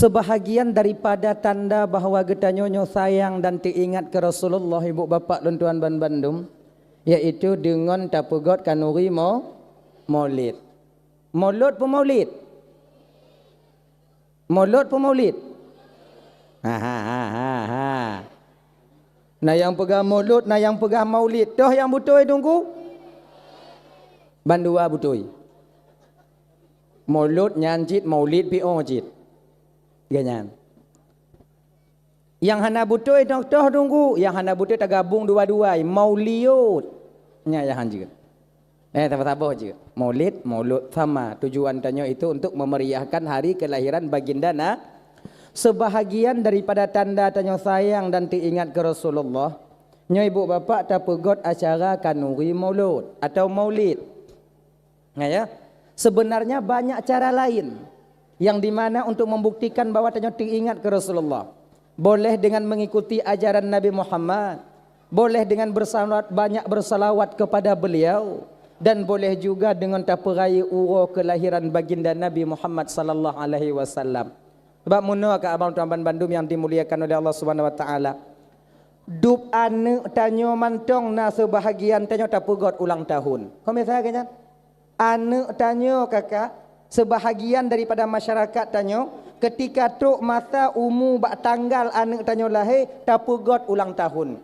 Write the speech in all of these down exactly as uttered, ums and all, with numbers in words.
Seubahagian daripada tanda bahwa geutanyoe nyoe sayang dan teuingat keu Rasulullah, ibu bapak lôn tuan ban bandum, yaitu deungon tapeugot kanuri mo-, molid. Molot peu maulid? Molot peu maulid? Ha, ha, ha, ha, ha. Na nyang peugah molot, na nyang peugah maulid. Toh nyang beutôi, Teungku? Bandua beutôi. Molot nyan cit, maulid pi oh cit. Geuh nyan. Nyang hana beutôi toh, toh Teungku, nyang hana beutôi tagabong dua-dua, mauliot. Nya nyang han jeuet. Eh, saboh-saboh jeuet. Maulid, maulud sama. Tujuan tanyoe itu untuk memeriahkan hari kelahiran baginda na. Sebahagian daripada tanda tanyoe sayang dan teuingat keu Rasulullah, nyoe ibu bapak tapeugot acara kanuri maulud atau maulid. Nah, ya. Sebenarnya banyak cara lain yang dimana untuk membuktikan bahwa tanyoe teuingat keu Rasulullah. Boleh dengan mengikuti ajaran Nabi Muhammad, boleh dengan bersalawat, banyak bersalawat kepada beliau, dan boleh juga dengan tapeurayeuk uroe kelahiran baginda Nabi Muhammad sallallahu alaihi wasallam. Sebab meunoe ka abang tuan ban bandum yang dimuliakan oleh Allah Subhanahu wa taala. Dub aneuk tanyoe mantong na seubahagian tanyoe tapeugot ulang tahun. Kon biasa geuh nyan? Aneuk tanyoe, kakak, seubahagian daripada masyarakat tanyoe, keutika trok masa umu bak tanggal aneuk tanyoe lahé, tapeugot ulang tahun.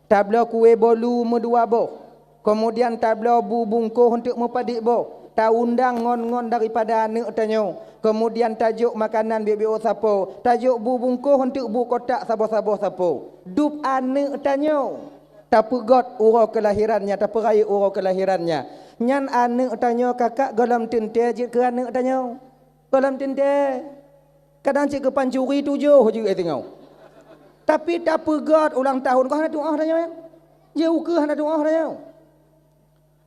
Tabloe kué bolu meudua boh, keumudian tabloe bu bungkôh eunteuk meupadit boh, taundang ngon-ngon daripada aneuk tanyoe, keumudian tajok makanan biôk-biôk sapo, tajok bu bungkôh eunteuk bu kotak saboh-saboh sapo. Dub aneuk tanyoe tapeugot uroe keulahirannya, tapeurayeuk uroe keulahirannya. Nyan aneuk tanyoe, kakak, gohlom teuntée jeuet keu aneuk tanyoe. Gohlom teuntée. Kadang cit keu pancuri tujoh jeuet singoh. Tapi tapeugot ulang tahun, kon hana tuoh tanyoe, ya? Jeuet ukeue hana tuoh tanyoe.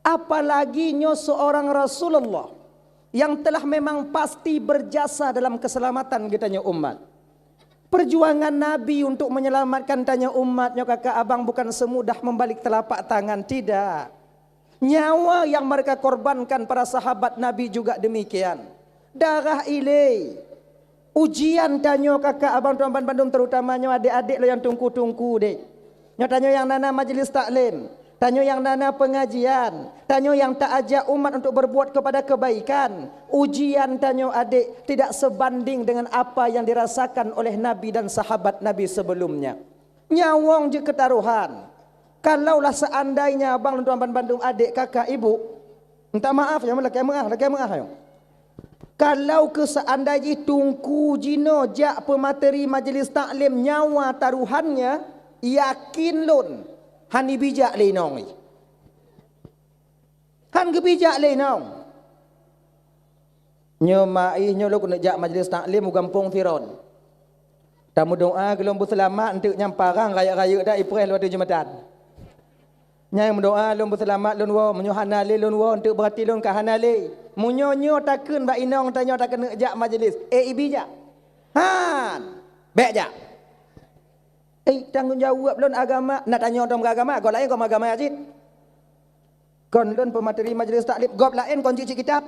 Apalagi nyoe seorang Rasulullah yang telah memang pasti berjasa dalam keselamatan geutanyoe umat. Perjuangan Nabi untuk menyelamatkan tanyoe umat nyoe, kakak abang, bukan semudah membalik telapak tangan, tidak. Nyawa yang mereka korbankan para sahabat Nabi juga demikian. Darah ilée. Ujian tanyoe, kakak abang tuan ban bandum, terutama nyoe adék-adék lôn nyang teungku-teungku deh. Nyoe tanyoe nyang na-na majelis taklim, tanyoe nyang na-na pengajian, tanyoe nyang taajak umat untuk berbuat kepada kebaikan. Ujian tanyoe, adék, tidak sebanding dengan apa yang dirasakan oleh Nabi dan sahabat Nabi sebelumnya. Nyawöng jeuet keu tarohan. Kalaulah seandainya abang lôn tuan ban bandum, adék, kakak, ibu, minta maaf ya, lakée meu'ah, lakée meu'ah ya. Kalau keu seandai jih teungku jinoe jak peumateri majelis taklim nyawa tarohannya, yakin lôn, hana bijak lé inong jih. Han geubijak lé inong. Nyoe ma ih nyoe lôn keuneuk jak majelis taklim u gampông Siron. Tameudoá keu lôn beuseulamat eunteuk nyang parang rayeuk-rayeuk dak ipreh lôn ateueh jeumatan. Nyang meudoá lôn beuseulamat lôn woe, meunyoe hana lé lôn woe eunteuk, beurati lôn ka hana lé. Meunyoe nyoe takheun bak inong tanyoe takeuneuk jak majelis, eh, ibijak. Han, bék jak. Eh, tanggong jaweueb lôn agama, na tanyoe dong agama, gob laén gob agama cit. Kon lôn peumateri majelis taklim, gob laén kon cit-cit kitab.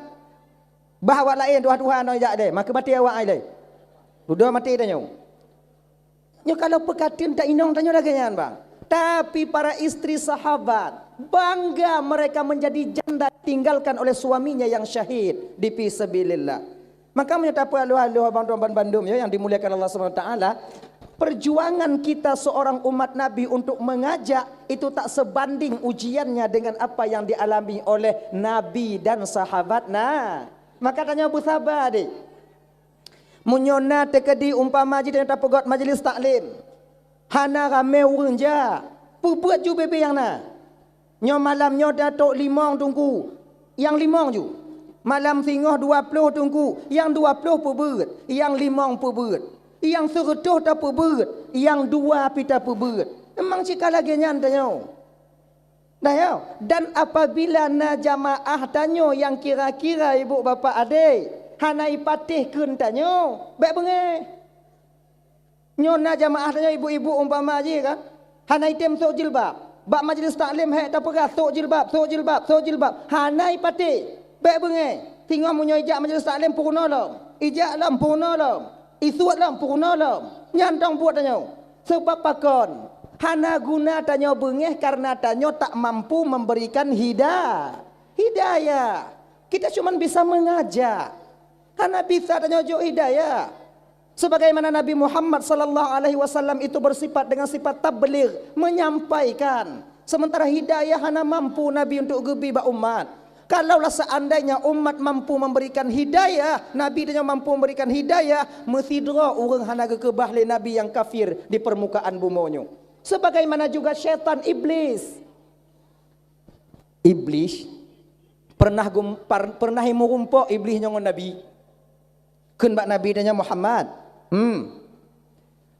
Bah awak laén tuha-tuha nyoe jak deh, maka maté awak ai lé. Dudoe maté tanyoe. Nyoe kalau peukateun ta inong tanyoe lagée nyan, bang. Tapi para istri sahabat bangga mereka menjadi janda ditinggalkan oleh suaminya yang syahid di fi sabilillah. Maka meunyoe tapeualôh-alôh abang tuan ban bandum ya yang dimuliakan Allah Subhanahu wa taala, perjuangan kita seorang umat Nabi untuk mengajak itu tak sebanding ujiannya dengan apa yang dialami oleh Nabi dan sahabat. Nah, maka tanyoe beusaba deh. Meunyoe na teukeudi umpama jih tanyoe tapeugot majelis taklim, hana ramé ureuëng jak, peubeuet ju bebe nyang na. Nyoe malam nyoe tatok limong teungku, nyang limong ju. Malam singoh dua ploh teungku, nyang dua ploh peubeuet, nyang limong peubeuet, nyang sireutôh tapeubeuet, nyang dua pih tapeubeuet. Memang cit ka lagée nyan tanyoe. Nah, ya, dan apabila na jamaah tanyoe nyang kira-kira ibu bapak adék, hana ipatéh kheun tanyoe, bék beungéh. Nyoe na jamaah tanyoe ibu-ibu umpama jih kan, hana item sôk jilbab. Bak majelis taklim hék tapeugah sôk jilbab, sôk jilbab, sôk jilbab. Hana ipatéh, bék beungéh. Singoh meunyoe ijak majelis taklim peurunoe lom, ijak lom peurunoe lom. Isuet lom, peurunoe lom. Nyan dong buet tanyoe. Sebab pakon? Hana guna tanyoe beungéh karena tanyoe tak mampu memberikan hida-, hidayah. Kita cuma bisa mengajak. Hana bisa tanyoe jok hidayah. Sebagaimana Nabi Muhammad sallallahu alaihi wasallam itu bersifat dengan sifat tabligh, menyampaikan. Sementara hidayah hana mampu Nabi untuk geubi bak umat. Kalaulah seandainya umat mampu memberikan hidayah, Nabi tanyoe mampu memberikan hidayah, meusidroe ureuëng hana geukeubah lé Nabi nyang kafir di permukaan bumoe nyoe. Sebagaimana juga syaitan Iblis. Iblis pernah gum-, par-, pernah meurumpok Iblis nyoe ngon Nabi. Kheun bak Nabi tanyoe, "Muhammad, hmm,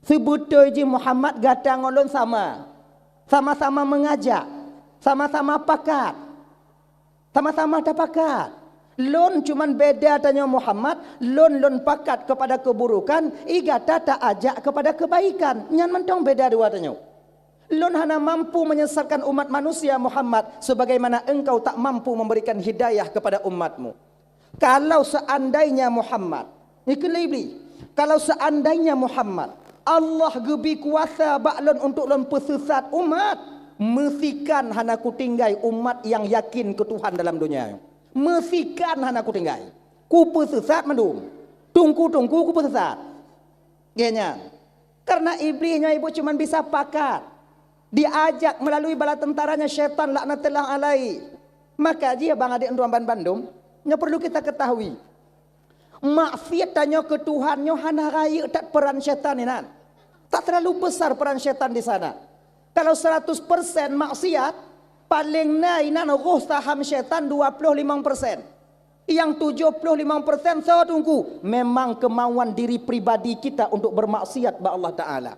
seubeutôi jih Muhammad gata ngon lôn sama. Sama-sama mengajak, sama-sama pakat, sama-sama tapakat. Lôn cuman beda tanyoe Muhammad, lôn, lôn pakat kepada keburukan, i gata taajak kepada kebaikan. Nyan mantong beda dua tanyoe. Lôn hana mampu menyesatkan umat manusia Muhammad sebagaimana engkau tak mampu memberikan hidayah kepada umatmu." Kalau seandainya Muhammad, ikheun lé Iblis, kalau seandainya Muhammad, Allah geubi kuasa bak lôn untuk lôn peuseusat umat, meusikan hana kutinggai umat nyang yakin keu Tuhan dalam donya nyoe. Meusikan hana kutinggai. Kupeusesat mandum. Teungku-teungku kupeusesat. Geuh nyan. Karena Iblis nyoe ibu cuman bisa pakat. Diajak melalui bala tentaranya syaitan laknatullah alaihi. Maka jih bang adék tuan bandum, nyoe perlu kita ketahui. Maksiat tanyoe keu Tuhan nyoe hana rayeuk that peran syaitan inan. Tak terlalu besar peran syaitan di sana. Kalau seratus persen maksiat, paling na inan roh saham syaitan dua puluh lima persen. Yang tujuh puluh lima persen soe teungku? Memang kemauan diri pribadi kita untuk bermaksiat bak Allah Taala.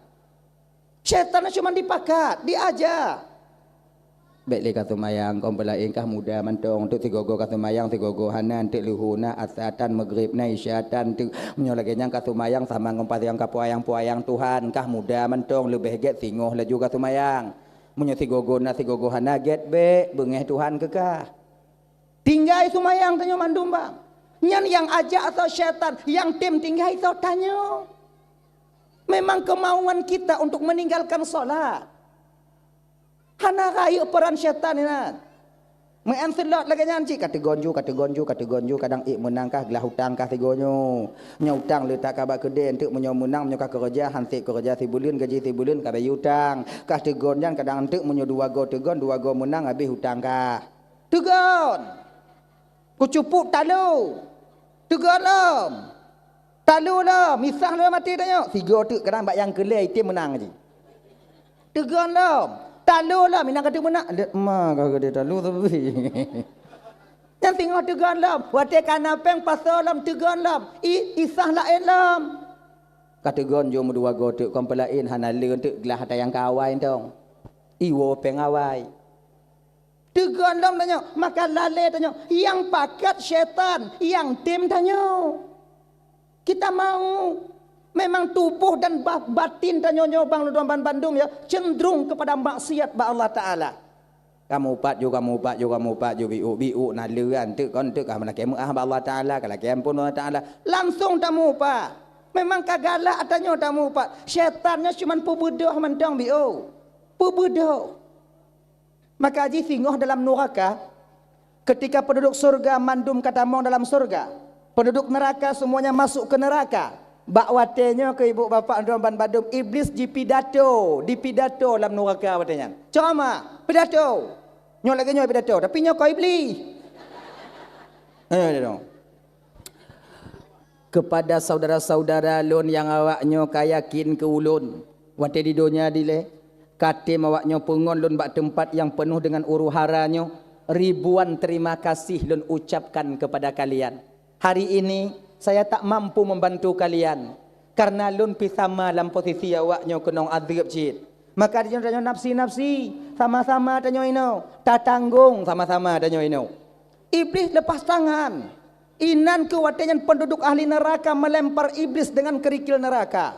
Syaitan cuma dipakat, diaja. Bék lé ka seumayang, kon peulaén kah muda mantong, teuk sigogo ka seumayang, sigogo hana, teuk leuhô na, asar tan, maghrib na, isya tan, teuk meunyoe lagée nyan ka seumayang sama ngon pasoe nyang ka peuyang-peuyang Tuhan, kah muda mantong, leubeh gét singoh laju ka seumayang. Meunyoe sigogo na, sigogo hana, gét bék, beungéh Tuhan keu kah. Tinggai seumayang tanyoe mandum bang. Nyan nyang ajak soe syaitan, nyang tem tinggai soe tanyoe. Memang kemauan kita untuk meninggalkan solat. Hana rayeuk peran syaitan inan. Meu'en seulot lagée nyan cit, ka teugon ju, ka teugon ju, ka teugon ju, kadang ék meunang kah glah utang kah sigoe nyoe. Nyoe utang le that ka bak keudée, enteuk meunyoe meunang, meunyoe ka keureuja, han sép keureuja sibuleuen, gaji sibuleuen ka bayeue utang. Kah teugon nyan kadang enteuk meunyoe dua goe teugon, dua goe meunang, habéh utang kah. Teugon. Kucupup talu. Teugon lom. Talu lom. Misah lom até tanyoe. Sigoe teuk kadang bak nyang keu lhée item meunang jih. Teugon lom. Talu lom. Inan ka teuk meunang. Lét ma ka geude talu tapi. Nyan singoh teugon lom. Watée ka na péng pasoe lom teugon lom. I, isah laén lom. Ka teugon jom meudua goe teuk kon peulaén hana le teuk glah ata nyang ka awai tong. Iwoe péng awai. Teugon lom tanyoe, maka lalée tanyoe, nyang pakat syaitan, nyang tem tanyoe. Kita mau, memang tuboh dan ba-, batin tanyoe nyoe bang lôn ban bandum ya, cenderung kepada maksiat bak Allah Taala. Kamu upat ju, kamu upat ju, kamu upat ju, biuk, biuk na leuan teuk kon teuk ka meulakée meuah bak Allah Taala, ka lakée ampôn Allah Taala. Langsung tamupat. Memang ka galak tanyoe tamupat. Syaitan nyoe cuman peubeudoh mantong biuk. Peubeudoh. Maka jih singoh dalam nuraka, ketika penduduk surga mandum ka tamong dalam surga, penduduk neraka semuanya masuk ke neraka. Bak watée nyoe keu ibu bapak droe ban bandum, Iblis jipidato, dipidato lam nuraka watée nyan. Ceramah, pidato. Nyoe lagée nyoe pidato, tapi nyoe kon Iblis. Eh, dia dong. Kepada saudara-saudara lôn nyang awak nyoe ka yakin keu ulôn, watée di donya dilée, ka tem awak nyoe peungon lôn bak teumpat nyang peunoh deungon huru-hara nyoe, ribuan terima kasih lôn ucapkan kepada kalian. Hari ini, saya tak mampu membantu kalian, karena lôn pih sama lam posisi awak nyoe keunong adeueb cit. Maka di nyoe tanyoe nafsi-nafsi, sama-sama tanyoe inoe, tatanggong sama-sama tanyoe inoe. Iblis lepas tangan. Inan keuh watée nyan penduduk ahli neraka melempar Iblis dengan kerikil neraka.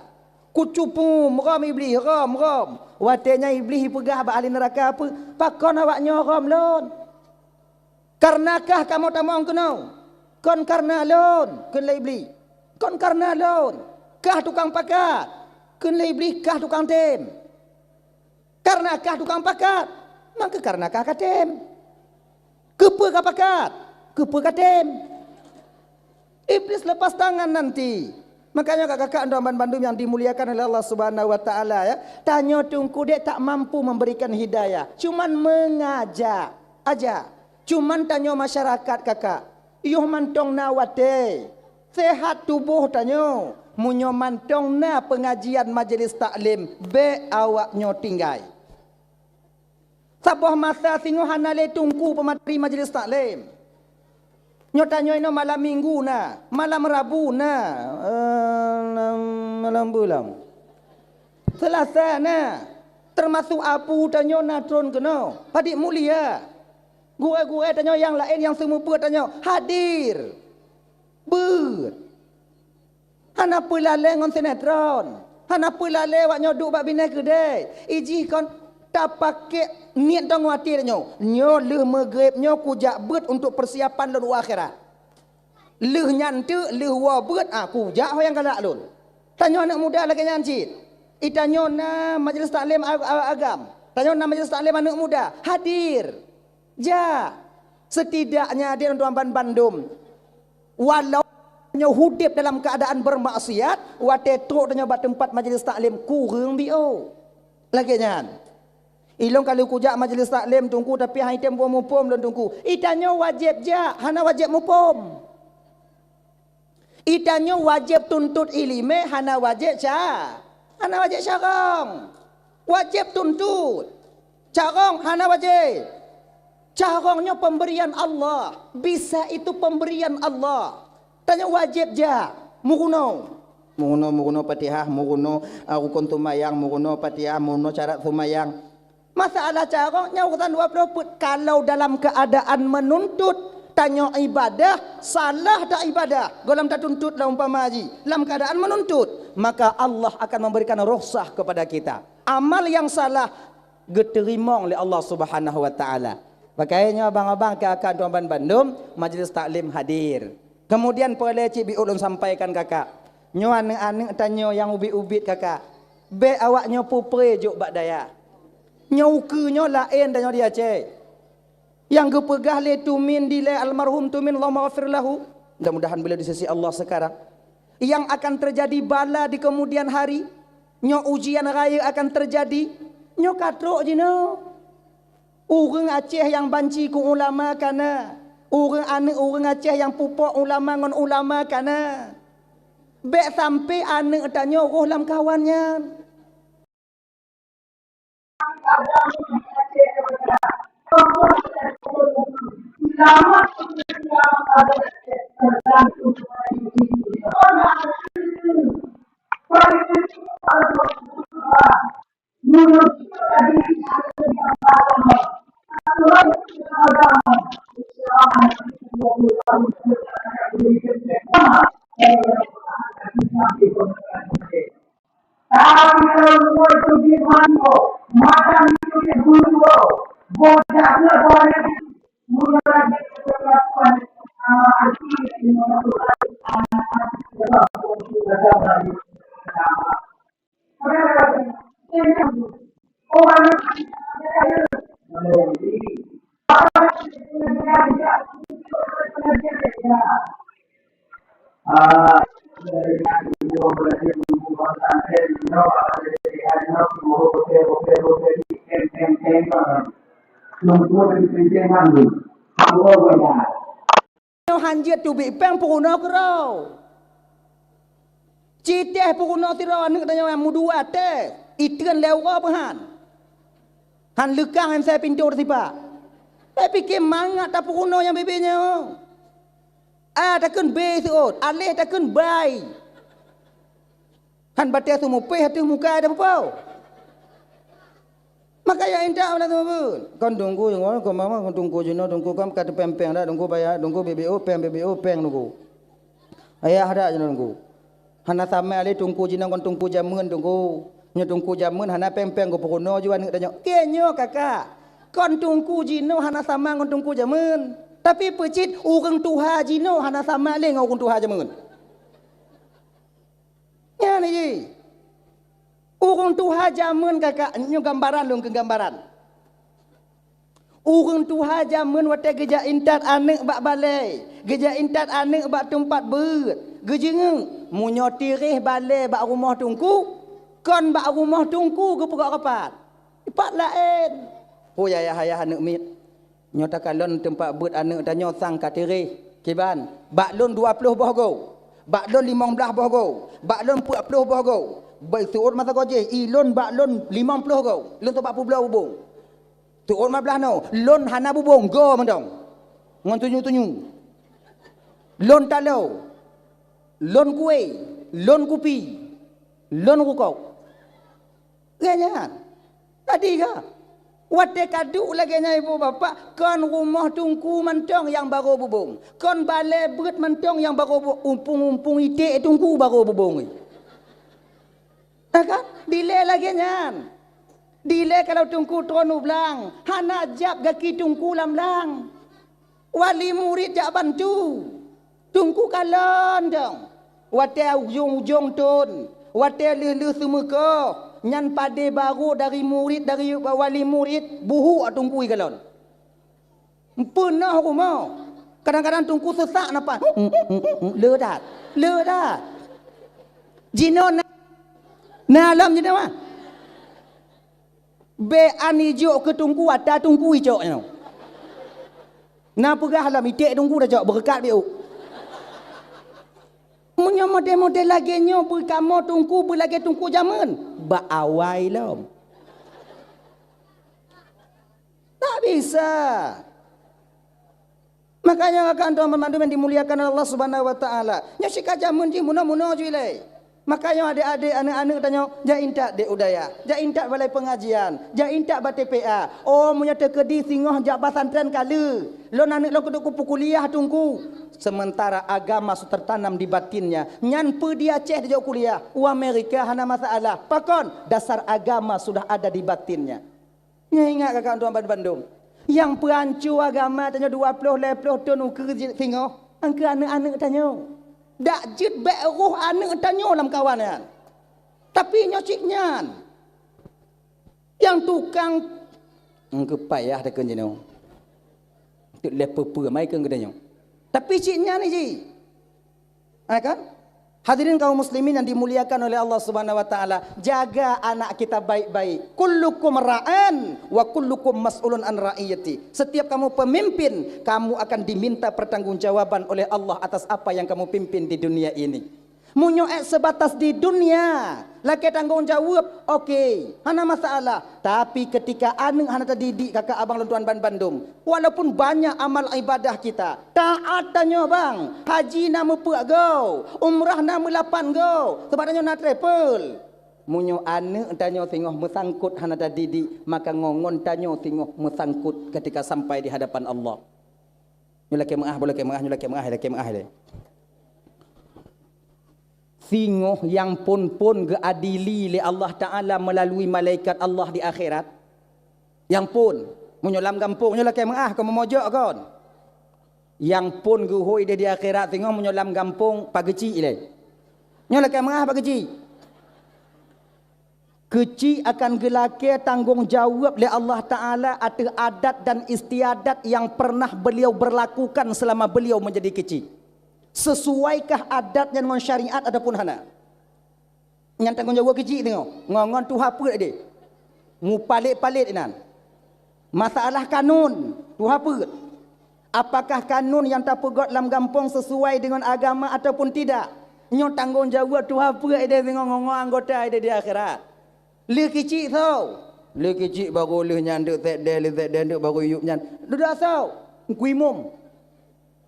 Kucupum, rom Iblis, rom, rom. Watée nyan Iblis ipeugah bak ahli neraka peue, "Pakon awak nyoe rom lôn? Kareuna kah kamoe tamong keunoe? Kon kareuna lôn," kheun lé Iblis. "Kon kareuna lôn." Kah tukang pakat, kheun lé Iblih kah tukang tem. Kareuna kah tukang pakat, maka kareuna kah ka tem. Keupeue ka pakat? Keupeue ka tem? Iblih lepas tangan nanti. Makanya kakak-kakak dan bandum yang dimuliakan oleh Allah Subhanahu wa Taala, ya, tanyoe teungku dek tak mampu memberikan hidayah, cuman mengajak aja. Cuman tanyoe masyarakat kakak, yoh mantong na watée, sehat tuboh tanyoe, meunyoe mantong na peungajian majelis taklim, bék awak nyoe tinggai. Saboh masa singoh hana lé teungku peumateri majelis taklim. Nyoe tanyoe inoe malam minggu na, malam rabu na, eh, malam bulan, selasa na, termasuk abu tanyoe na tron keunoe. Padik mulia, gurée-gurée tanyoe nyang laén nyang seumeubeuet tanyoe hadir. Beuet. Hana peulalée ngon sinetron. Hana peulalée awak nyoe duek bak binéh keudée. Ijih kon tapakék niet tanyoe até nyoe. Nyoe lheueh meugreb nyoe kujak beuet untuk persiapan lôn u akhirat. Lheueh nyan teuk, lheueh woe beuet, ah, kujak ho nyang galak lôn. Tanyoe aneuëk muda lagée nyan cit. Itanyoe na majelis taklim a-, a-, agam. Tanyoe na majelis taklim aneuëk muda. Hadir. Jak. Setidaknya dia untuk ban bandum. Walau nyoe udeb dalam keadaan bermaksiat, watée trok tanyoe bak teumpat majelis taklim kureueng biôh. Lagée nyan. Ilong ka lheueh kujak majelis taklim teungku, tapi han item muphom lôn teungku. Itanyoe wajéb jak, hana wajéb muphom. Itanyoe wajéb tuntot iéleumé, hana wajéb ca-, hana wajéb carông. Wajéb tuntot. Carông hana wajéb. Carông nyoe pemberian Allah. Bisa itu pemberian Allah. Tanyoe wajéb jak. Meurunoe. Meurunoe, meurunoe Fatihah, meurunoe, ah, rukon seumayang, meurunoe Fatihah, meurunoe syarat seumayang. Masalah carông nyan urusan dua ploh peuet. Kalau dalam keadaan menuntut, tanyoe ibadah, salah tak ibadah, gohlom tatuntut lah umpama jih, dalam keadaan menuntut, maka Allah akan memberikan rukhsah kepada kita. Amal yang salah geuteurimong lé Allah Subhanahu wa Taala. Pakai nyoe abang-abang keu akan tuan ban bandum, majlis taklim hadir. Kemudian peureulée cit biôh lôn sampaikan kakak. Nyoe aneuëk-aneuëk tanyoe nyang ubit-ubit kakak. Bék awak nyoe pupré jok bak dayah. Nyoe ukeue nyoe laén tanyoe di Aceh. Nyang geupeugah lé Tumin dilée almarhum Tumin, Allahumma ghafir lahu. Mudah-mudahan beliau di sisi Allah sekarang. Yang akan terjadi bala di kemudian hari. Nyoe ujian raya akan terjadi. Nyoe ka trok jinoe. Ureuëng Aceh nyang banci keu ulama ka na. Ureuëng aneuëk ureuëng Aceh nyang pupok ulama ngon ulama ka na. Bék sampai aneuëk tanyoe roh lam kawan nyan. Nyoe han jeuet teubiet péng peurunoe keudroe. Ci teh peurunoe sidroe aneuëk tanyoe nyang meudua teh, iteun lé uroe peuhan. Han leukang M C pintoe teusipak. Bék pike mangat tapeurunoe nyang bebe nyoe. A takheun B seuôt, aléh takheun bai. Han batée seumupéh ateueh muka ada peupau. Maka ya inta ula teumeubeuen. Kon tunggu, kon mama, kon tunggu jinoe, tunggu kam ka teupeng-peng dah, tunggu bayar, tunggu B B O peng, B B O peng tunggu. Ayah dak jinoe tunggu. Hana sama lé tunggu jinoe kon tunggu jameun tunggu. Nyoe tunggu jameun hana peng-peng geupurunoe ju aneuëk tanyoe. Keu nyoe kakak, kon tunggu jinoe hana sama ngon tunggu jameun. Tapi peucit ureuëng tuha jinoe hana sama lé ngon ureuëng tuha jameun. Nyan Tuha jameun kakak, nyoe gambaran lôn keu gambaran. Ureuëng tuha jameun watée geujak intat aneuëk bak balée, geujak intat aneuëk bak teumpat beuet, geujeungeuk, meunyoe tiréh balée bak rumoh teungku, kon bak rumoh teungku geupeugah rapat. Pat laén. Ho yah, yah, yah aneuëk miet. Nyoe takalon teumpat beuet aneuëk tanyoe sang ka tiréh. Kiban, bak lôn dua ploh boh goe, bak lôn limong blaih boh goe, bak lôn peuet ploh boh goe. Bai seuôt masa goe jih, i lôn bak lôn limong ploh goe, lôn seubat peubloe bubông. Seuôt ma blaih noe, lôn hana bubông, goe mantong. Ngon tunyueng-tunyueng. Lôn taloe, lôn kuée, lôn kupi, lôn rukok. Lagée nyan. Tadi ka. Watée ka duek lagée nyan ibu bapak, kon rumoh teungku mantong nyang barô bubông. Kon balée beuet mantong nyang barô bu-, umpung-umpung iték teungku barô bubông. Na kan? Dilée lagée nyan. Dilée kalau teungku tron u blang, hana jab gaki teungku lam blang. Wali murit jak bantu. Teungku kalon dong. Watée ujong-ujong thon, watée lheueh-lheueh seumeukoh, nyan padé barô dari murit, dari wali murit, buhuk teungku ikalon. Peunoh rumoh. Kadang-kadang teungku seusak nafas. Le that. Le that. Jinoe na, na lom jinoe mah. Bék an ijok keu teungku, ata teungku icok nyoe. Na peugah lom, iték teungku tacok, beureukat bék ôk. Meunyoe model-model lagée nyoe beukamoe teungku, beulagée teungku jameun, bak awai lom. Tak bisa. Makanya rakan tuan banmandum yang dimuliakan oleh Allah Subhanahu wa Taala, nyoe sika jameun jih munoe-munoe jih lé. Makanya adek-adek, aneuk-aneuk tanyoe, jak intat dek u dayah, jak intat balai pengajian, jak intat bak T P A. Oh, meunyoe teukeudi singoh jak pesantren ka le, lôn aneuk lôn keuneuk kupu kuliah teungku. Sementara agama su tertanam di batinnya, nyan peue di Aceh dijok kuliah, u Amerika hana masalah. Pakon? Dasar agama sudah ada di batinnya. Nyoe ingat kakak tuan bandum-bandum. Nyang peuhanco agama tanyoe dua ploh lhée ploh thon ukeue jeuet singoh, angkeu aneuk-aneuk tanyoe. Dak jeuet bék roh aneuk tanyoe lam kawan nyan. Tapi nyoe cit nyan. Nyang tukang, angkeu payah takheun jinoe. Teuk lhée peue-peue mai keu geutanyoe. Tapi cit nyan jih. Ha kan? Hadirin kaum muslimin yang dimuliakan oleh Allah Subhanahu wa Taala, jaga anak kita baik-baik. Kullukum ra'in wa kullukum mas'ulun an ra'iyati. Setiap kamu pemimpin, kamu akan diminta pertanggungjawaban oleh Allah atas apa yang kamu pimpin di dunia ini. Meunyoe ék sebatas di dunia, lakée tanggong jaweueb, oke, hana masalah. Tapi ketika aneuk hana tadidik, kakak abang lôn tuan bandum, walaupun banyak amal ibadah kita, taat tanyoe bang, haji na meupeuet goe, umrah na meulapan goe, sabab tanyoe na travel. Meunyoe aneuk tanyoe singoh meusangkot hana tadidik, maka ngon-ngon tanyoe singoh meusangkot ketika sampai di hadapan Allah. Nyoe lakée meuáh, boh lakée meuáh, nyoe lakée meuáh, lakée meuáh lé. Singoh nyang phon-phon geuadili lé Allah Taala meulalu malaikat Allah di akhirat. Nyang phon, meunyoe lam gampông, nyoe lakée meuáh, kon meumojok kon. Nyang phon geuhôi deh di akhirat singoh meunyoe lam gampông, pak geuchik lé. Nyoe lakée meuáh, pak geuchik. Keuchik akan geulakée tanggong jaweueb lé Allah Taala ateueh adat dan istiadat nyang pernah beliau berlakukan selama beliau menjadi keuchik. Seusuaikah adat nyan ngon syariat ataupun hana? Nyan tanggong jaweueb keuchik teungoh, ngon, ngon tuha peuet deh. Mupalét-palét inan. Masalah kanun, tuha peuet. Apakah kanun nyang tapeugét lam gampông seusuai deungon agama ataupun tidak? Nyoe tanggong jaweueb tuha peuet ideh singoh ngon anggota ideh di akhirat. Lheueh keuchik soe? Lheueh keuchik barô lheueh nyan deuk sekdeh, lheueh sekdeh deuk barô yup nyan. Dudoe soe? Teungku Imum.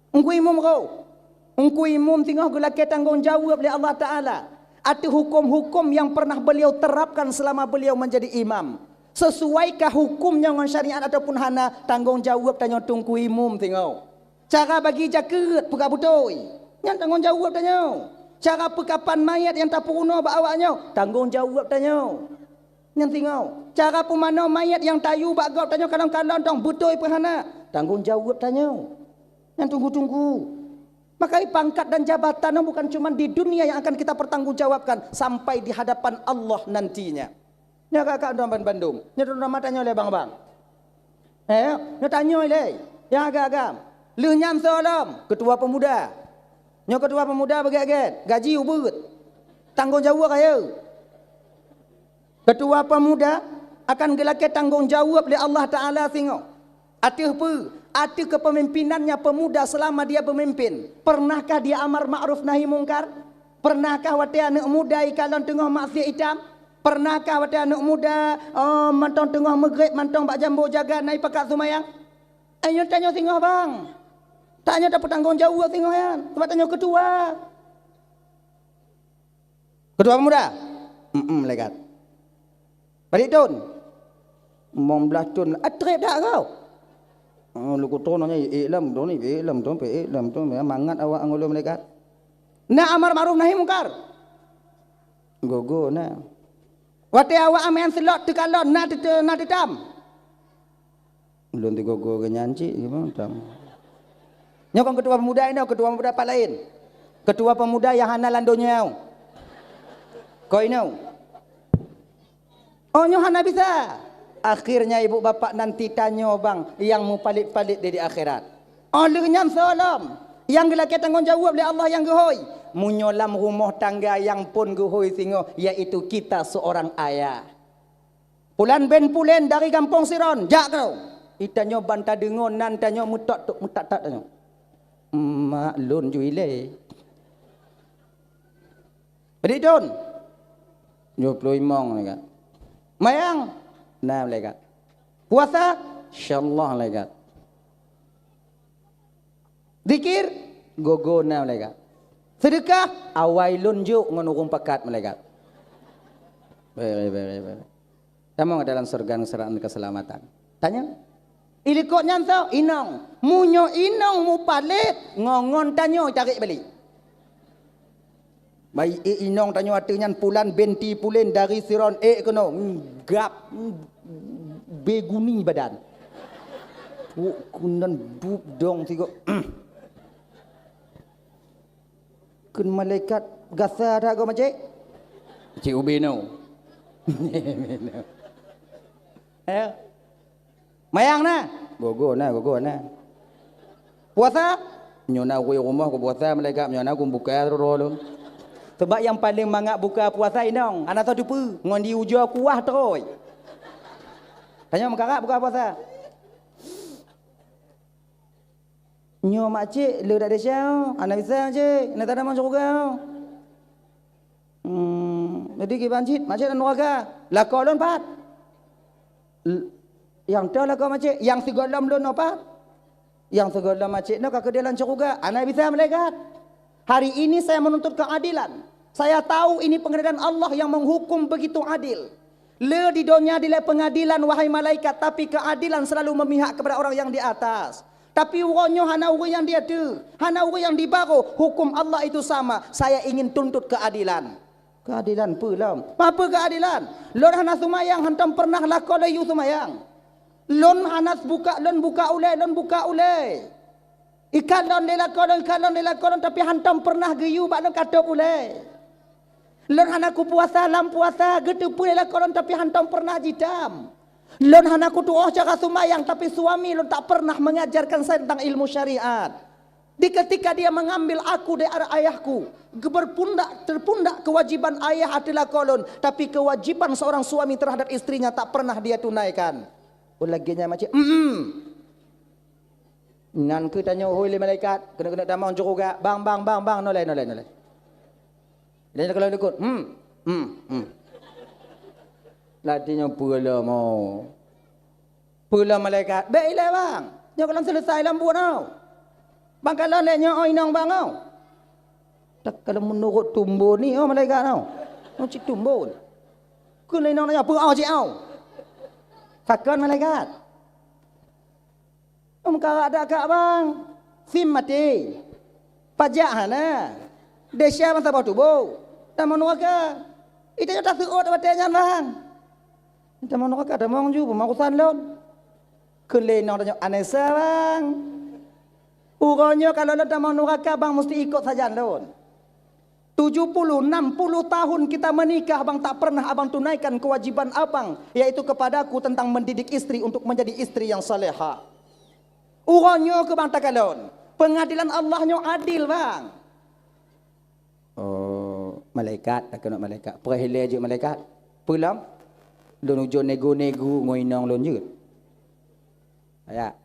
Teungku Imum roh. Teungku Imum singoh geulakée tanggong jaweueb lé Allah Taala ateueh huköm-huköm nyang pernah beliau terapkan selama beliau menjadi imam. Seusuaikah huköm nyoe ngon syariat ataupun hana, tanggong jaweueb tanyoe Teungku Imum singoh. Cara bagi jakeuet peugah beutôi, nyan tanggong jaweueb tanyoe. Cara peukapan mayét nyang tapeurunoe bak awak nyoe, tanggong jaweueb tanyoe. Nyan singoh. Cara peumanoe mayét nyang tayue bak gob tanyoe kalon-kalon dong beutôi peu hana, tanggong jaweueb tanyoe. Nyan teungku-teungku. Maka pangkat dan jabatan nyoe bukan cuma di dunia yang akan kita pertanggungjawabkan, sampai di hadapan Allah nantinya. Nyoe kakak dong ban-, bandum. Nyoe dong mata nyoe lé bang-bang. Eh, nyoe tanyoe lé. Nyang agam-agam. Lheueh nyan soe lom, ketua pemuda. Nyoe ketua pemuda beugét-gét, gaji ubeuet. Tanggong jaweueb kaya. Ketua pemuda akan geulakée tanggong jaweueb lé Allah Taala singoh. Ateueh peue? Ateueh kepemimpinannya pemuda selama dia pemimpin. Pernahkah dia amar ma'ruf nahi mungkar? Pernahkah watée aneuëk muda ikalon teungoh maksiat itam? Pernahkah watée aneuëk muda, oh, mantong teungoh meugréb mantong bak jambo jaga na ipakat seumayang? Eh, nyoe tanyoe singoh bang. Tanyoe tapeutanggong jaweueb singoh nyan. Sebab tanyoe ketua. Ketua pemuda? Mm-mm, malaikat. Padit thon? Limong blaih thon. Ah, treb that kau? Oh, leuku thon nyan, ék lom thon ni, ék lom thon, ék lom thon, mangat awak ngon lôn malaikat. Na amar ma'ruf nahi mungkar? Gogo na. Watée awak amai seulot teukalon, na teu-, na teutam? Ulôn teugogo geuh nyan cit, gimana tam? Nyoe kon ketua pemuda inoe, ketua pemuda pat laén. Ketua pemuda nyang hana lam donya. Ko inoe. Oh, nyoe hana bisa. Akhirnya ibu bapak nanti tanyoe bang nyang mupalét-palét di, di akhirat. Oh, lheueh nyan soe lom nyang geulakée tanggong jaweueb lé Allah nyang geuhôi. Meunyoe lam rumoh tangga nyang phon geuhôi singoh, yaitu kita seorang ayah. Pulan bin Pulen dari gampông Siron, jak keu. Itanyoe ban tadeungoe nan tanyoe meutot-tot meutat-tat tanyoe. Mak lôn ju ilée. Padit thon? Dua puluh limong malaikat. Mayang? Na malaikat. Puasa? Insyaallah malaikat. Zikir, gogo na malaikat. Seudeukah, awai lôn jok ngon ureuëng pakat malaikat. Bere, bere, bere. Tamong dalam syeuruga ngon syarat keuseulamatan. Tanyoe, ilikot nyan soe? Inong. Meunyoe inong mupalét, ngon-ngon tanyoe tarék balik. Bai ék inong tanyoe ateueh nyan pulan binti pulen dari Siron ék keunoe, gab, beguni badan. Puk kunan dup dong sigoe. Kheun malaikat gasa that goe macék? Cik ubé no. Eh? Mayang na? Gogo na, gogo na. Puasa? Nyoe na ureuëng rumoh kupuasa malaikat, nyoe na kubuka droe lôn. Sebab nyang paleng mangat buka puasa inong, hana soe teupeue, ngon di ujoe kuah trôi. Tanyoe meukarat buka puasa. Nyoe makcik le dak desya, hana bisa makcik, hana tada masuk syeuruga. Hmm, jadi kiban cit, macam nuraka. Lakoe lôn pat? L-, nyang toh lakoe macet, nyang sigohlom lôn nyoe pat? Nyang sigohlom macet nyoe ka keudeh lam syeuruga, hana bisa malaikat. Hari ini saya menuntut keadilan. Saya tahu ini pengadilan Allah yang menghukum begitu adil. Le di donya dilée pengadilan, wahai malaikat, tapi keadilan selalu memihak kepada orang yang di atas. Tapi uroe nyoe hana ureuëng nyang di ateueh, hana ureuëng nyang di barôh, hukum Allah itu sama. Saya ingin tuntut keadilan. Keadilan peue lom? Apa keadilan? Lôn hana seumayang, hantom pernah lakoe lôn yue seumayang. Lôn hana buka, lôn buka ulée, lôn buka ulée. Ikalon lé lakoe lôn, ikalon lé lakoe lôn, tapi hantom pernah geuyue bak lôn ka tôb ulée. Lôn hana kupuasa lam puasa, geuteupeue lé lakoe lôn, tapi hantom pernah jitam. Lôn hana kutuoh cara seumayang, tapi suami lôn tak pernah mengajarkan saya tentang ilmu syariat. Di ketika dia mengambil aku dari arah ayahku, berpundak, terpundak kewajiban ayah ateueh lakoe lôn, tapi kewajiban seorang suami terhadap istrinya tak pernah dia tunaikan. Oh, lagée nyan macet, mm. Nyan keuh tanyoe hôi lé malaikat, keuneuk-keuneuk tamong syeuruga, bang, bang, bang, bang, nolai, nolai, nolai. Lheueh nyan kalau likot, hmm, hmm, hmm. Lati nyoe peue lom, oh. Peue lom malaikat, bék ilée bang. Nyoe kalon seuleusai lom buet nyoe. Bang kalon lé nyoe, oh, inong bang, oh. Tak kalau meunurot tumbon ni, oh, malaikat, oh. Oh, cit tumbon. Keu lé inong nanya, peue, oh, cit, oh. Takon malaikat. Meukarat dak kak bang, sim maté, pajak hana, desya ban saboh tuboh, tamong nuraka. Itanyoe taseuôt watée nyan bang. Tamong nuraka, tamong ju, peue urusan lôn. Keu lé inong tanyoe, aneuëk sa bang. Uroe nyoe kalau lôn tamong nuraka bang musti ikot sajan lôn. Tujuh puluh, enam puluh tahun kita menikah, bang, tak pernah abang tunaikan kewajiban abang, yaitu kepadaku tentang mendidik istri untuk menjadi istri yang salehah. Uroe nyoe keu bang takalon, pengadilan Allah nyoe adil, bang. Oh, malaikat, takeuneuk malaikat. Peureulee jeuet malaikat. Peue lom? Lôn ujoe nego-nego ngon inong lôn jeuet. Ya.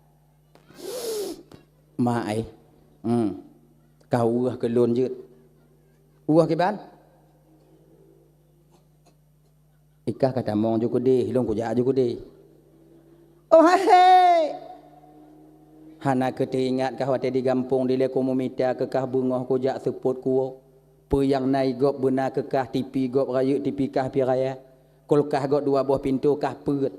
Mak ai. Hmm. Ka weueh keu lôn jeuet. Weueh kiban? Ikah ka tamong ju keudeh, lôn kujak ju keudeh. Oh hai! Hana keu teuingat kah watée di gampông dilée kamoe mita keu kah beungoh kujak seupôt kuwoe. Peue nyang na i gob beuna keu kah, tipi gob rayeuk, tipi kah pih raya. Kulkah gob dua boh pintoe kah peuet.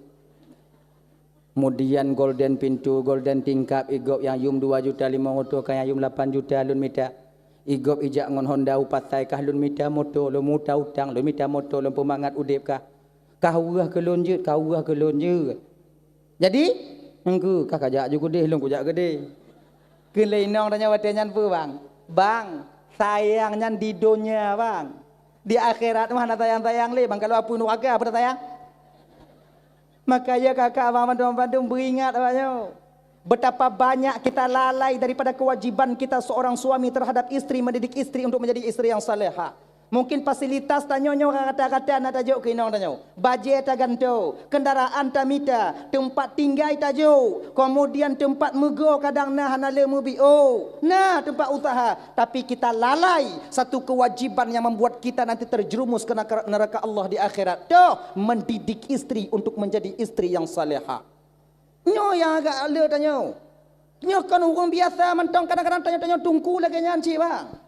Kemudian golden pintoe, golden tingkap, i gob nyang yum dua juta limong reutôh, ka nyang yum lapan juta lôn mita. I gob ijak ngon Honda u pasai kah lôn mita moto, lôn muta utang, lôn mita moto, lôn peumangat udeb kah. Kah weueh keu lôn jeuet, kah weueh keu lôn jeuet. Jadi, engkeu kah kajak ju keudeh, lôn kujak keudeh. Kheun lé inong tanyoe watée nyan peue, bang? Bang, sayang nyan di donya, bang. Di akhirat mah hana sayang-sayang lé, bang. Kalau apui nuraka, apa sayang? Maka ya kakak, abang bandum-bandum beringat awak nyoe. Betapa banyak kita lalai daripada kewajiban kita seorang suami terhadap istri, mendidik istri untuk menjadi istri yang salehah. Mungkin fasilitas tanyoe nyoe rata-rata na tajok keu inong tanyoe. Bajée tagantoe, kendaraan tamita, teumpat tinggai tajok, kemudian teumpat meugo kadang na hana le meubi. Oh, na teumpat usaha. Tapi kita lalai satu kewajiban yang membuat kita nanti terjerumus ke neraka, neraka Allah di akhirat. Toh, mendidik istri untuk menjadi istri yang salehah. Nyoe nyang agak le tanyoe. Nyoe kon ureuëng biasa mantong, kadang-kadang tanyoe-tanyoe teungku lagée nyan cit, bang.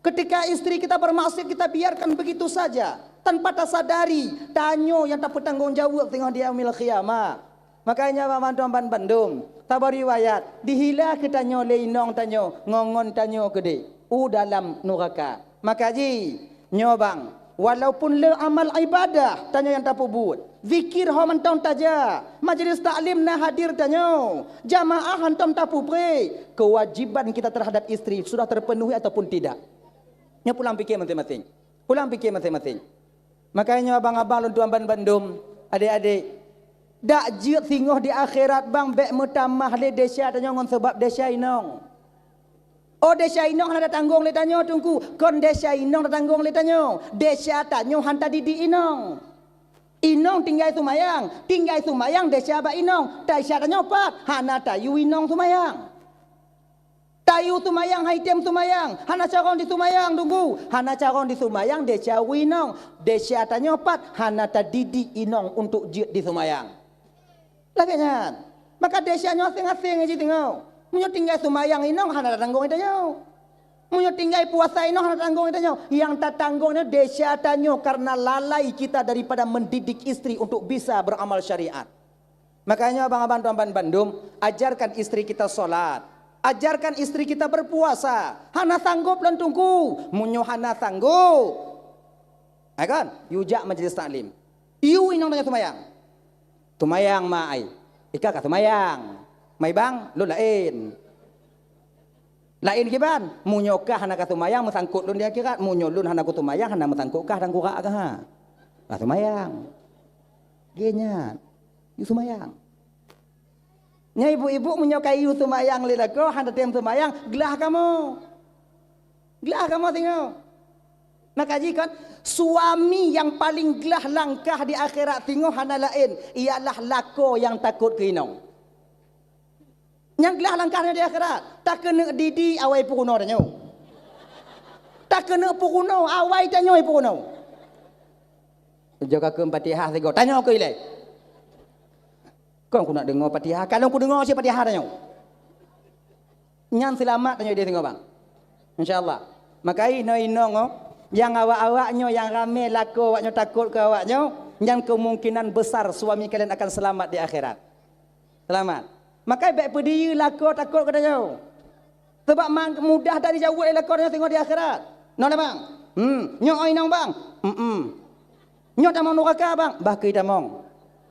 Ketika istri kita bermaksiat, kita biarkan begitu saja tanpa tasadari, tanyoe nyang tapeutanggong jaweueb singoh di yaumil qiyamah. Makanya, bang, mantong ban bandum, saboh riwayat, dihila keu tanyoe lé inong tanyoe, ngon-ngon tanyoe keudeh u dalam nuraka. Maka ji, nyoe bang, walaupun le amal ibadah tanyoe nyang tapeubuet, zikir ho mantong taja, majlis taklim na hadir tanyoe, jamaah hantom tapupreh, kewajiban kita terhadap istri sudah terpenuhi ataupun tidak? Nyoe pulang pikir masing-masing. Pulang pikir masing-masing. Makanya nyoe abang-abang lôn tuan ban bandum, adek-adek, dak jeuet singoh di akhirat bang bék meutamah lé desya tanyoe ngon sabab desya inong. Oh, desya inong hana tatanggong lé tanyoe, Teungku. Kon desya inong tatanggong lé tanyoe. Desya tanyoe han tadidik inong. Inong tinggai sumayang, tinggai sumayang desya bak inong. Desya tanyoe pat, hana tayue inong sumayang. Tayue sumayang han item sumayang, hana carông disumayang, Teungku. Hana carông disumayang desya inong. Desya tanyoe pat, hana tadidik inong untuk jeuet disumayang. Lagée nyan. Maka desya nyoe aséng-aséng jih singoh. Meunyoe tinggai sumayang inong hana tatanggong tanyoe. Meunyoe tinggai puasa inong hana tatanggong tanyoe. Nyang tatanggong nyoe desya tanyoe karena lalai kita daripada mendidik istri untuk bisa beramal syariat. Makanya abang-abang tuan ban bandum, ajarkan istri kita salat. Ajarkan istri kita berpuasa. Hana sanggup lôn Teungku. Meunyoe hana sanggup, hai kon, yue jak majlis taklim. Yue inong tanyoe sumayang. Sumayang, mak ai. Ikah ka sumayang. Mai bang, lôn laén. Laén kiban, meunyoe kah hana ka sumayang, meusangkot lôn di akhirat. Meunyoe lôn hana kusumayang, hana meusangkot kah dan kurak kah. Ka sumayang. Geuh nyan. Yue sumayang. Nyan ibu-ibu meunyoe ka yue sumayang lé lakoe, hana tem sumayang, glah kamoe. Glah kamoe singoh. Maka jih kan, suami nyang paléng glah langkah di akhirat singoh hana laén, ialah lakoe nyang takot keu inong. Nyang glah langkah nyoe di akhirat, takeuneuk didik awai peurunoe tanyoe. Takeuneuk peurunoe awai tanyoe peurunoe. Jok ka keu Fatihah sigoe, tanyoe keu ilée. Kon kuneuk deungoe Fatihah, ka lôn kudeungoe cit Fatihah tanyoe. Nyan seulamat tanyoe idéh singoh bang. Insya Allah. Maka inoe inong oh, nyang awak-awak nyoe nyang ramé lakoe awak nyoe takot keu awak nyoe, nyan kemungkinan besar suami kalian akan selamat di akhirat. Selamat. Maka bék peudiyeu lakoe takot keu tanyoe. Sabab mang-, mudah that dijaweueb lé lakoe tanyoe singoh di akhirat. Nyoe bang. Hmm, nyoe inong bang. Hmm. Nyoe tamong nuraka bang, bah keu tamong.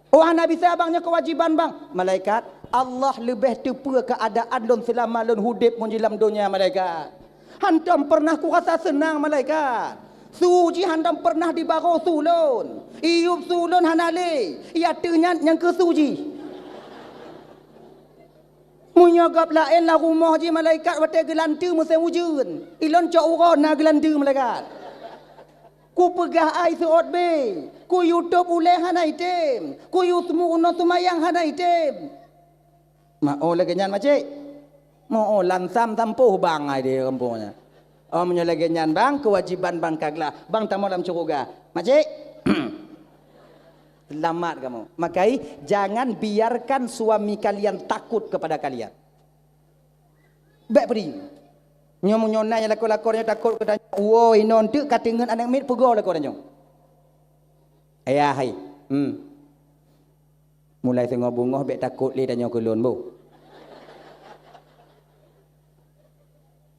Oh hana bisa bang, nyoe kewajiban bang. Malaikat, Allah leubeh teupeue keuadaan lôn seulama lôn udeb ngon di lam donya malaikat. Hantom pernah kurasa seunang malaikat. Su jih hantom pernah dibaroe su lôn. Iyup su lôn hana lé. Iya teuh nyan nyang keu su jih. Meunyoe gob laén lam rumoh jih malaikat watée geulanteue musém ujeuen, ilôn cok uroe na geulanteue malaikat. Kupeugah ai seuôt bé, kuyue tôb ulée hana item, kuyue seumu unoe seumayang hana item. Ma oh lagée nyan macik? Ma oh lansam sampôh bang ai di gampông nyan. Oh meunyoe lagée nyan bang, keuwajéban bang ka glah, bang tamong lam syeuruga. Macik? Selamat kamu. Makai, jangan biarkan suami kalian takut kepada kalian. Bék peudeh. Nyoe meunyoe na nyang lakoe-lakoe nyoe takot keu tanyoe, woe inong teuk ka teungeut aneuk miet peugoe lakoe tanyoe. Ayah hai. Hmm. Mulai singoh beungoh bék takot lé tanyoe keu lôn boh.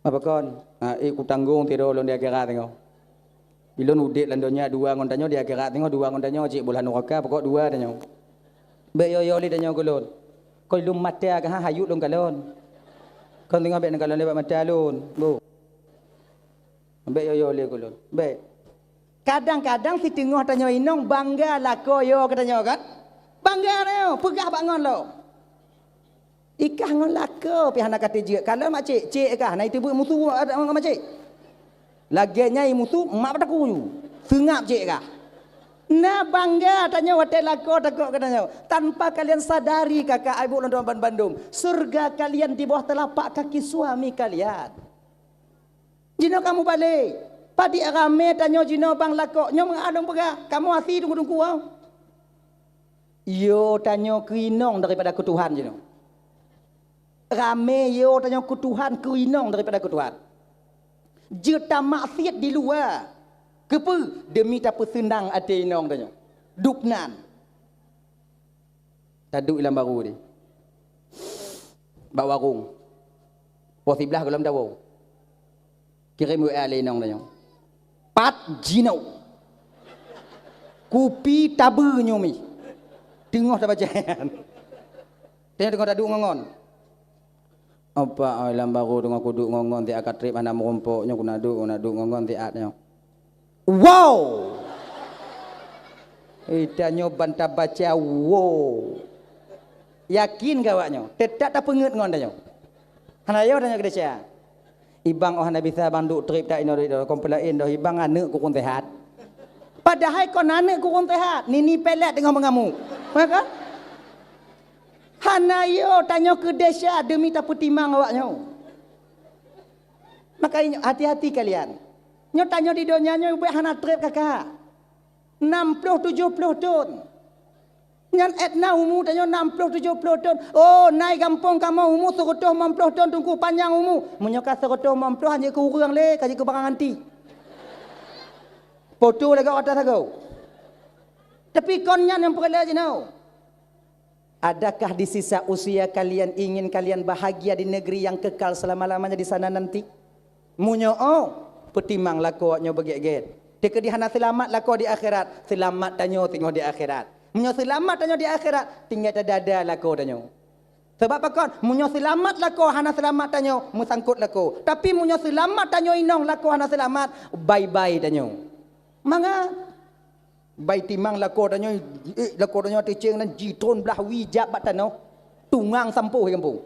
Apa kon? Ha, eh, kutanggong sidroe lôn di akhirat singoh. Ilôn udeb lam donya dua ngon tanyoe, di akhirat singoh dua ngon tanyoe, cit beulah nuraka, pokok dua tanyoe. Bék yo-yo lé tanyoe keu lôn. Kon lôn mata ka ha, hayut lôn kalon. Kon singoh bék neukalon lé bak mata lôn. Boh. Bék yo-yo lé keu lôn. Bék. Kadang-kadang siteungoh tanyoe inong bangga lakoe yo keu tanyoe kan? Bangga tanyoe, peugah bak ngon lom. Ikah ngon lakoe pih hana ka teujeuet. Kalon mak cik, cik kah na iteubeut musu ngon mak cik. Lagée nyai musu mak bataku. Seungab cik kah. Na bangga tanyoe watée lakoe takot keu tanyoe. Tanpa kalian sadari kakak ibu lôn ban bandum, surga kalian di bawah telapak kaki suami kalian. Jinoe kamoe balek. Padit ramé tanyoe jinoe bang lakoe nyoe meungadong peugah, kamoe hase teungku-teungku. Yo tanyoe keu inong daripada keu Tuhan jinoe. Ramé yo tanyoe keu Tuhan, keu inong daripada keu Tuhan. Jeuet tamaksiet di luwa. Keupeue? Demi tapeuseunang até inong tanyoe. Dubnan. Taduek lam baru deh. Bak warong. Poh siblaih gohlom tawoe. Kirém W A lé inong tanyoe. Pat jinoe. Kupi tabeue nyoe mi. Teungoh tabaca nyan. Teungoh taduek ngon-ngon. Apa ai lam baru teungoh kuduek ngon-ngon siat ka trép hana meurumpok nyoe, kunaduek, kunaduek ngon-ngon siat nyoe. Wow! Eh, tanyoe ban tabaca wow. Yakin keu awak nyoe, teutap tapeungeut ngon tanyoe. Hana yo tanyoe keudesya. Ibang oh hana bisa bang duek trép tak inoe, inoe, kompelain doh ibang aneuk kukun sehat. Padahai kon aneuk kukun sehat, nini pelet teungoh meungamuk. Ya kan? Hana yo tanyoe keudesya demi tapeutimang awak nyoe. Makanya hati-hati kalian. Nyoe tanyoe di donya nyoe ubek hana trép kakak. Enam puluh tujuh puluh thon. Nyan etna umu tanyoe enam puluh tujuh puluh thon. Oh, nai gampông kamoe umu seratus lima puluh thon teungku panyang umu. Meunyoe ka seratus lima puluh hana keu ureueng lé, ka jeuet keu barang antik. Poto lagak atas ago. Tapi kon nyan nyang peureulée jinoe. Adakah di sisa usia kalian ingin kalian bahagia di negeri yang kekal selama-lamanya di sana nanti? Meunyoe oh, peutimang lakoe nyoe beugét-gét. Teukeudi hana seulamat lakoe di akhirat, seulamat tanyoe singoh di akhirat. Meunyoe seulamat tanyoe di akhirat, tinggai tadada lakoe tanyoe. Sabab pakon? Meunyoe seulamat lakoe hana seulamat tanyoe, meusangkot lakoe. Tapi meunyoe seulamat tanyoe inong lakoe hana seulamat, bye-bye tanyoe. Mangat. Bai timang lakoe tanyoe, eh, lakoe tanyoe teucéng nan jitron blah wie jak bak tanoh. Tungang sampôh di gampông.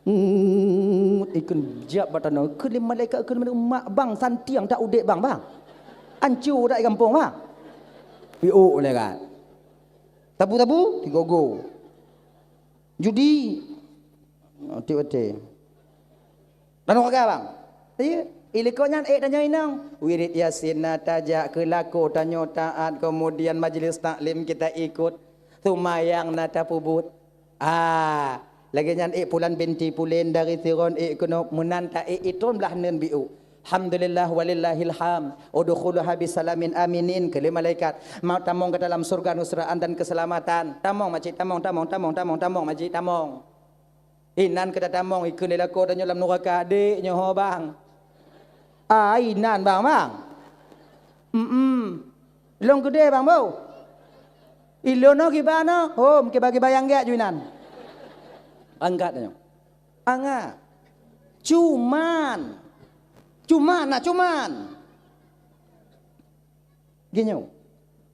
Ngut, ikheun jak bak tanoh. Kheun lé malaikat, kheun lé malaikat, "Mak bang, santiang that udép bang, bang. Ancô that di gampông, bang." Piôh lé kan. Sabu-sabu, tigogo. Judi. Oté-oté. Lalu ka bang. Iya, iliko nyan ék tanyoe inong. Wirid Yasin na tajak keu lakoe tanyoe taat, kemudian majlis taklim kita ikut. Sumayang na tapeubuet. Ah, lagée nyan ék pulan binti pulen dari Siron ék keunoe meunan ta ék itron blah neun biôh. Alhamdulillah walillahil hamd. Udkhuluha bisalamin aminin, kheun lé malaikat. Ma-, tamong ke dalam surga nusraan dan keselamatan. Tamong, makcik, tamong, tamong, tamong, tamong, tamong, makcik, tamong. Inan keu tatamong, ikheun lé lakoe tanyoe lam nuraka, "Dek, nyoe ho, bang." "Ah, inan, bang, bang." "Mm-mm." "Lôn keudeh, bang, boh." "Ilôn nyoe kiban nyoe." "Hom, kiban-kiban nyang gét ju inan." Angkat tanyoe. Angat. Cuman, Cuman, nah, cuman. Geutanyoe,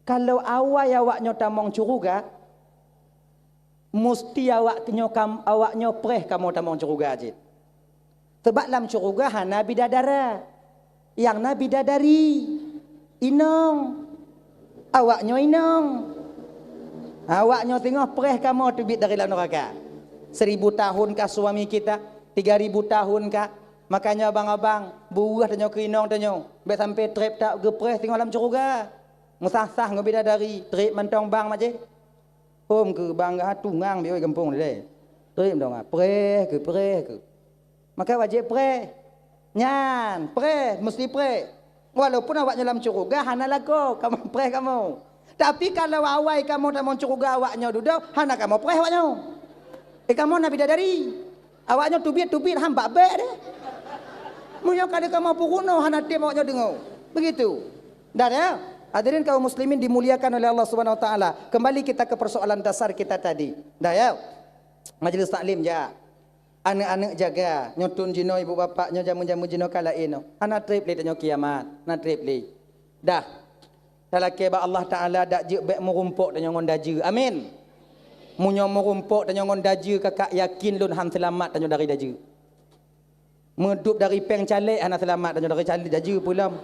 kalau awai awaknyoe tamong syeuruga, musti awaknyoe kam-, awaknyoe preh kamoe tamong syeuruga cit. Sabab lam syeuruga hana bidadara. Nyang na bidadari, inong. Awaknyoe inong. Awaknyoe singoh preh kamoe teubiet dari lam neuraka. Seribu tahun kah suami kita, tiga ribu tahun kah. Makanya abang-abang, beuweueh tanyoe keu inong tanyoe. Bèk sampoe trép that geupreh singoh lam syeuruga. Meusah-sah ngon bidadari, trép mantong bang maje. Hom keu bang geuh tungang biôh gampông deh. Trép mantong, preh keu, preh keu. Maka wajéb preh. Nyan, preh, meusti preh. Walaupun awaknyoe lam syeuruga hana lakoe, kamoe preh kamoe. Tapi kalau awai kamoe tamong syeuruga awaknyoe dudoe, hana kamoe preh awaknyoe. Eh, kamoe na bidadari. Awaknyoe teubiet-teubiet han bak bèk deh. Meunyoe ka lheueh kamoe peurunoe hana tem awaknyoe deungoe. Begitu. Dah ya? Hadirin kaum muslimin dimuliakan oleh Allah Subhanahu wa taala. Kembali kita ke persoalan dasar kita tadi. Dah ya? Majelis taklim jak. Aneuk-aneuk jaga, nyoe thôn jinoe ibu bapak, nyoe jameun-jameun jinoe ka laén nyoe. Hana trép lé tanyoe kiamat, hana trép lé. Dah. Talakèe bak Allah Taala dak jeuet bèk meurumpok tanyoe ngon dajeue. Amin. Meunyoe meurumpok tanyoe ngon dajeue, kakak yakin lôn han seulamat tanyoe dari dajeue. Meudup dari péng calék hana seulamat tanyoe dari calék dajeue peue lom.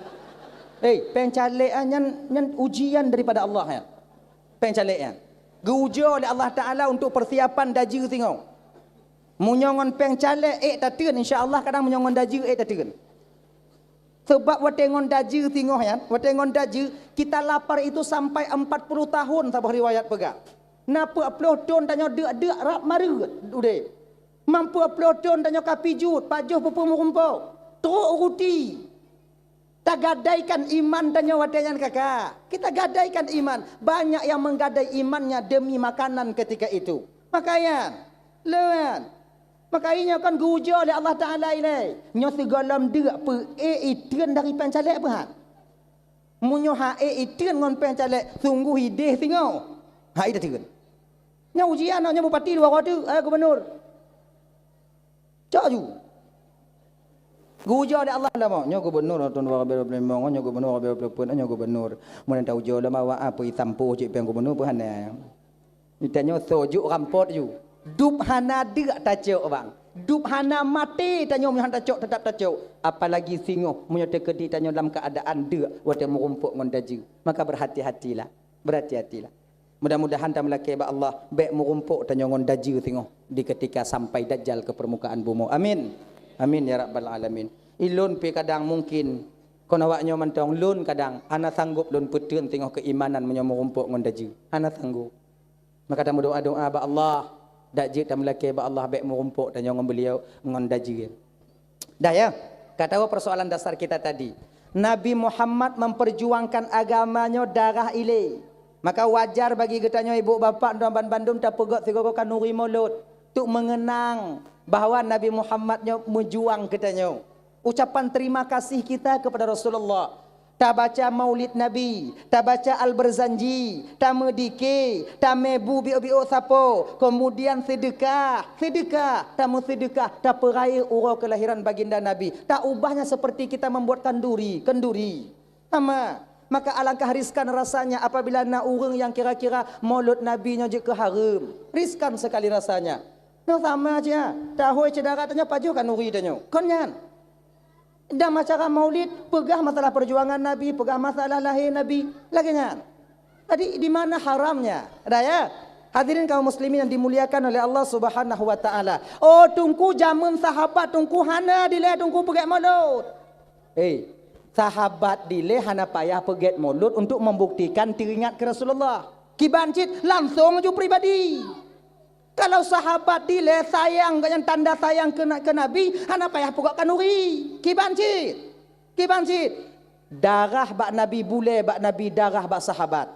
Hei, péng calék ah, nyan, nyan ujian daripada Allah nyan. Péng calék nyan geu-ujoe lé Allah Taala untuk persiapan dajeue singoh. Meunyoe ngon péng calék ék tateun, insya Allah kadang meunyoe ngon dajeue ék tateun. Sabab watèe ngon dajeue singoh nyan, watèe ngon dajeue, kita lapar itu sampai empat puluh tahun saboh riwayat peugah. Na peuet ploh thôn tanyoe deuk-deuk rab mareuet udép. Meunan peuet ploh thôn tanyoe ka pijuet, pajoh peue-peue meurumpok, trok ruti. Tagadaikan iman tanyoe watèe nyan kakak. Kita gadaikan iman. Banyak yang menggadai imannya demi makanan ketika itu. Makanya, leuan. Maka inyoe kan geu-ujoe lé Allah Taala ilèe. Nyoe sigohlom deuk peuék iteun dari péng calék peue han? Meunyoe han ék iteun ngon péng calék, sunggoh idéh singoh. Han ék iteun. Nyoe ujian, nyoe bupati dua uroe teuk, eh, gubernur. Cok ju. Geu-ujoe lé Allah lom, nyoe gubernur thôn dua ribu dua puluh lima, nyoe gubernur dua ribu dua puluh empat, nyoe gubernur. Meunyoe taujoe lom awak, ah, peuitam poh cit péng gubernur peue hana. Tanyoe soe jok rampot ju. Dub hana deuk tacok, bang. Dub hana maté tanyoe meunyoe han tacok, teutap tacok. Apalagi singoh meunyoe teukeudi tanyoe lam keuadaan deuk watèe meurumpok ngon dajeue. Maka berhati-hatilah. Berhati-hatilah. Mudah-mudahan tameulakèe bak Allah, bèk meurumpok tanyoe ngon dajeue singoh di ketika sampai Dajjal ke permukaan bumoe. Amin. Amin ya rabbal alamin. Ilôn pih kadang mungkin kon awaknyoe mantong, lôn kadang hana sanggop lôn peuteun singoh keuimanan meunyoe meurumpok ngon dajeue. Hana sanggop. Maka tameudoa-doa bak Allah, dak jeuet tameulakèe bak Allah bèk meurumpok tanyoe ngon beuliau ngon dajeue. Dah ya, ka tahu persoalan dasar kita tadi. Nabi Muhammad memperjuangkan agama nyoe darah ilèe. Maka wajar bagi geutanyoe ibu bapak dan bandum tapeugöt sigoe-goe khanuri Maulud, untuk mengenang bahwa Nabi Muhammad nyoe meujuang keu tanyoe. Ucapan terima kasih kita kepada Rasulullah. Tabaca Maulid Nabi, tabaca Al-Barzanji, tameudike, tamé bu biôk-biôk sapo, kemudian seudeukah, seudeukah, tameuseudeukah, tapeurayeuk uroe keulahiran baginda Nabi. Taubahnya seperti kita membuat kanduri, kenduri. Sama. Maka alangkah riskan rasanya apabila na ureuëng nyang kira-kira Maulud Nabi nyoe jeuet keu hareuem. Riskan sekali rasanya. Nyoe sama aja. Tahôi syedara tanyoe pajoh khanuri tanyoe. Kon nyan. Dalam acara Maulid, peugah masalah perjuangan Nabi, peugah masalah lahé Nabi, lagèe nyan. Jadi, di mana haramnya? Dah ya? Hadirin kaum muslimin yang dimuliakan oleh Allah Subhanahu wa taala. Oh, Teungku, jameun sahabat Teungku hana dilèe Teungku peugèt Maulud. Eh, sahabat dilèe hana payah peugèt Maulud untuk membuktikan teuingat keu Rasulullah. Kiban cit langsung ju pribadi. Kalau sahabat dilèe sayang, gobnyan tanda sayang keu na-, keu Nabi, hana payah peugöt khanuri. Kiban cit. Kiban cit. Darah bak Nabi, bulèe bak Nabi, darah bak sahabat.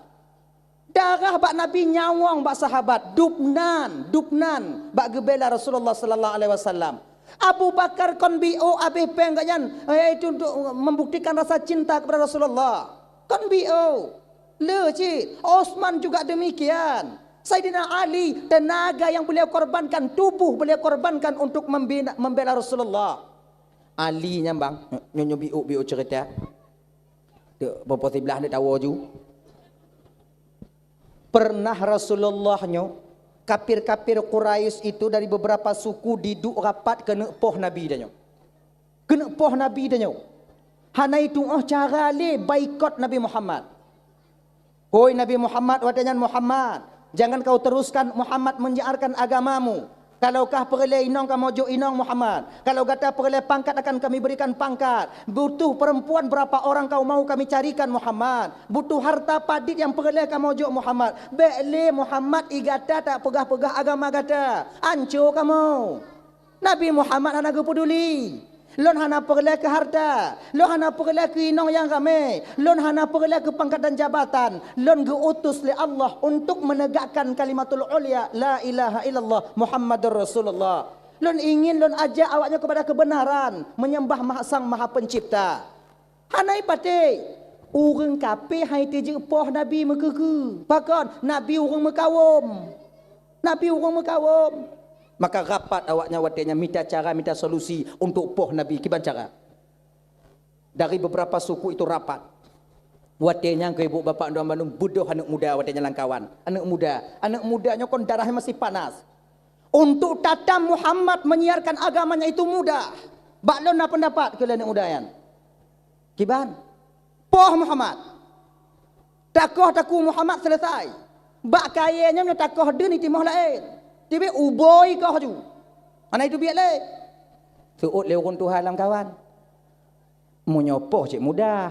Darah bak Nabi, nyawöng bak sahabat. Dubnan, dubnan bak geubela Rasulullah sallallahu alaihi wasallam. Abu Bakar kon biôk abéh péng gobnyan, eh, itu untuk membuktikan rasa cinta kepada Rasulullah. Kon biôk. Le cit, Utsman juga demikian. Saidina Ali, tenaga yang beliau korbankan, tubuh beliau korbankan untuk membina, membela Rasulullah. Ali nyan bang, nyoe, nyoe biôk-biôk ceurita. Dek, popo siblah dek tawo ju. Pernah Rasulullah nyoe, kafir-kafir Quraisy itu dari beberapa suku diduek rapat keuneuk poh Nabi tanyoe. Keuneuk poh Nabi tanyoe. Hana itu'oh cara lé baikot Nabi Muhammad. Hôi Nabi Muhammad, watée nyan Muhammad, jangan kau teruskan Muhammad menyiarkan agamamu. Kalau kah peureulée inong kamoe jok inong Muhammad. Kalau gata peureulée pangkat akan kami berikan pangkat. Butuh perempuan berapa orang kau mau kami carikan Muhammad. Butuh harta padit nyang peureulée kamoe jok Muhammad. Bék lé Muhammad i gata tapeugah-peugah agama gata. Anco kamoe. Nabi Muhammad hana geupeuduli. Lôn hana peureulée keu harta, lôn hana peureulée keu inong nyang ramé, lôn hana peureulée keu pangkat dan jabatan. Lôn geu-utus lé Allah untuk menegakkan kalimatul ulya, la ilaha illallah Muhammadur Rasulullah. Lôn ingin lôn ajak awaknyoe keupada keubeunaran, meunyeumbah Maha Sang Maha Pencipta. Hana ipatéh, ureuëng kafé hai teujeuet poh Nabi meukeue-keue. Pakon? Nabi ureuëng meukawöm. Nabi ureuëng meukawöm. Maka rapat awaknyan watée nyan mita cara, mita solusi untuk poh Nabi. Kiban cara? Dari beberapa suku itu rapat. Watée nyan keu ibu bapak dan bandum beudôh aneuëk muda watée nyan lam kawan. Aneuëk muda, aneuëk muda nyoe kon darahnya masih panas. Untuk tatam Muhammad menyiarkan agamanya itu mudah. Bak lôn na pendapat keu lé aneuëk muda nyan. Kiban? Poh Muhammad. Takoh takue Muhammad selesai. Bak kayée nyoe nyoe takoh deun itimoh laén. Tibé uboi koh ju. Hana itu biet lé. Seuôt lé ureuëng tuha lam kawan. Meunyoe poh cit mudah.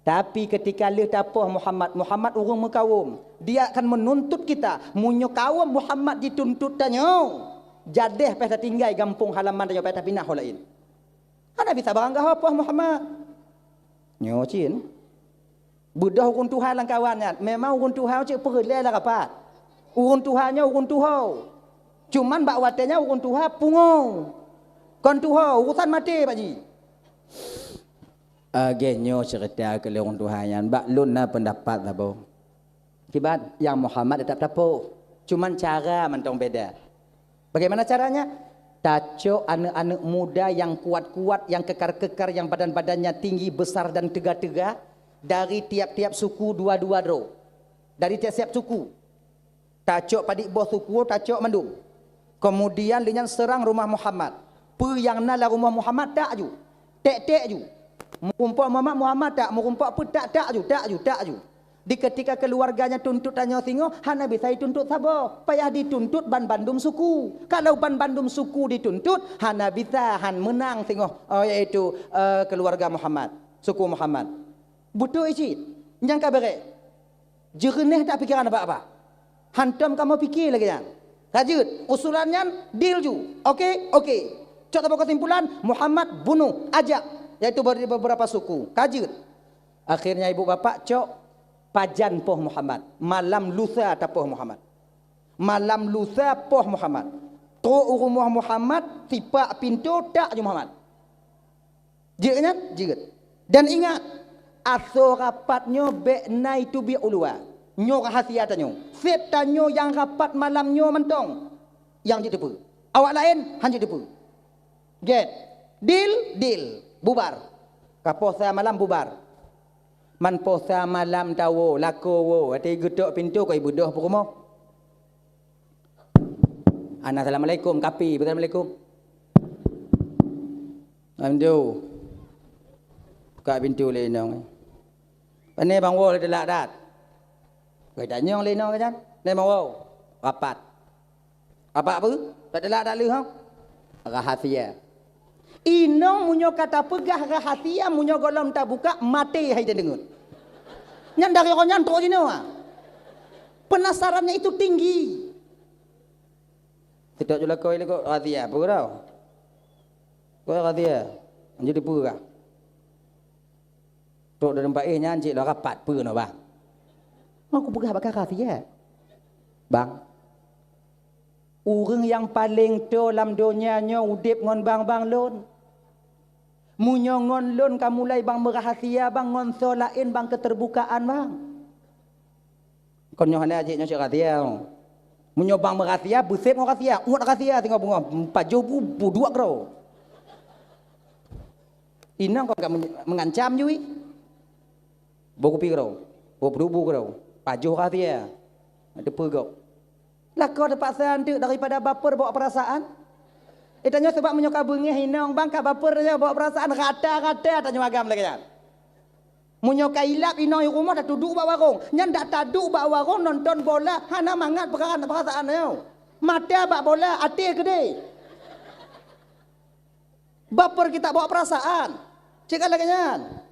Tapi ketika lheueh tapoh Muhammad, Muhammad ureuëng meukawöm. Dia akan menuntut kita. Meunyoe kawöm Muhammad jituntut tanyoe, jadeh payah tatinggai gampông halaman tanyoe payah tapinah ho laén. Hana bisa baranggaho poh Muhammad. Nyoe cit. Beudôh ureuëng tuha lam kawan nyan. Memang ureuëng tuha cit peureulée lam rapat. Ureuëng tuha nyoe ureuëng tuho. Cuman bak watée nyan ureuëng tuha pungo. Kon tuho, urusan maté bak jih. Lagée nyoe ceurita keu lé ureuëng tuha nyan, bak lôn na pendapat saboh. Kiban, nyang Muhammad teutap tapoh. Cuman cara mantong beda. Bagaimana caranya? Tacok aneuëk-aneuëk muda nyang kuat-kuat, nyang kekar-kekar, nyang badan-badannya tinggi, besar dan teuga-teuga, dari tiap-tiap suku dua-dua droe. Dari tiap-tiap suku. Tacok padit boh suku, tacok mandum. Kemudian lé nyan seurang rumoh Muhammad. Peue nyang na lam rumoh Muhammad, tak ju. Tek-tek ju. Meurumpok Muhammad, Muhammad tak. Meurumpok peue, tak, tak ju, tak ju, tak ju. Di ketika keuluwarganya tuntot tanyoe singoh, hana bisa jituntut saboh. Payah dituntut ban bandum suku. Kalau ban bandum suku dituntut, hana bisa, han meunang singoh, eh, yaitu, eh, keuluwarga Muhammad, suku Muhammad. Beutôi cit. Nyang ka beureh. Jeureuneh that pikeran Abah-abah. Hantom kamoe pike lagée nyan. Ka jeuet, usulan nyan deal ju. Oke? Oke. Cok saboh keusimpulan, Muhammad bunoh, ajak, yaitu be-, beberapa suku. Ka jeuet. Akhirnya ibu bapak cok pajan poh Muhammad. Malam lusa tapoh Muhammad. Malam lusa poh Muhammad. Trok u rumoh Muhammad, sipak pintoe, tak ju Muhammad. Jeuet nyan? Jeuet. Dan ingat, asoe rapat nyoe bék na iteubiet u luwa. Nyoe rahasia tanyoe. Seb tanyoe nyang rapat malam nyoe mantong nyang jeuet teupeue. Awak laén han jeuet teupeue. Gét. Deal? Deal. Bubar. Ka poh sa malam bubar. Man poh sa malam tawoe, lakoe woe, watée geutok pintoe kon ibeudôh peurumoh. Hana assalamualaikum, kapi, assalamualaikum. Alhamdulillah. Buka pintoe lé inong. Pane bang woe teulak that. Geutanyong lé inong nyan. Pane bang woe. Rapat. Rapat peue? Teulak that lheueh, ha? Rahasia. Inong meunyoe ka tapeugah rahasia, meunyoe gohlom tabuka, maté hai tadeungon. Nyan dari uroe nyan trok jinoe, ha. Penasarannya itu tinggi. Sidroe ju lakoe likot rahasia, peue tau? Kok rahasia? Jadi peue kah? Trok dalam paih nyan cit lôn rapat peue nyoe, bang? Mau kupeugah bak kah rahasia? Bang, ureuëng nyang paleng toe lam donya nyoe udeb ngon bang-bang lôn. Meunyoe ngon lôn ka mulai bang meurahasia, bang, ngon soe laén bang keuteurbukaan, bang. Kon nyoe hana jeuet nyoe cit rahasia. Meunyoe bang meurahasia, beuseb ngon rahasia, uet rahasia singoh beungoh, pajoh bu, bu duek droe. Inong kon ka men-, mengancam jih. Boh kupi keudroe, boh peudubu keudroe, pajoh rahsia. Teupeue gob. Lakoe teupaksa anteuk daripada baper bawa perasaan. Eh, tanyoe sabab meunyoe ka beungéh inong bang ka baper tanyoe bawa perasaan, rata-rata tanyoe agam lagée nyan. Meunyoe ka ilab inong i rumoh, tatuduek bak warong. Nyan dak taduek bak warong nonton bola, hana mangat perasaan, perasaan nyoe. Mata bak bola, até keudeh. Baper kita bawa perasaan. Cit ka lagée nyan.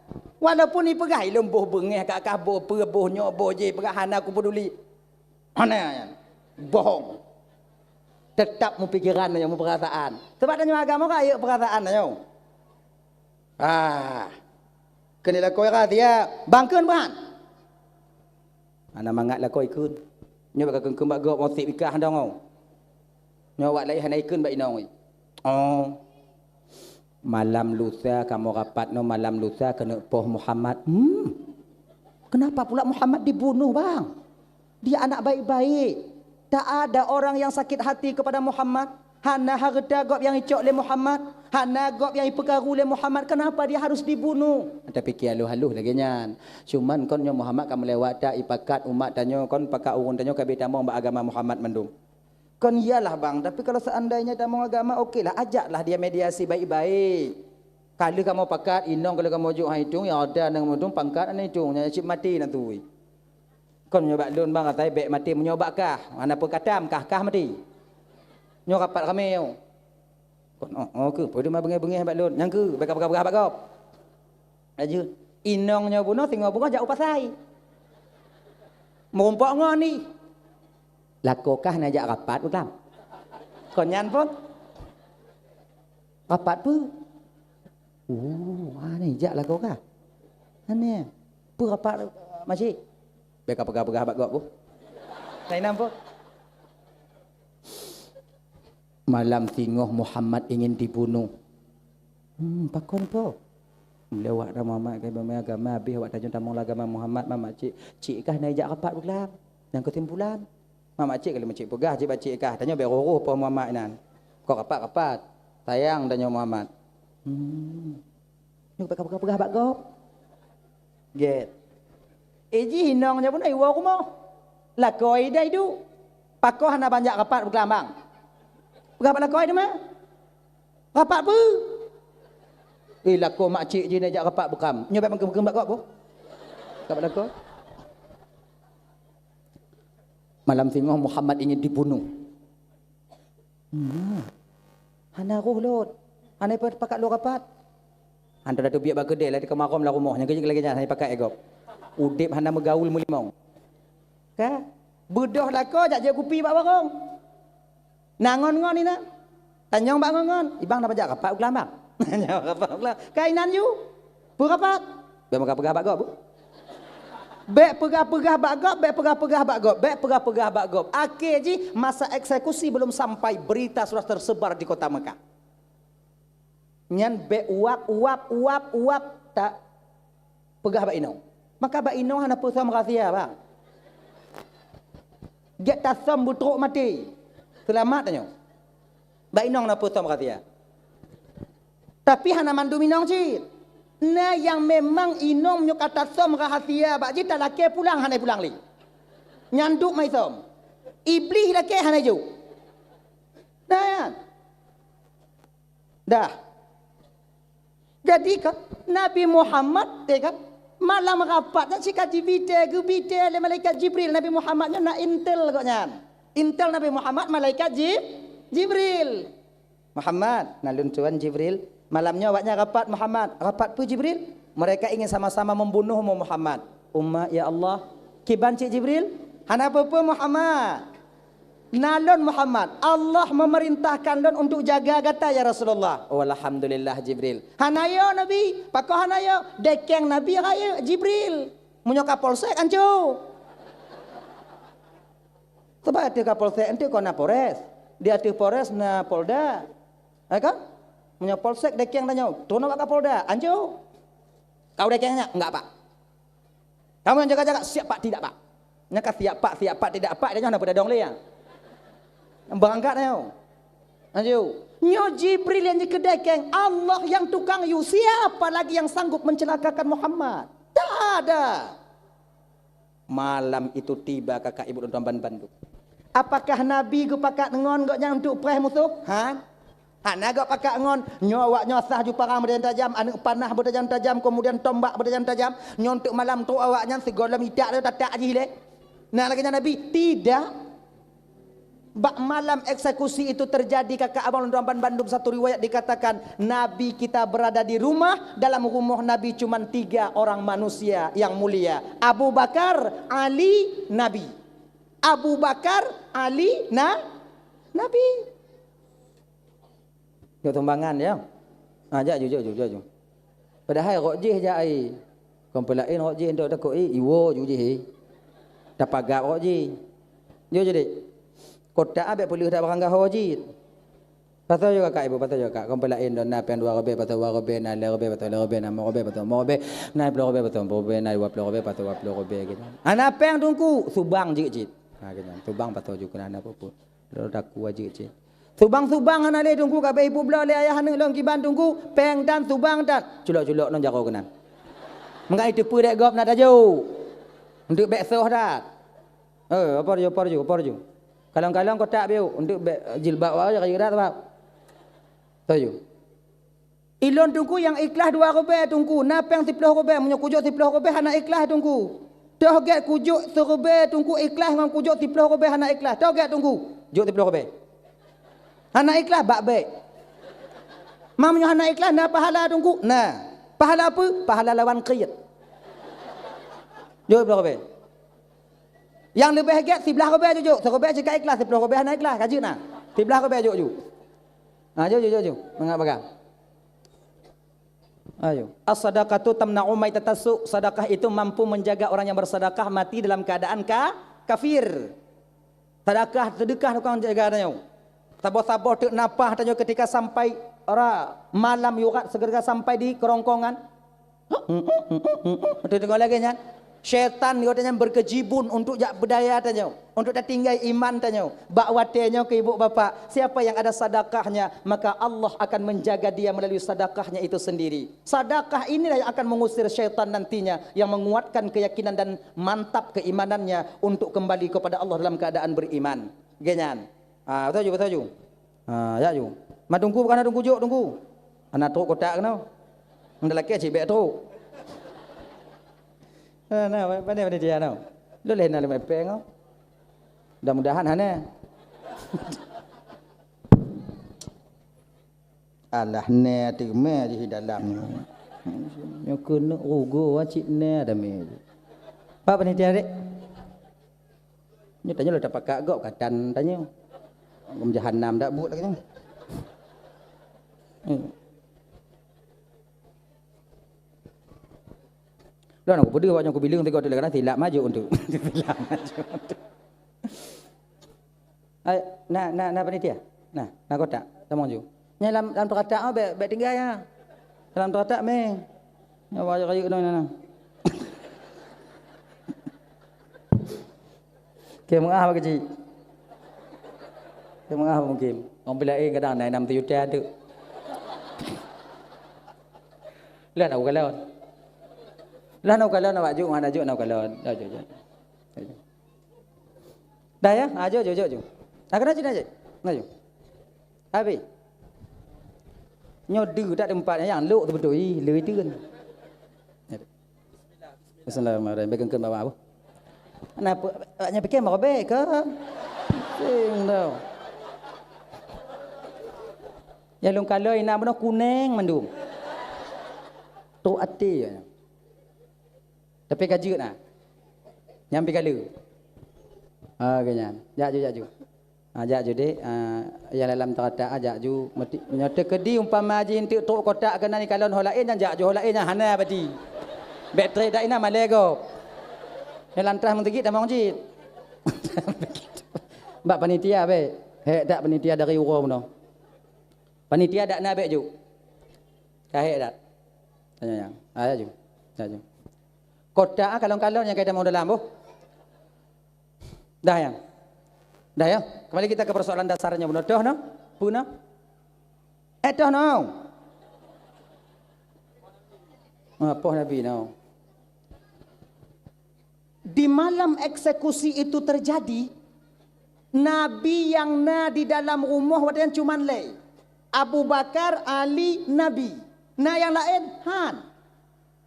Walaupun ipeugah ilôn boh beungéh, ka kah boh peue, boh nyoe, boh jéh, peugah hana kupeduli. Hana nyan. Bohong. Teutap meupikiran nyoe, meuperasaan. Sabab tanyoe agama ka ayeuek perasaan nyoe. Ah. Keuneuk lakoe rahsia, bang kheun ban. Hana mangat lakoe kheun. Nyoe bak kakheun-kheun bak gob, meusiek bikah dong. Nyoe awak laén hana ikheun bak inong. Oh. Malam lusa kamoe rapat nyoe, malam lusa keuneuk poh Muhammad. Hmm. Kenapa pula Muhammad dibunuh, bang? Dia anak baik-baik. Tak ada orang yang sakit hati kepada Muhammad. Hana hareuta gob nyang icok lé Muhammad. Hana gob nyang ipeukaru lé Muhammad. Kenapa dia harus dibunuh? Tapike halôh-halôh lagée nyan. Cuman kon nyoe Muhammad ka meulewat that, ipakat umat tanyoe, kon pakat ureuëng tanyoe ka abéh tamong bak agama Muhammad mandum. Kon iyalah bang, tapi kalau seandainya tamong agama, okelah, ajaklah dia mediasi baik-baik. Ka lheueh kamoe pakat, inong ka lheueh kamoe jok han itong, nyang ada nyang mudong pangkat hana itong, nyang cit maté na tui. Kon nyoe bak lôn bang, asai bék maté, meunyoe bak kah, hana peue katam, kah-kah maté. Nyoe rapat ramé nyoe. Kon, oh, oh, keuh, peue teuma beungéh-beungéh bak lôn, nyang keuh, bék ka peugah-peugah bak gob. Laju, inong nyoe bunoe, singoh beungoh jak u pasai. Meurumpok ngon ni. Lakoe kah na jak rapat, Utam? Kon nyan pun. Rapat peue? Oh, ha ni jak lakoe kah? Ha ni. Peue rapat, Makcik? Bék ka peugah-peugah bak gob, Bu. Sainam, Bu. Malam singoh Muhammad ingin dibunuh. Hmm, pakon po? Lewat dah Muhammad ka beumeung agama, habéh awak tanyoe tamong lam agama Muhammad, ma makcik. Cik kah na jak rapat beukelam? Nyang keusimpulan. Ma makcik kali makcik peugah, cik bak cik kah. Tanyoe bék roh-roh po Muhammad inan. Kok rapat-rapat. Sayang tanyoe Muhammad. Hmm. Nyoe bék ka peugah-peugah bak gob. Gét. Eh, jih inong nyoe pun iwoe rumoh. Lakoe idai du. Pakoh hana banjak rapat beukelam bang. Peugah bak lakoe teuma. Rapat peue? Eh, lakoe makcik jih na jak rapat beukelam. Nyoe bék meukeum-keum bak gob, boh. Rapat lakoe. Malam singoh Muhammad ingin dibunuh. Hmm. Hana roh lôn. Hana pakat lôn rapat. Hantom teubiet bak keudè, lagèe keumarôm lam rumoh, nyang keujeuet lagèe nyan, hana pakat lé gob. Udép hana meugaul meulimong. Ka? Beudôh lakoe jak jép kupi bak warông. Na ngon-ngon inan. Tanyong bak ngon-ngon, "Ibang na banjak rapat u keulam, Bang?" Tanyong rapat u keulam. Ka inan ju. Peue rapat? Bék peugah-peugah bak gob. Bék peugah-peugah bak gob, bék peugah-peugah bak gob, bék peugah-peugah bak gob. Akhé jih masa eksekusi belum sampai, berita sudah tersebar di kota Mekah. Nyan bék uap, uap, uap, uap, ta peugah bak inong. Maka bak inong hana peue som rahsia, Bang. Gét tasom beutrok maté. Seulamat tanyoe. Bak inong na peue som rahsia. Tapi hana mandum inong cit. Na nyang memang inong meunyoe ka tasom rahsia bak jih, talakée pulang, hana pulang lé. Nyan duek meuisom. Iblih lakée hana jok. Nah, nyan. Dah. Jadi kan, Nabi Muhammad, ya kan, malam rapat nyan sika jibitée, geubitée lé malaikat Jibril. Nabi Muhammad nyan na intel gobnyan. Intel Nabi Muhammad malaikat Ji-, Jibril. "Muhammad," nan lôn tuan Jibril, "malam nyoe awaknyan rapat, Muhammad." "Rapat peue, Jibril?" "Mereka ingin sama-sama membunuhmu, Muhammad." "Umma, ya Allah." "Kiban cit, Jibril?" "Hana peue-peue, Muhammad. Na lôn, Muhammad. Allah memerintahkan lôn untuk jaga gata, ya Rasulullah." "Oh, alhamdulillah, Jibril." "Hana yo, Nabi." "Pakon hana yo?" "Dekeng Nabi rayeuk, Jibril. Meunyoe ka polsek, anco." Sabab ateueh Kapolsek enteuk kon na Polres. Di ateueh Polres na Polda. Ya kan? Meunyoe Polsek dekeng tanyoe, tron bak Kapolda, anco. Kau dekeng nyak? Enggak, Pak. Kamu yang jaga-jaga? Siap, Pak, tidak, Pak. Nyang ka siap, Pak, siap, Pak, tidak, Pak, tanyoe hana peudadong lé, ya. Beurangkat tanyoe. Ayo, nyoe Jibril nyang jikeudai keng, Allah nyang tukang yue, siapa lagi yang sanggup mencelakakan Muhammad? Tak ada. Malam itu tiba kakak ibu dan teman bandum. Apakah Nabi geupakat ngon gobnyan untuk preh musoh? Ha? Hana geupakat ngon, nyoe awak nyoe sah ju parang beutajam-tajam, aneuk panah beutajam-tajam, kemudian tombak beutajam-tajam. Nyoe untuk malam tu awak nyan sigohlom itak lé tatak jih lé. Nah, lagèe nyan Nabi? Tidak. Bak malam eksekusi itu terjadi, kakak abang lôn tuan bandum, satu riwayat dikatakan, Nabi kita berada di rumah, dalam rumoh Nabi cuman tiga orang manusia yang mulia. Abu Bakar, Ali, Nabi. Abu Bakar, Ali, na-, Nabi. Jok sumbangan, ya. Ha, jak ju, jak ju, jak ju. Padahai rot jih jak ai. Kon peulaén rot jih, entok takot, eh, iwoe ju jih, eh. Tapagab rot jih. Ju, ju, dek. Kotak abék peuleueh dak barang gaho jih. Pasoe ju kakak ibu, pasoe ju kakak. Kon peulaén don na péng dua ribèe, pasoe dua ribèe, na lhèe ribèe, pasoe lhèe ribèe, na limong ribèe, pasoe limong ribèe, na ploh ribèe, pasoe ploh ribèe, na dua ploh ribèe, pasoe dua ploh ribèe, gitu. Ana péng teungku, subang jeuet cit. Ha, gitu. Subang pasoe ju keunan na peue-peue. Lôn takue jeuet cit. Subang-subang hana lé teungku, ka abéh ipubloe lé ayah aneuk lôn kiban teungku, péng tan, subang tan. Culok-culok ngon jaroe keunan. Meungan iteupeue dek gob na tajok. Untuk bèk soh that. Eh, apor ju, apor ju, apor ju. Kalon-kalon kotak biu, untuk bèk jilbab awak, ka jeuet that, sabab. Taju. Ilôn teungku nyang ikhlas dua ribèe teungku, na péng siploh ribèe, meunyoe kujok siploh ribèe hana ikhlas teungku. Toh gèt kujok siribèe teungku ikhlas ngon kujok siploh ribèe hana ikhlas. Toh gèt teungku, jok siploh ribèe. Hana ikhlas bak bèk. Ma meunyoe hana ikhlas na pahala teungku? Na. Pahala peue? Pahala lawan kriet. Jok siploh ribèe. Nyang leubeh gèt siblaih ribèe jok, siribèe cit ka ikhlas, siploh ribèe hana ikhlas, ka jeuet na. Siblaih ribèe jok ju. Ha, ju, ju, ju, ju. Mangat bagah. Ayo. As-sadaqatu tamna'u maitatas su'. Sedekah itu mampu menjaga orang yang bersedekah mati dalam keadaan ka-, kafir. Sedekah, sedekah tukang jaga tanyoe. Saboh-saboh teuk nafah tanyoe ketika sampai ra-, malam yurat segera sampai di kerongkongan. Betul tengok lagi nyan. Syaitan geutanyoe berkejibun untuk jak beudaya tanyoe, untuk tatinggai iman tanyoe. Bak watèe nyoe keu ibu bapak, siapa yang ada sedekahnya, maka Allah akan menjaga dia melalui sedekahnya itu sendiri. Sedekah inilah yang akan mengusir syaitan nantinya, yang menguatkan keyakinan dan mantap keimanannya untuk kembali kepada Allah dalam keadaan beriman. Geuh nyan. Ha, beutôi ju, beutôi ju. Ha, jak ju. Ma teungku bukan teungku jok teungku. Hana trok kotak keunoe. Ndak lakèe cit bèk trok. Nah, nah, pandai panitia nyoe. Lôn lé na lima epeng. Mudah-mudahan hana. Alah, nè teumè jih dalam nyoe. Nyoe keuneuk rugoe cit nè damé jih. Pak panitia dek. Nyoe tanyoe lôn tapakak gob katan tanyoe. Gom jahanam dak buet lagèe nyoe. Hmm. Lôn aku peudeuh awak nyoe kubileung sigoe teuk lé kana silap maju untuk. Silap maju untuk. Hai, na, na, na panitia? Na, na kotak? Tamong ju. Nyan lam, lam teukatak, oh, bèk, bèk tinggai, ha. Lam teukatak mé. Nyoe rayeuk-rayeuk nyoe na. Keu meuah bak keuchik. Keu meuah mungkin. Orang pula, eh, kadang na enam juta tu. Lah nak kalon. Lah nak kalon awak juk, mana juk nak kalon. Dah juk, juk. Dah juk. Dah ya? Ha, jok, jok, jok, jok. Ha, keunoe cit, jok. Keunoe cit. Habis. Nyoe deuh that teumpat nyang lok teubeutôi, ih, le teun. Bismillahirrahmanirrahim. Bèk keun-keun bawah apa? Kenapa? Awaknyan pikir mau bèk ke? Pusing tau. Nyang lôn kalon inan bunoe kuneng mandum. Trok até. Tapi ka jeuet na. Nyan pi kale. Ha, geuh nyan. Jak ju, jak ju. Ha, jak ju dek. Ha, nyang lam teukatak, ha, jak ju. Meuti-, nyoe teukeudi umpama jih enteuk trok kotak keunan ikalon ho laén, nyan jak ju ho laén, nyan hana bati. Bèk trép dak inan malèe gob. Nyang lam trah meuteugit tamong cit. Bak panitia bèk. Hèk that panitia dari uroe bunoe. Panitia dak na bèk ju. Ka hèk that. Tanyoe nyang. Ha, jak ju. Jak ju. Kotak, ha, kalon-kalon nyang ka itamong dalam boh. Dah nyang. Dah ya. Kembali kita ke persoalan dasarnya bunoe toh, no? Peue na? Eh, toh no. Ah, poh Nabi no. Di malam eksekusi itu terjadi, Nabi nyang na di dalam rumoh watée nyan cuman lé. Abu Bakar, Ali, Nabi. Na nyang laén? Han.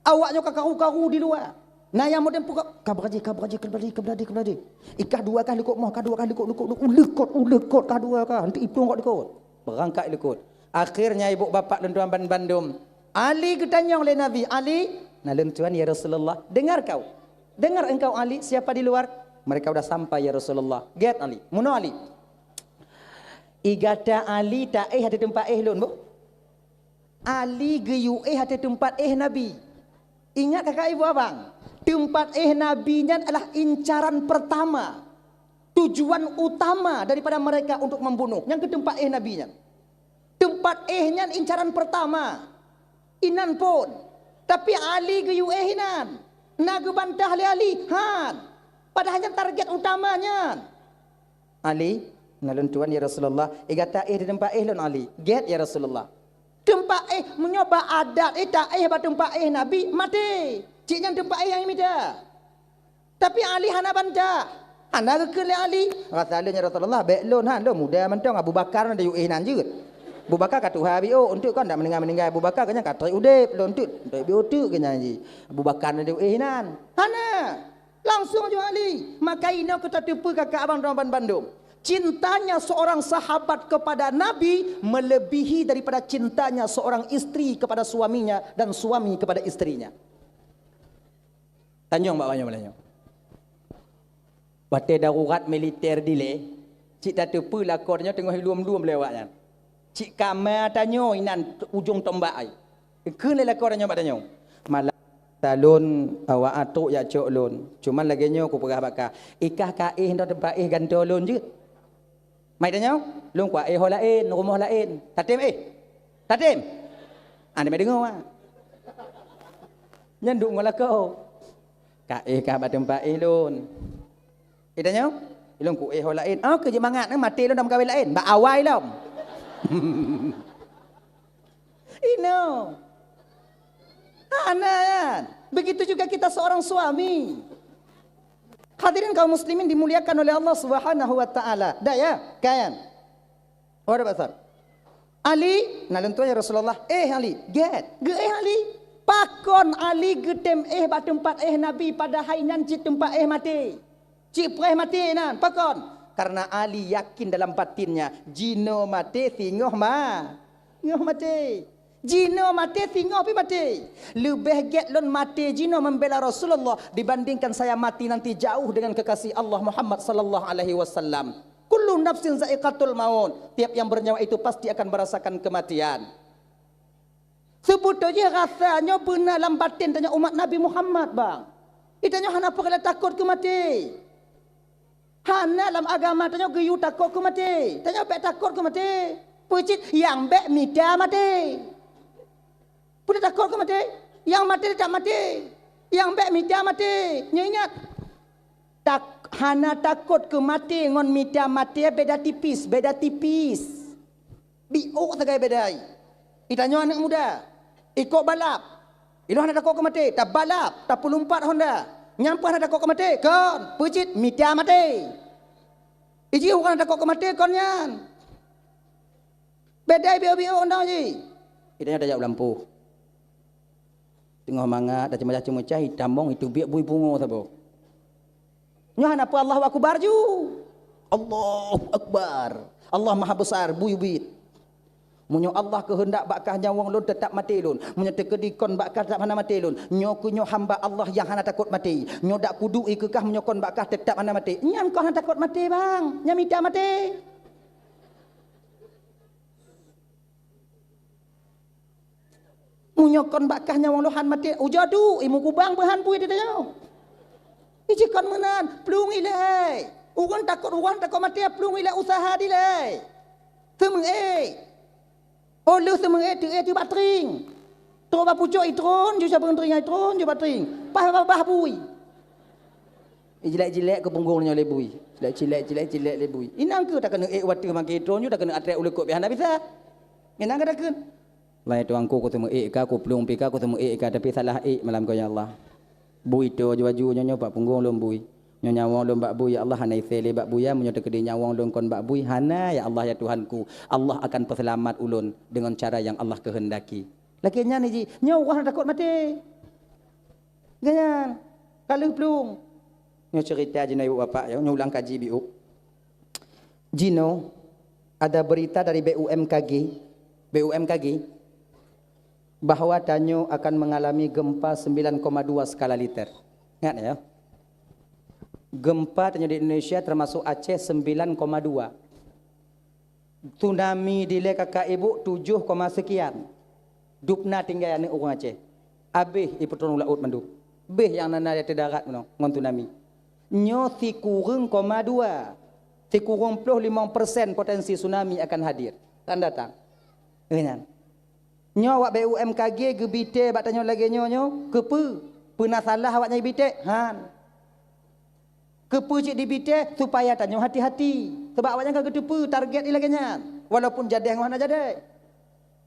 Awak nyoe ka karu-karu di luwa. Na nyang model pukok, "Ka beurajih, ka beurajih, ka beurajih, ka beurajih, ka beurajih." Ikah dua kah likot moh, kah dua kah likot, likot, likot, likot, likot, kah dua kah. Henti iplueng kok likot. Beurangkat likot. Akhirnya ibu bapak lôn tuan ban-, bandum. Ali geutanyong lé Nabi, "Ali?" "Na lôn tuan, ya Rasulullah." "Dengar kau. Dengar engkau, Ali, siapa di luar?" "Mereka udah sampai, ya Rasulullah." "Gét, Ali. Meunoe, Ali. Igata Ali taéh ateueh teumpat éh lôn, bu." Ali geuyue éh ateueh teumpat éh Nabi. Ingat kakak ibu abang, teumpat éh Nabi nyan adalah incaran pertama, tujuan utama daripada mereka untuk membunuh. Nyang keu teumpat éh Nabi nyan. Teumpat éh nyan incaran pertama. Inan phon. Tapi Ali geuyue éh inan. Na geubantah lé Ali? Han. Padahai nyan target utama nyan. "Ali, na lôn tuan, ya Rasulullah. Igata éh di teumpat éh lôn, Ali." "Gét, ya Rasulullah." Teumpat éh, meunyoe bak adat, éh, taéh bak teumpat éh Nabi, maté. Cit nyan teumpat éh nyang imita. Tapi Ali hana bantah. Hana geukheun lé Ali, "Rasa lôn, ya Rasulullah, bék lôn, han, lôn muda mantong, Abu Bakar na jiyue éh nan jeuet. Abu Bakar ka tuha biôk, eunteuk kon dak meuninggai-meuninggai Abu Bakar, geuhnyan ka trép udép, lôn eunteuk, trép biôk teuk geuhnyan jih. Abu Bakar na jiyue éh nan." Hana. Langsung jaweueb Ali. Maka inoe keu tateupeue kakak abang droe ban bandum. Cintanya seorang sahabat kepada Nabi melebihi daripada cintanya seorang istri kepada suaminya dan suami kepada istrinya. Tanyong bak banyoe malam nyoe. Watée darurat militer dilée, cit tateupeue lakoe nyoe teungoh ilum-lum lé awak nyan. Cit kama tanyoe inan ujong tombak ai. Kheun lé lakoe tanyoe bak tanyoe, "Malam talon awak atrok jak cok lôn. Cuman lagée nyoe kupeugah bak kah, ikah ka éh nyoe teumpat éh gantoe lôn jeuet." Mai tanyoe, "Lôn kuéh ho laén, rumoh laén. Tatem éh? Tatem?" Hana meudeungoe, ah. Nyan duek ngon lakoe. "Ka éh kah bak teumpat éh lôn?" Itanyoe, "Ilôn kuéh ho laén." "Oh, keu jeumangat, maté lôn dan meukawen laén. Bak awai lom." Inoe. Hana nyan. Begitu juga kita seorang suami. Hadirin kaum muslimin dimuliakan oleh Allah Subhanahu wa taala. Dah ya? Kan? Oh, ada pasal. "Ali, na lôn tuan ya Rasulullah." "Éh Ali." "Gét." Geuéh Ali. Pakon Ali geutem éh bak teumpat éh Nabi padahai nyan cit teumpat éh maté? Cit preh maté nan. Pakon? Karena Ali yakin dalam batinnya, jinoe maté singoh ma-, singoh maté. Jinoe maté singoh pih maté. Leubeh gét lôn maté jinoe membela Rasulullah dibandingkan saya mati nanti jauh dengan kekasih Allah Muhammad sallallahu alaihi wasallam. Kullu nafsin za'iqatul maut. Tiap yang bernyawa itu pasti akan merasakan kematian. Seubeutôi jih rasa nyoe beuna lam baten tanyoe umat Nabi Muhammad, bang. Itanyoe hana peureulée takot keu maté. Hana lam agama tanyoe geuyue takot keu maté. Tanyoe bék takot keu maté. Peucit nyang bék mita maté. Peue takot keu maté? Nyang maté teutap maté. Nyang bék mita maté. Nyoe ingat, tak-, hana takot keu maté ngon mita maté beda tipis, beda tipis. Biôk sagai bedai. Itanyoe aneuk muda, ikot balap. Ilôn hana takot keu maté, tabalap, tapeulumpat honda. Nyan pun hana takot keu maté, kon, peucit, mita maté. Iji bukan hana takot keu maté, kon nyan. Bedai biôk-biôk honda ji. Itanyoe tajak u lampôh. Teungoh mangat, taceumeucah-ceumeucah, itamong, itubiek bui pungo saboh. Nyoe hana peue Allahu Akbar ju. Allahu Akbar. Allah Maha Besar, bui ubit. Meunyoe Allah keuheundak bak kah nyawöng lôn, teutap maté lôn. Meunyoe teukeudi kon bak kah, teutap hana maté lôn. Nyoe keuh nyoe hamba Allah nyang hana takot maté. Nyoe dak kuduek i keu kah, meunyoe kon bak kah, teutap hana maté. Nyan kon hana takot maté, bang. Nyan mita maté. Meunyoe kon bak kah nyawöng lôn han maté, ujoe duek, imeum kubang peuhan bui di tanyoe. Iji kon meunan, plueng ilée. Ureuëng takot, ureuëng takot maté, plueng ilée usaha dilée. Seumeuék. Oh lheueh seumeuék, teuék teuh bak tring. Trok bak pucok itron, ju sapeue tring itron, ju bak tring. Paih babah bui. Jilek-jilek keu punggong nyoe lé bui. Jilek-jilek, jilek-jilek lé bui. Inan keuh takeuneuk ék watèe maké droe nyoe takeuneuk atrek u likot pih hana bisa. Inan keuh takeuneuk. Lai tuanku, ku teumeuék ka, ku plueng pih ka, ku teumeuék ka, tapi salah ék malam nyoe, ya Allah. Bui toe aju-aju nyoe, nyoe bak punggong lôn bui. Nyoe nyawöng lôn bak bui, ya Allah, hana isé lé bak bui, ya. Meunyoe teukeudi nyawöng lôn kon bak bui, hana, ya Allah, ya Tuhanku. Allah akan peuseulamat ulôn deungon cara nyang Allah keuheundaki. Lagèe nyan jih, nyoe ureueng hana takot maté. Lagèe nyan, ka lheueh plueng. Nyoe ceurita jinoe ibu bapak, ya, nyoe ulang kaji biôh. Jinoe ada berita dari B U M K G, B U M K G, bahwa tanyoe akan mengalami gempa sembilan koma dua skala Richter. Ingat ya, gempa tanyoe di Indonesia termasuk Aceh sembilan koma dua. Tsunami dilèe kakak ibu tujoh koma sekian. Dubna tinggai aneuk ureueng Aceh. Abéh ipeutron u laôt mandum. Béh nyang na-na di ateueh darat meunoe ngon tsunami. Nyoe sikureueng koma dua. Sikureueng ploh limong persen potensi tsunami akan hadir, akan datang. Nyan. Nyoe awak B U M K G geubitèe bak tanyoe lagèe nyoe nyoe. Keupeue? Peue na salah awaknyan ibitèe? Han. Keupeue cit dibitèe? Supaya tanyoe hati-hati. Sabab awaknyan ka geuteupeue target jih lagèe nyan, walaupun jadèh ngon hana jadèh.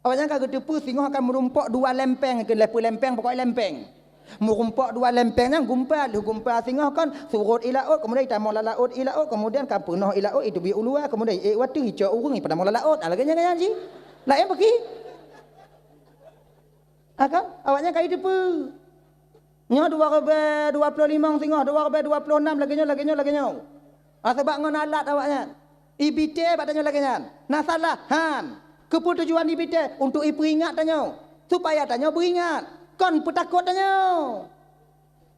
Awaknyan ka geuteupeue singoh akan meurumpok dua lempeng, keu lhèe peue lempeng, pokok lempeng. Meurumpok dua lempeng nyan gumpa, lheueh gumpa singoh kon surot i laôt, keumudian itamong lam laôt i laôt, keumudian ka peunoh i laôt, iteubiet u luwa, keumudian iék u ateueh, icok ureueng, ipeudamong lam laôt. Ah, lagèe nyan, nyan jih. Laén pakri? Ah, kan? Awaknyan ka jiteupeue. Nyoe dua ribèe dua ploh limong singoh, dua ribèe dua ploh nam lagèe nyoe, lagèe nyoe, lagèe nyoe. Ah, sabab ngon alat awaknyan. Ibitèe bak tanyoe lagèe nyan. Na salah? Han. Keupeue tujuan ibitèe? Untuk ipeuingat tanyoe. Supaya tanyoe beuingat. Kon peutakot tanyoe.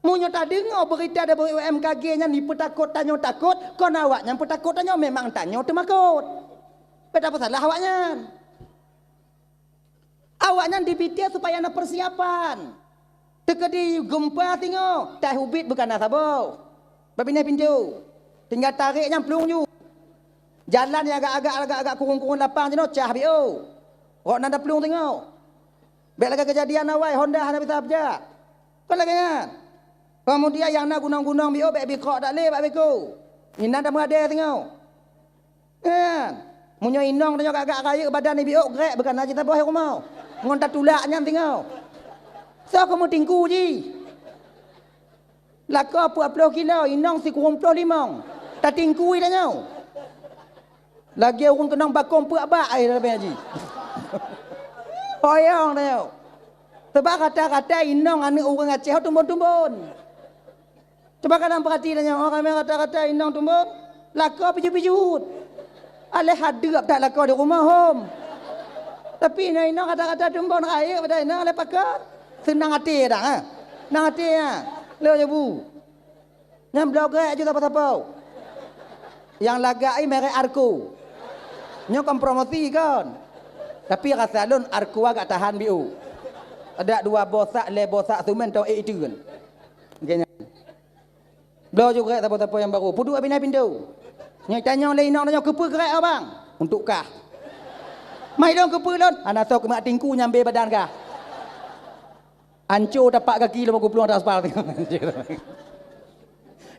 Meunyoe tadeungoe beurita dari B U M K G nyan jipeutakot tanyoe takot, kon awaknyan peutakot tanyoe, memang tanyoe teumakot. Bèk tapeusalah awaknyan. Awaknyan dibitèe supaya na peusiapan. Teukeudi gumpa singoh, tai ubit beu ka na saboh. Bak binéh pintoe. Tinggai tarek nyan plueng ju. Jalan nyang agak-agak, agak-agak kurong-kurong lapang jinoe cah biôh. Rot na taplueng singoh. Bèk lagèe keujadian awai, Honda hana bisa beujak. Kon lagèe nyan. Keumudian nyang na gunong-gunong biôh bèk bikrok that lé bak beko. Inan tameuadèe singoh. Nyan. Meunyoe inong tanyoe gak-gak rayeuk badan biôh grek beu ka na cit saboh rumoh. Ngon tatulak nyan singoh. Soe keu meutingku jih? Lakoe peuet ploh kilo, inong sikureueng ploh limong. Tatingkui tanyoe. Lagèe ureueng keunong bakong peuet bak ai leubeh jih. Oyong tanyoe. Teuba rata-rata inong aneuk ureueng Aceh tumbon-tumbon. Cuba kadang peurati tanyoe, orang ramè rata-rata inong tumbon, lakoe pijuet-pijuet. Aléh hadeup that lakoe di rumoh hom. Tapi inong-inong rata-rata tumbon rayeuk pada inong aléh pakon. Seunang até dak, ha? Seunang até, ha? Lé jabu. Nyan bloe grek ju sapo-sapo. Nyang lagak i merek Arco. Nyoe kon promosi kon. Tapi rasa lôn Arco agak tahan biôh. Adak dua boh sak, lhèe boh sak seumén tau ék iteun. Lagèe nyan. Bloe ju grek sapo-sapo nyang barô. Peuduek binéh pintoe. Nyoe tanyong lé inong nyoe, "Keupeue grek abang?" "Untuk kah." "Mai lôn keupeue lôn?" "Hana soe keumat tingku nyambe badan kah." Anco tapak gaki lom guplueng atas aspal.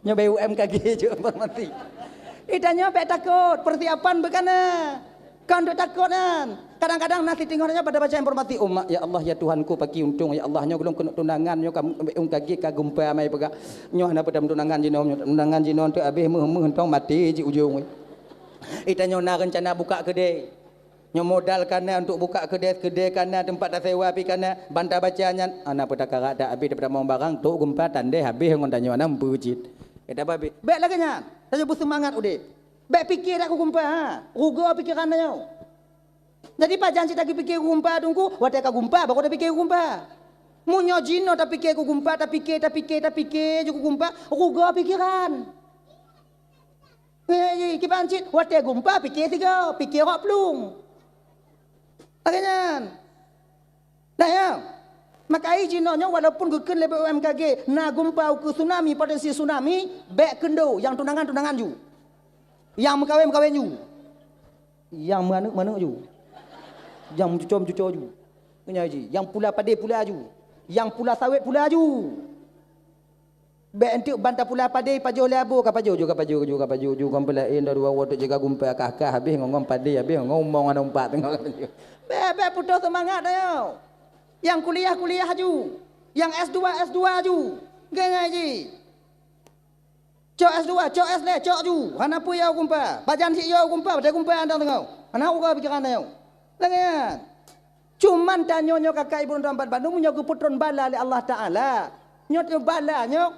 Nyoe B U M K G cok informasi. Ih, tanyoe bèk takot, persiapan beu ka na. Kon deuh takot nyan. Kadang-kadang na siteungoh nyoe pada baca informasi, "Oh mak, ya Allah, ya Tuhanku, paki untông, ya Allah, nyoe golom keuneuk tunangan, nyoe ka, um, kagèe ka gumpa mai peugah. Nyoe hana peudam tunangan jinoe, nyoe tunangan jinoe teu abéh meuh-meuh, untông maté jih ujông." Ih, tanyoe na reuncana buka keudè. Nyoe modal ka na untuk buka keudè, keudè ka na, teumpat tasewa pih ka na, ban tabaca nyan, hana peue takarak dak abéh, tapeudamong barang, trok gumpa tandeh abéh ngon tanyoe, hana peue cit. Bèk lagèe nyan, tanyoe beuseumangat udép. Bèk pike dak keu gumpa, ha. Rugoe pikeran tanyoe. Jadi pajan cit tapike keu gumpa teungku, watèe ka gumpa baru tapike keu gumpa. Meunyoe jinoe tapike keu gumpa, tapike, tapike, tapike ju keu gumpa, rugoe pikeran. Nyoe, kiban cit watèe gumpa pike sigoe, pike rot plueng. Lagèe nyan. Nah, ya. Maka jinoe nyoe walaupun geukheun lé B U M K G na gumpa ukeue tsunami, potensi tsunami, bèk keundo nyang tunangan-tunangan ju. Nyang meukawen-meukawen ju. Nyang meuaneuk-meuaneuk ju. Nyang meucuco-meucuco ju. Nyan jih, nyang pula padé pula ju. Nyang pula sawét pula ju. Bèk enteuk ban tapula padé pajoh lé abo, ka pajoh ju, ka pajoh ju, ka pajoh ju, kon peulaén dua-dua woe teuk jiga gumpa kah-kah habéh ngon, ngon padé habéh ngon umong hana umpat teungoh ka pajoh. Bèk, bèk putôh seumangat tanyoe. Nyang kuliah-kuliah aju, nyang S dua, S dua aju. Ngai-ngai jih. Cok S dua, cok S lhèe, cok ju. Hana peue yo gumpa. Pajan sit yo gumpa, padahai gumpa andang teungoh. Hana uroe pikiran tanyoe. Lagèe nyan. Cuman tanyoe nyoe kakak ibu dan bandum nyoe geupeutron bala lé Allah Taala. Nyoe teuh bala nyoe.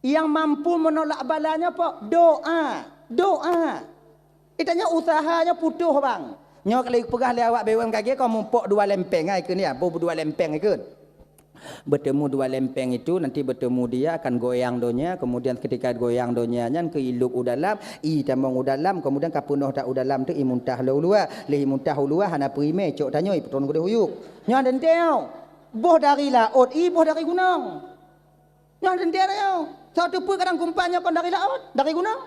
Nyang mampu menolak bala nyoe po? Doa. Doa. Itanyoe usaha nyoe putôh bang. Nyoe kalau peugah lé awak B U M K G kon mupok dua lempeng ai keu ni, boh dua lempeng ai keu. Bertemu dua lempeng itu, nanti bertemu dia akan goyang donya, kemudian ketika goyang donya nyan keu ilop u dalam, i tamong u dalam, kemudian ka peunoh that u dalam tu i muntah lom u luwa, lheuh i muntah u luwa hana peurimè, cok tanyoe i peutrôn keudeh u yup. Nyoe teuntèe, boh dari laôt i, boh dari gunong. Nyoe teuntèe tanyoe. Soe teupeu kadang gumpa nyoe kon dari laôt, dari gunong.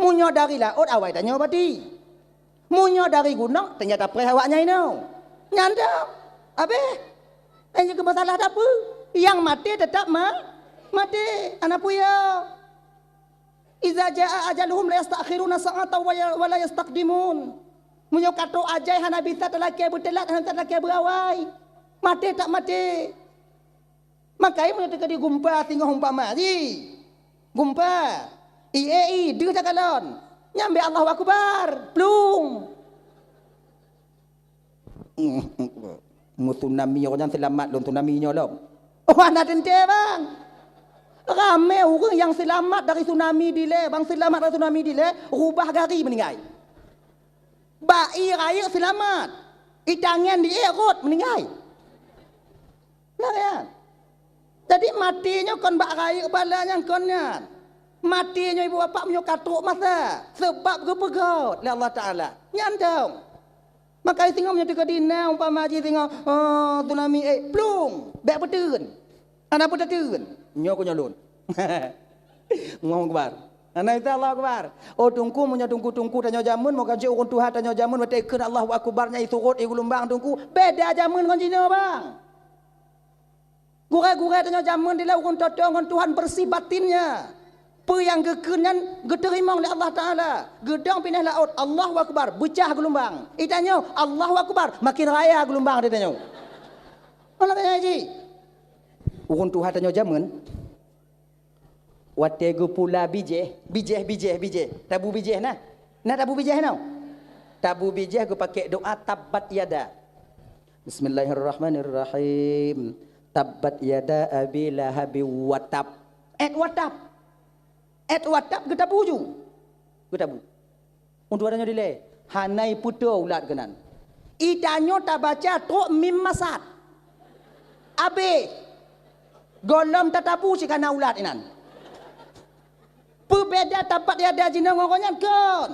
Meunyoe dari laôt awai tanyoe bati. Meunyoe dari gunong, teunyata preh awak nyan inoe. Nyan dong. Abéh. Nyang jeuet keu masalah tapeue? Nyang maté teutap ma-, maté. Hana peue yo. Iza jaa ajaluhum la yastakhiruna sa'atan wa ya-, wa la yastaqdimun. Meunyoe ka trok ajai hana bisa talakèe beuteulat, hana bisa talakèe beuawai. Maté tak maté. Makajih meunyoe teuka di gumpa singoh umpama jih. Gumpa. I, e, i, deuh takalon. Nyan bèk Allahu Akbar. Plueng. Meu tsunami nyoe nyan seulamat lom tsunami nyoe lom. Oh, hana teuntèe, bang. Ramè ureueng nyang seulamat dari tsunami dilèe, bang seulamat dari tsunami dilèe, rubah gari meuninggai. Bak ie rayeuk seulamat. Itangen di ie rhot meuninggai. Nah, ya. Jadi maté nyoe kon bak rayeuk bala nyang kon nyan. Maté nyoe ibu bapak meunyoe ka trok masa, seubab geupeugöt lé Allah Taala. Nyan dong. Makajih singoh meunyoe teuka di na umpama jih singoh, oh, tsunami, eh, plueng, bèk peuteun. Hana peue tateun. Nyoe keu nyoe lôn. Allahu Akbar. Hana isa Allahu Akbar. Oh, teungku, meunyoe teungku-teungku tanyoe jameun, moga jeuet ureueng tuha tanyoe jameun, watèe kheun Allahu Akbar nyan isurot, igulumbang teungku. Beda jameun ngon jinoe, bang. Gurèe-gurèe tanyoe jameun dilèe ureueng toe-toe ngon Tuhan bersih batinnya. Peue nyang geukheun nyan geuteurimong lé Allah Taala. Geudong pinah laôt, Allahu Akbar, beucah geulumbang. Itanyoe, Allahu Akbar, makin raya geulumbang di tanyoe. Malah kaya jih. Ureueng tuha tanyoe jameun, watèe geupula bijèh, bijèh, bijèh, bijèh. Tabu bijèh na. Na tabu bijèh na. Tabu bijèh geupakè doa tabbat yada. Bismillahirrahmanirrahim. Tabbat yada abi lahabi wa tab. Et wa tab. Et wa tab geutabu ju. Geutabu. Untuk tanyoe dilèe, hana ipeutoe ulat keunan. Itanyoe tabaca trok mim masad. Abéh. Gohlom tatabu cit kana ulat inan. Peubeda tabbat yada jinoe ngon gobnyan kon.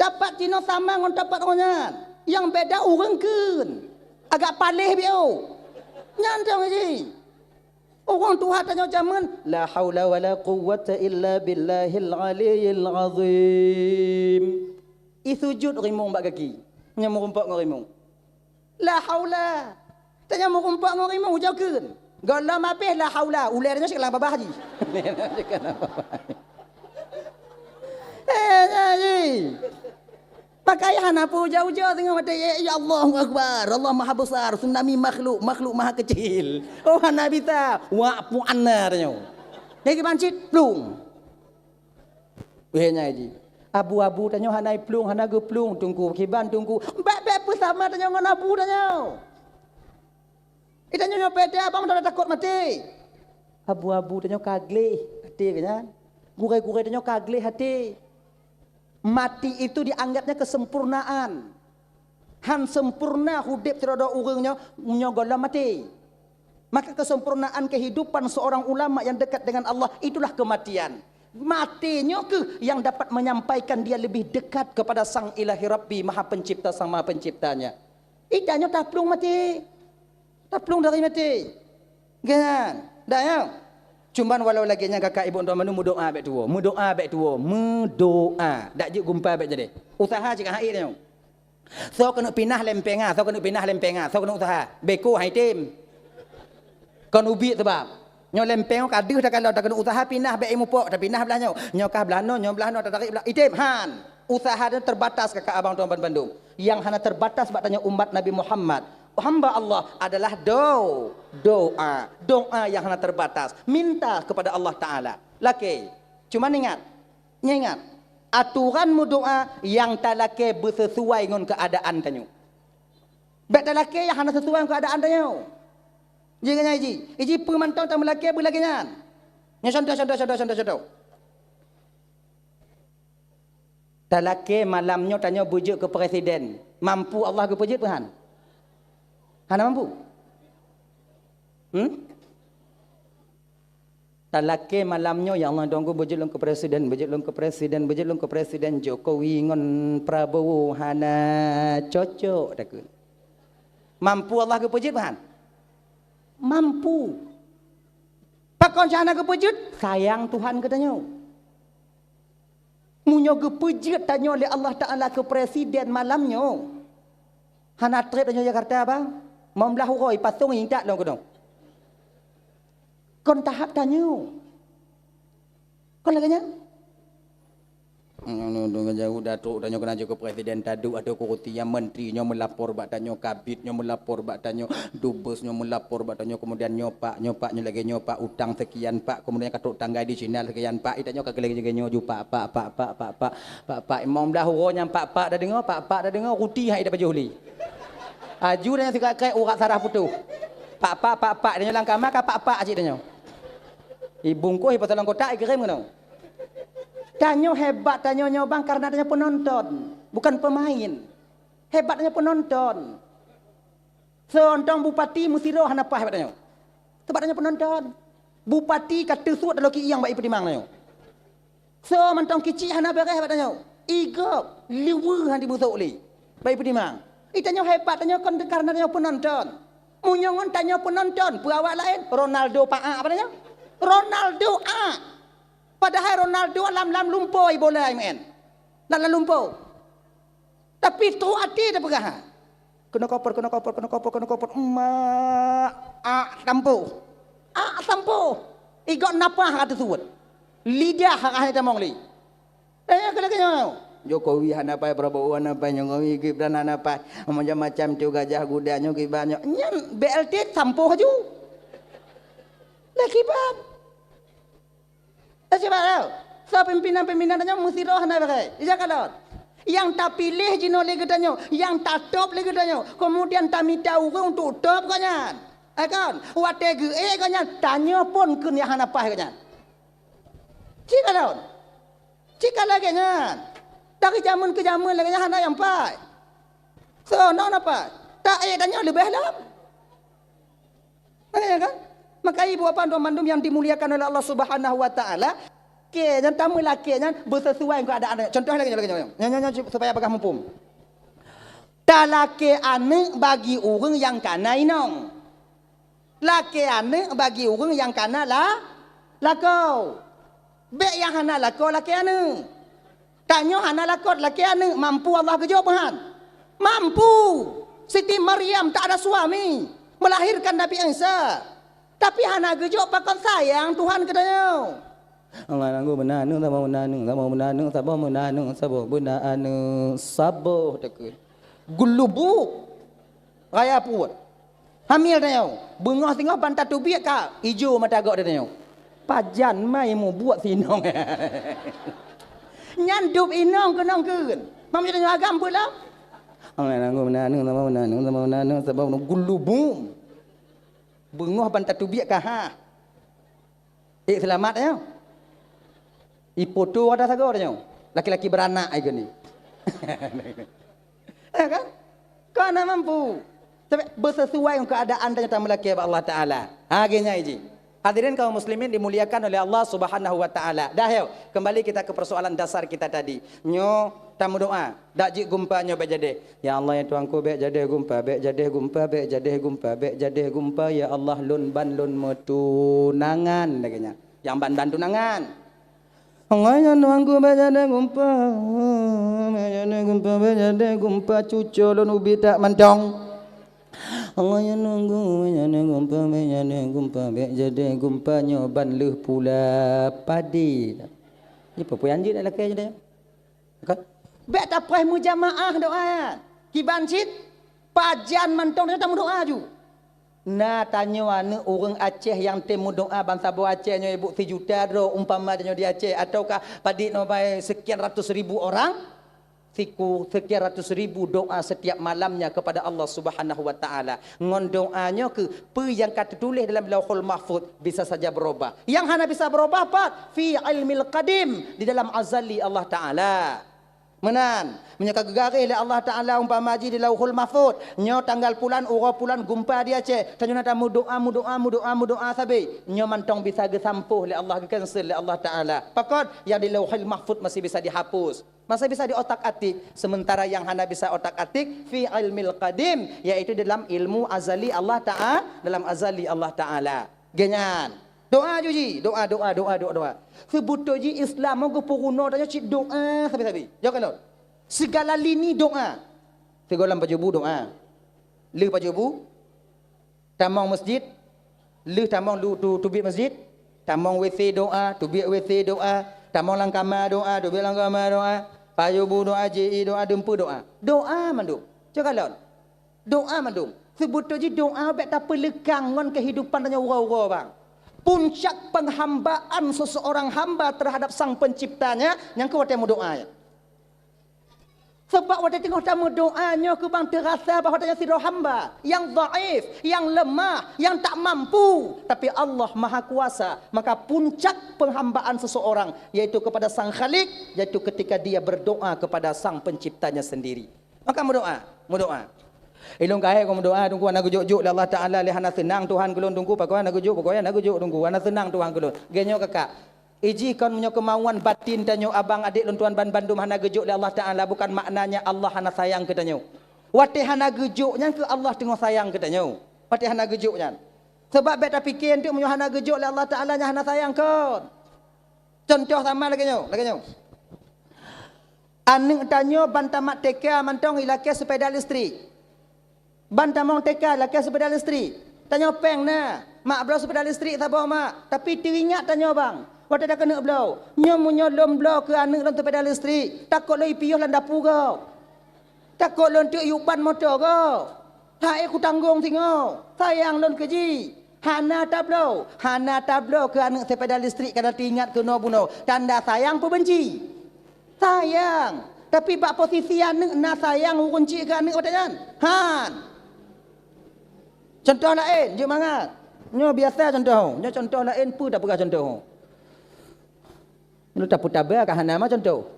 Tabbat jinoe sama ngon tabbat gobnyan. Nyang beda ureueng kheun. Agak paléh biôh. Nyan dong jih. Ureueng tuha tanyoe jameun, la haula wala quwwata illa billahil aliyyil azim. I sujud rimong bak gaki. Nyan meurumpok ngon rimong. La haula. Tanyoe meurumpok ngon rimong ujoe kheun. Gohlom abéh la haula, ulèe tanyoe sikalang babah jih. Eh, nyan jih. Pakai hana peue ujoe-ujoe teungoh watèe, ya, ya Allahu Akbar, Allah Maha Besar, tsunami makhluk, makhluk maha kecil. Oh, hana bisa, wak puan na tanyoe. Lagi bancit, plueng. Weh, nyai jih. Abu-abu tanyoe hana iplueng, hana geuplueng, teungku, kiban teungku. Bèk-bèk peusama tanyoe ngon abu tanyoe. Itanyoe nyoe beda, abang dah takot maté. Abu-abu tanyoe ka gleh até keu nyan. Gurèe-gurèe tanyoe ka gleh até. Mati itu dianggapnya kesempurnaan. Han sempurna udép sidroe-droe ureueng nyoe, nyoe gohlom maté. Maka kesempurnaan kehidupan seorang ulama yang dekat dengan Allah itulah kematian. Maté nyoe keuh yang dapat menyampaikan dia lebih dekat kepada Sang Ilahi Rabbi, Maha Pencipta, Sang Maha Penciptanya. Itanyoe taplueng maté. Taplueng dari maté. Kan? Dah ya? Cuman walau lagèe nyan kakak ibu tuan meudoa bèk tuwoe. Meudoa bèk tuwoe. Meudoa. Dak jeuet gumpa bèk jadi. Usaha cit ka hai nyoe. Soe keuneuk pinah lempeng ah, soe keuneuk pinah lempeng ah, soe keuneuk usaha. Beko hai tem. Kon ubit sebab. Nyoe lempeng ka deuh takalon, takeuneuk usaha pinah bèk mupok, tapinah blah nyoe. Nyoe kah blah nyoe, nyoe blah nyoe, tatarik blah. Item, han. Usaha nyoe terbatas, kakak abang tuan bandum. Nyang hana terbatas bak tanyoe umat Nabi Muhammad, hamba Allah, adalah do-, doa. Doa nyang hana terbatas. Minta kepada Allah Taala. Lakèe. Cuma ingat, nyoe ingat, aturan meudoa nyang talakèe beuseusuai ngon keuadaan tanyoe. Bèk talakèe nyang hana seusuai ngon keuadaan tanyoe. Ji nyan ji, iji peue mantong tameulakèe beulagèe nyan. Nyoe contoh, contoh, contoh, contoh, contoh. Talakèe malam nyoe tanyoe beujeuet keu presiden. Mampu Allah geupeujeuet peue han? Hana mampu? Hmm? Talakèe malam nyoe, "Ya Allah, dong beujeuet lôn keu presiden, beujeuet lôn keu presiden, beujeuet lôn keu presiden, Jokowi ngon Prabowo hana cocok," takheun. Mampu Allah geupeujeuet peue han? Mampu. Pakon cara hana geupeujeuet? Sayang Tuhan keu tanyoe. Meunyoe geupeujeuet tanyoe lé Allah Taala keu presiden malam nyoe, hana trép tanyoe Jakarta, bang. Meublah uroe pasong intat lom keudong. Kon tahap tanyoe. Kon lagèe nyan? Nyoe, nyoe, nyoe, jauh dah trok tanyoe keunan jeuet keu presiden taduek ateueh kursi, nyang menteri nyoe meulapor bak tanyoe, kabid nyoe meulapor bak tanyoe, dubes nyoe meulapor bak tanyoe, kemudian nyoe pak, nyoe pak, nyoe lagèe nyoe pak, utang sekian pak, kemudian ka trok tanggai di Cina sekian pak, ih tanyoe ka geuleng-geuleng nyoe ju pak, pak, pak, pak, pak, pak, pak, pak, limong blah uroe nyang pak, pak tadeungoe, pak, pak tadeungoe, ruti hai tapajoh lé. Aju tanyoe sikrek-krek urat sarah putôh. Pak, pak, pak, pak, tanyoe lam kama ka pak, pak cit tanyoe. Ibungkôh, ipeusalon kotak, ikirém keunoe. Tanyoe hebat tanyoe nyoe bang, karena tanyoe penonton, bukan pemain. Hebat tanyoe penonton. Seuntong bupati meusidroe hana paih bak tanyoe. Sabab tanyoe penonton. Bupati ka teusuet dalam kieng bak ipeutimang tanyoe. Soe mantong kicik hana bèrèh bak tanyoe. Igop, liweue han jimeusok lé. Bak ipeutimang. Ih tanyoe hebat tanyoe kon karena tanyoe penonton. Meunyoe ngon tanyoe penonton, peue awak laén? Ronaldo paak bak tanyoe. Ronaldo ak. Padahai Ronaldo lam, lam lumpoe bola imeu'en. Lam, lam lumpoe. Tapi trok até tapeugah. Keunoe koper, keunoe koper, keunoe koper, keunoe koper. Mak, ak sampoe. Ak sampoe. Igop napah ka teusuet. Lidah ka hana tamong lé. Eh, keuneuk nyoe. Jokowi hana paih, Prabowo hana paih, Jokowi Gibran hana paih. Macam-macam tu gajah guda nyoe kiban nyoe. Nyan B L T sampoe laju. Lah kiban. Eh, cuba tau. Soe pimpinan-pimpinan tanyoe meusidroe hana bèrèh. Ija kalon. Nyang tapiléh jinoe lé geutanyoe, nyang tatôb lé geutanyoe. Kemudian tamita ureueng untuk tôb gobnyan. Eh, kan? Watèe geuék gobnyan, tanyoe phon kheun nyang hana paih gobnyan. Cit kalon. Cit ka lagèe nyan. Dari jameun keu jameun lagèe nyan hana nyang paih. Soe nyoe hana paih. Taék tanyoe leubeh lom. Makanya kan? Maka ibu bapa tuan bandum yang dimuliakan oleh Allah Subhanahu wa taala, lakèe nyan tameulakèe nyan beuseusuai ngon keuadaan. Contoh lagèe nyoe, lagèe nyoe. Nyoe, nyoe, nyoe, supaya bagah muphom. Talakèe aneuk bagi ureueng nyang kana inong. Lakèe aneuk bagi ureueng nyang kana la-, lakoe. Bèk nyang hana lakoe lakèe aneuk. Tanyoe hana lakoe lakèe aneuk, mampu Allah geujok meuhan? Mampu! Siti Maryam tak ada suami, melahirkan Nabi Isa. Tapi hana geujok pakon sayang Tuhan keu tanyoe. Allah nanggu meunan aneuk, saboh meunan aneuk, saboh meunan aneuk, saboh meunan aneuk, saboh meunan aneuk, saboh takheun. Geulubu. Raya pruet. Hamil tanyoe. Beungoh singoh ban tateubiet ka ijo mata gob tanyoe. Pajan mai mubuet si inong. Nyan dub inong keunong kheun. Mam tanyoe agam peue lom? Angai nanggu meunan aneuk, sama meunan aneuk, sama meunan aneuk, sama meunan aneuk, gulubum. Beungoh ban tateubiet ka ha. Ék seulamat tanyoe. Ipoto ata sagoe tanyoe. Laki-laki beuranak ai keunoe. Ya kan? Kau hana mampu. Tapi beuseusuai ngon keuadaan tanyoe tameulakèe bak Allah Taala. Ha, lagèe nyan jih. Hadirin kaum muslimin dimuliakan oleh Allah Subhanahu wa taala. Dah, yuk, kembali kita ke persoalan dasar kita tadi. Nyoe tameudoa. Dak jeuet gumpa nyoe bèk jadeh. Ya Allah, ya Tuhanku, bèk jadeh gumpa, bèk jadeh gumpa, bèk jadeh gumpa, bèk jadeh gumpa, ya Allah, lôn ban lôn meutunangan, lagèe nyan. Nyang ban-ban tunangan. Ngon ya Tuhanku, bèk jadeh gumpa, bèk jadeh gumpa, bèk jadeh gumpa, cuco lôn ubit that mantong. Allah nyang nunggu, nyang nunggu gumpa, nyang nunggu gumpa, bèk jadi gumpa nyoe ban lheueh pula padé. Nyoe peue-peue nyang jeuet lakèe jeuet. Kan? Bèk tapreh meujamaah doa. Kiban cit, pajan mantong tanyoe tameudoa ju. Na tanyoe aneuk ureueng Aceh nyang tem meudoa ban saboh Aceh nyoe, ibu, sijuta droe umpama tanyoe di Aceh, ataukah padit nyoe bai sekian ratus ribu orang, siku-, sekian ratus ribu doa setiap malamnya kepada Allah Subhanahu wa Ta'ala. Ngon doa nyoe keuh, peue nyang ka teutuléh dalam Lauhul Mahfuz bisa saja berubah. Nyang hana bisa berubah pat? Fi ilmil qadim, di dalam azali Allah Ta'ala. Meunan, meunyoe ka geugaréh lé Allah Ta'ala umpama jih di Lauhul Mahfuz, nyoe tanggal pulan, uroe pulan gumpa di Aceh, tanyoe na tameudoa, meudoa, meudoa, meudoa sabe. Nyoe mantong bisa geusampôh lé Allah, geucancel lé Allah Ta'ala. Pakon? Nyang di Lauhul Mahfuz masih bisa dihapus. Masih bisa diotak-atik, sementara nyang hana bisa otak-atik fi ilmil qadim, yaitu dalam ilmu azali Allah Ta'a-, dalam azali Allah Taala. Geuh nyan. Doa ju jih, doa, doa, doa, doa, doa. Seubeutôi jih Islam nyoe geupeurunoe tanyoe cit doa sabe-sabe. Jaweueb kalon. Sigala lini doa. Sigohlom pajoh bu doa. Lheueh pajoh bu, tamong masjid, lheueh tamong lu-, tu-, teubiet masjid, tamong W C doa, teubiet W C doa, tamong lam kama doa, teubiet lam kama doa, pajoh bu doa, J I doa, dumpeue doa. Doa mandum. Cok kalon. Doa mandum. Seubeutôi jih doa bèk tapeuleuka ngon keuhidupan tanyoe uroe-uroe, bang. Puncak penghambaan seseorang hamba terhadap Sang Penciptanya, nyang keu watèe meudoa nyan. Sabab watèe teungoh tameudoa nyoe keu bang teurasa bahwa tanyoe sidroe hamba nyang dhaif, nyang leumah, nyang tak mampu. Tapi Allah Maha Kuasa, maka puncak penghambaan seseorang yaitu kepada Sang Khalik, yaitu ketika dia berdoa kepada Sang Penciptanya sendiri. Maka meudoa, meudoa. Ilôn kayèe kon meudoa, Teungku, hana geujok-jok lé Allah Taala, lé hana seunang Tuhan keu lôn, Teungku, pakon hana geujok, pokoknya hana geujok, Teungku, hana seunang Tuhan keu lôn. Geuh nyoe kakak. Iji kon meunyoe keumauan batin tanyoe abang adék lôn tuan ban bandum hana geujok lé Allah Taala, bukan maknanya Allah hana sayang keu tanyoe. Watèe hana geujok nyan keuh Allah teungoh sayang keu tanyoe. Watèe hana geujok nyan. Sabab bèk tapike eunteuk meunyoe hana geujok lé Allah Taala nyan hana sayang kon. Contoh sama lagèe nyoe, lagèe nyoe. Aneuk tanyoe ban tamat T K mantong ilakèe sepeda listrik. Ban tamong T K lakèe sepeda listrik. Tanyoe pèng na, mak bloe sepeda listrik saboh mak. Tapi teuingat tanyoe bang, watèe takeuneuk bloe. Nyoe meunyoe lôn bloe keu aneuk lôn sepeda listrik, takot lôn ipiôh lam dapu gob. Takot lôn teuk yub ban moto gob. Hai kutanggong singoh, sayang lôn keu jih. Hana tabloe, hana tabloe keu aneuk sepeda listrik kana teuingat keunoe bunoe. Tanda sayang peubenci? Sayang. Tapi bak posisi aneuk na sayang ureueng chik keu aneuk watèe nyan? Han. Contoh laén, jeuet mangat. Nyoe biasa contoh. Nyoe contoh laén peue tapeugah contoh. Nyoe tapeutaba ka hana ma contoh.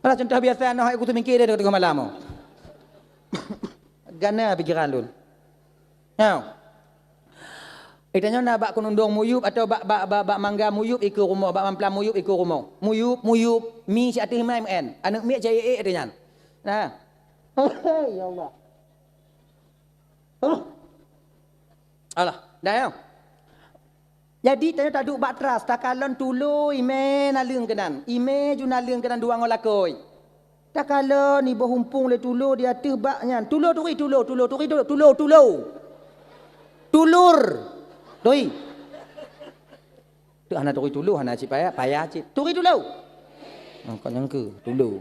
Alah, contoh biasa, noh hai kutu mingke deh tengah malam. Gana pikiran lôn. Nyoe. Ita nyoe na bak keunundong muyup atau bak, bak, bak, bak mangga muyup ikeue rumoh, bak mamplam muyup ikeue rumoh. Muyup, muyup, mi cit ateueh mai meu'en. Aneuk miet cit ék-ék teuh nyan. Nah. Ya Allah. Alah, dah ya. Jadi, tanyoe taduek bak teras, takalon tulo imè naleueng keunan, imè ju naleueng keunan dua ngon lakoe. Takalon iboh umpung lé tulo di ateueh bak nyan. Tulo turi, tulo, tulo turi, tulo, tulo, tulo. Tulur. Turi. Tu hana turi tulo, hana cit paya, paya cit. Turi tulo. Oh, kon nyang keu tulo.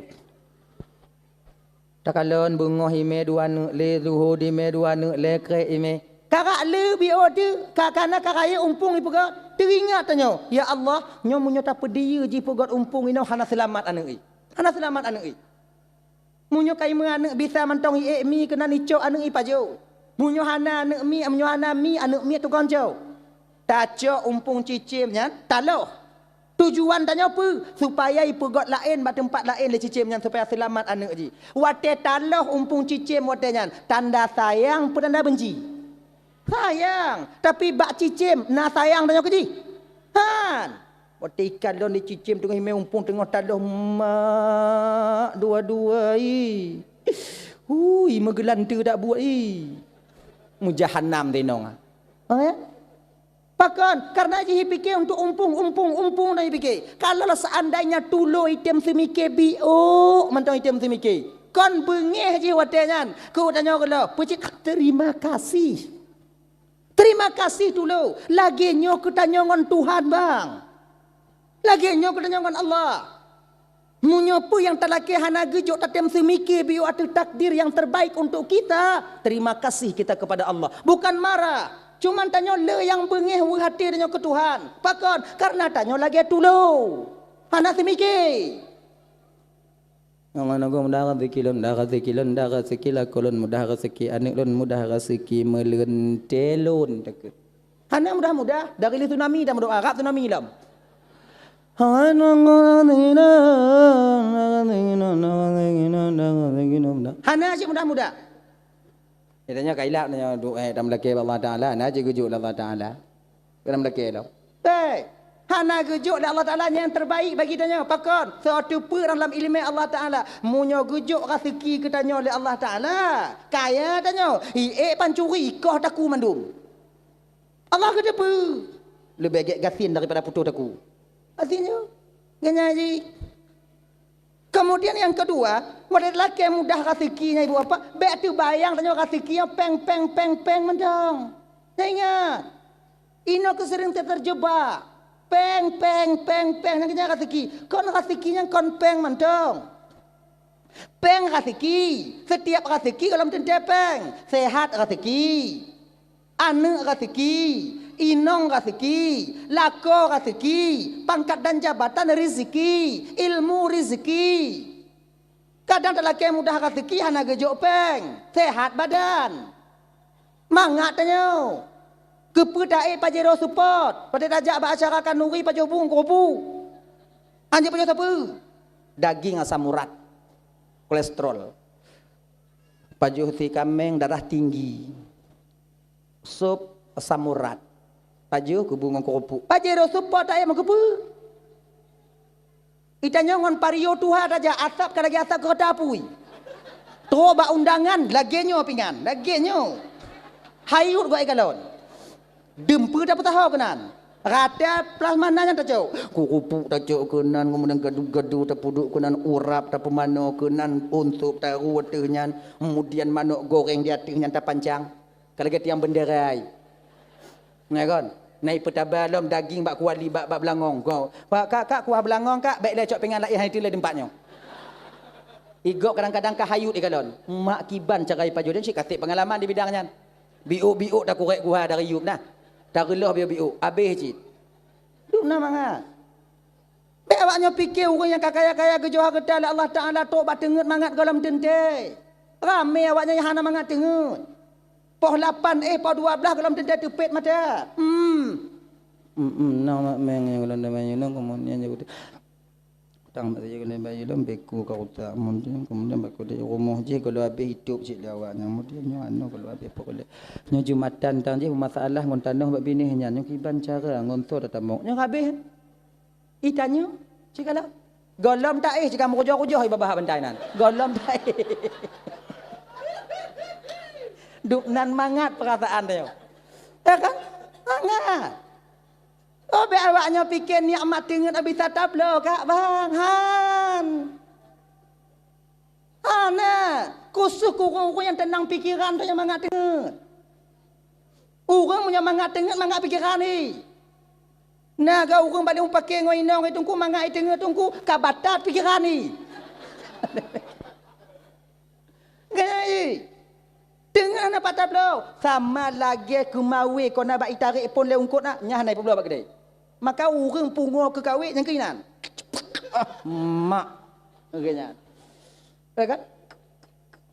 Takalon beungoh imè dua neuk lé, zuhô imè dua neuk lé, krek imè. Karak lé biôh teuh, ka, kana ka rayeuk umpung ipeugöt. Teuingat tanyoe, "Ya Allah, nyoe meunyoe tapeudiyeu jipeugöt umpung inoe hana seulamat aneuk i. Hana seulamat aneuk i." Meunyoe ka imè aneuk bisa mantong iék mi keunan icok aneuk i pajoh. Meunyoe hana aneuk mi, meunyoe hana mi, aneuk miet tukang cok. Tacok umpung cicém nyan, taloh. Tujuan tanyoe peue? Supaya ipeugöt laén bak teumpat laén lé cicém nyan supaya seulamat aneuk jih. Watèe taloh umpung cicém watèe nyan, tanda sayang peu tanda benci? Sayang. Tapi bak cicém na sayang tanyoe keu jih? Han. Watèe ikalon lé cicém teungoh imè umpung teungoh taloh mak dua-dua i. Ui, meugeulante dak buet i. Meujahanam tenong. Oh, ya? Pakon? Karena jih ipike untuk umpung, umpung, umpung dan ipike. Kalau seandainya tulo item seumike biôk mantong item seumike. Kon beungéh jih watée nyan, keu tanyoe keudroe, peucit terima kasih. Terima kasih tulông. Lagée nyoe keu tanyoe ngon Tuhan, bang. Lagée nyoe keu tanyoe ngon Allah. Meunyoe peue nyang talakée hana geujok tatem seumike biôh ateueh takdir nyang terbaik untuk kita, terima kasih kita kepada Allah. Bukan marah. Cuman tanyoe le nyang beungéh weueh até tanyoe keu Tuhan. Pakon? Karena tanyoe lagée tulông. Hana seumike. Nyang mana goe mudah raseuki lôn, mudah raseuki lôn, mudah raseuki lakoe lôn, mudah raseuki aneuk lôn, mudah raseuki meuleuntée lôn takheun. Hana mudah-mudah, dari lé tsunami dah meudoa, rab tsunami lom. Hana cit mudah-mudah. Geutanyoe ka ilap nyoe duek, eh, tameulakée bak Allah Taala, na cit geujok lé Allah Taala. Keu tameulakée lom. Hei, hana geujok lé Allah Taala nyang terbaik bagi tanyoe. Pakon? Soe teupeu dalam ileumé Allah Taala. Meunyoe geujok raseuki keu tanyoe lé Allah Taala, kaya tanyoe, iék pancuri, ikoh takue mandum. Allah geuteupeue. Leubeh gét gasien daripada putôh takue. Gasien nyoe. Nyan jih. Kemudian nyang keudua, watée lakée mudah raseuki nyan ibu bapak, bék teubayang tanyoe raseuki nyan péng, péng, péng, péng mantong. Nyan ingat, inoe keu seuring teujeubak. Péng, péng, péng, péng, nyan keuh nyan raseuki. Kon raseuki nyan kon péng mantong. Péng raseuki, setiap raseuki gohlom teuntée péng. Sehat raseuki. Aneuk raseuki, inong raseuki, lakoe raseuki, pangkat dan jabatan rezeki, ilmu rezeki. Kadang talakée mudah raseuki hana geujok péng, sehat badan. Mangat tanyoe. Keupeue taék Pajero Sport, watée tajak bak acara khanuri pajoh bu ngon keurupu. Anjeuk pajoh sapeue? Daging asam urat, kolesterol. Pajoh si kaméng darah tinggi. Sop asam urat. Pajoh keu bu ngon keurupu. Pajero Sport taék meukeupeue? Geutanyoe ngon Vario tuha tajak, asap ka lagée asap keureuta apui. Trok bak undangan, lagée nyoe pingan, lagée nyoe. Hayut goe galon. Dum peue tapeusaho keunan. Rata plasma na nyan tacok. Keurupu tacok keunan, kemudian gadu-gadu tapeuduek keunan, urap tapeumanoe keunan, unsop taru ateueh nyan, kemudian manok goreng di ateueh nyan tapancang. Ka lagée tiang bendera ai. Ngai kon? Na ipeutaba lom daging bak kuali bak, bak beulangong. Go. Pak, kak, kak, kuah beulangong, kak, bék lé cok pingan laén hai teulée teumpat nyoe. Igok kadang-kadang ka hayut ikalon. Mak kiban cara ipajoh dan cit kaseb pengalaman di bidang nyan. Biôk-biôk takurek kuah dari yup nah. Tareuloh biôk-biôk, abéh cit. Dum na mangat. Bék awak nyoe pike ureuëng nyang ka kaya-kaya geujoh hareuta lé Allah Taala trok bak teungeut mangat gohlom teuntée. Ramé awak nyoe nyang hana mangat teungeut. Poh lapan éh poh dua blaih gohlom teuntée teupet mata. Hmm. Hmm, hmm, nang mak meng nyang gohlom damai nyoe kemudian jadi utang mak saya kena bayar lom beku ka utak kemudian kemudian bak kudek rumoh jih gohlom habéh itôb cit lé awak nyan kemudian nyoe anu gohlom habéh pokok lé. Nyoe Jumatan tang jih masalah ngon tanoh bak binéh nyan nyoe kiban cara ngon so tatamong. Nyoe habéh. Itanyoe, cit ka lom. Gohlom taéh cit ka meurujoh-rujoh i babah bantai nan. Gohlom taéh. Dum nan mangat peurasaan tanyoe. Ya kan? Mangat. Oh, bék awak nyoe pike nikmat teungeut bisa tabloe kak bang. Han. Hana, khusos keu ureuëng-ureuëng nyang teunang pikeran tanyoe mangat teungeut. Ureuëng meunyoe mangat teungeut, mangat pikeran jih. Na geu ureuëng bak lé mupake ngon inong teungku, mangat teungeut teungku, ka batat pikeran jih. Gaya jih. Teungeut hana patat bloe, sama lagée keumawé kon na bak itarek phon lé ungkot na, nyan hana ipubloe bak keudée. Maka ureuëng pungo keu kawé nyang keunan. Ah, mak. Lagée nyan. Ya kan?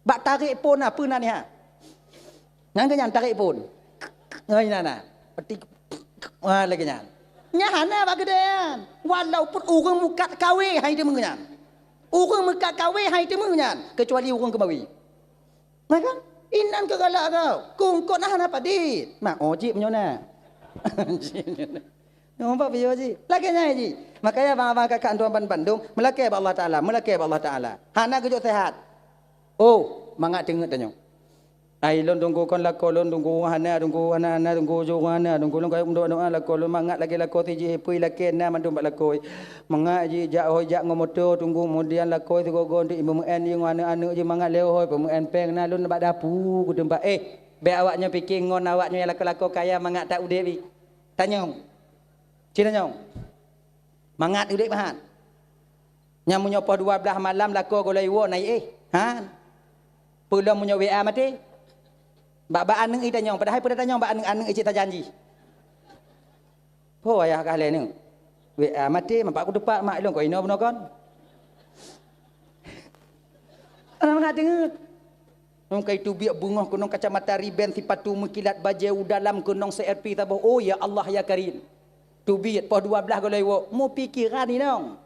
Bak tarek phon na peue na niha. Nyang keunan tarek phon. Ngai na na. Peti. Wah, lagée nyan. Nyan hana bak keudée nyan. Walaupun ureuëng mukat kawé hai teumeu nyan. Ureuëng mukat kawé hai teumeu nyan, kecuali ureuëng keumawé. Nah kan? Inan keu galak kau. Kungkot nah hana padit. Mak ojib nyoe na. Nyoe bak piôh jih. Lagée nyan jih. Makanya abang-abang kakak tuan ban bandum, meulakée bak Allah Taala, meulakée bak Allah Taala. Hana geujok sehat. Oh, mangat teungeut tanyoe. Ai lôn Teungku kon lakoe lôn Teungku hana Teungku hana hana Teungku jeuet hana Teungku lôn kayém doa-doa lakoe lôn mangat lagée lakoe sijih peue lakée na mandum bak lakoe. Mangat jijak hôi jak ngon moto Teungku kemudian lakoe sigoe-goe untuk imeumeu'en jih ngon aneuk-aneuk jih mangat lé hôi peumeu'en péng na lôn bak dapu keu teumpat. Eh, bék awak nyoe pike ngon awak nyoe nyang lakoe-lakoe kaya mangat that udeb jih. Tanyong. Cit tanyong. Mangat udeb meuhan. Nyang meunyoe poh dua blaih malam lakoe gohlom iwoe na iéh. Han. Peulom meunyoe W A maté. Bak-bak aneuk i tanyong, padahai peue tanyong bak aneuk-aneuk i cit tajanji. Ho ayah kah lé neuk. W A maté, mampak kuteupat mak ilôn kok inoe bunoe kon. Aneuk mangat deungeut. Nong kai teubiet beungoh keunong kacamata riben sipatu meukilat bajée u dalam keunong C R P saboh. Oh ya Allah ya Karim. Teubiet poh dua blaih gohlom iwoe, meupikiran inong.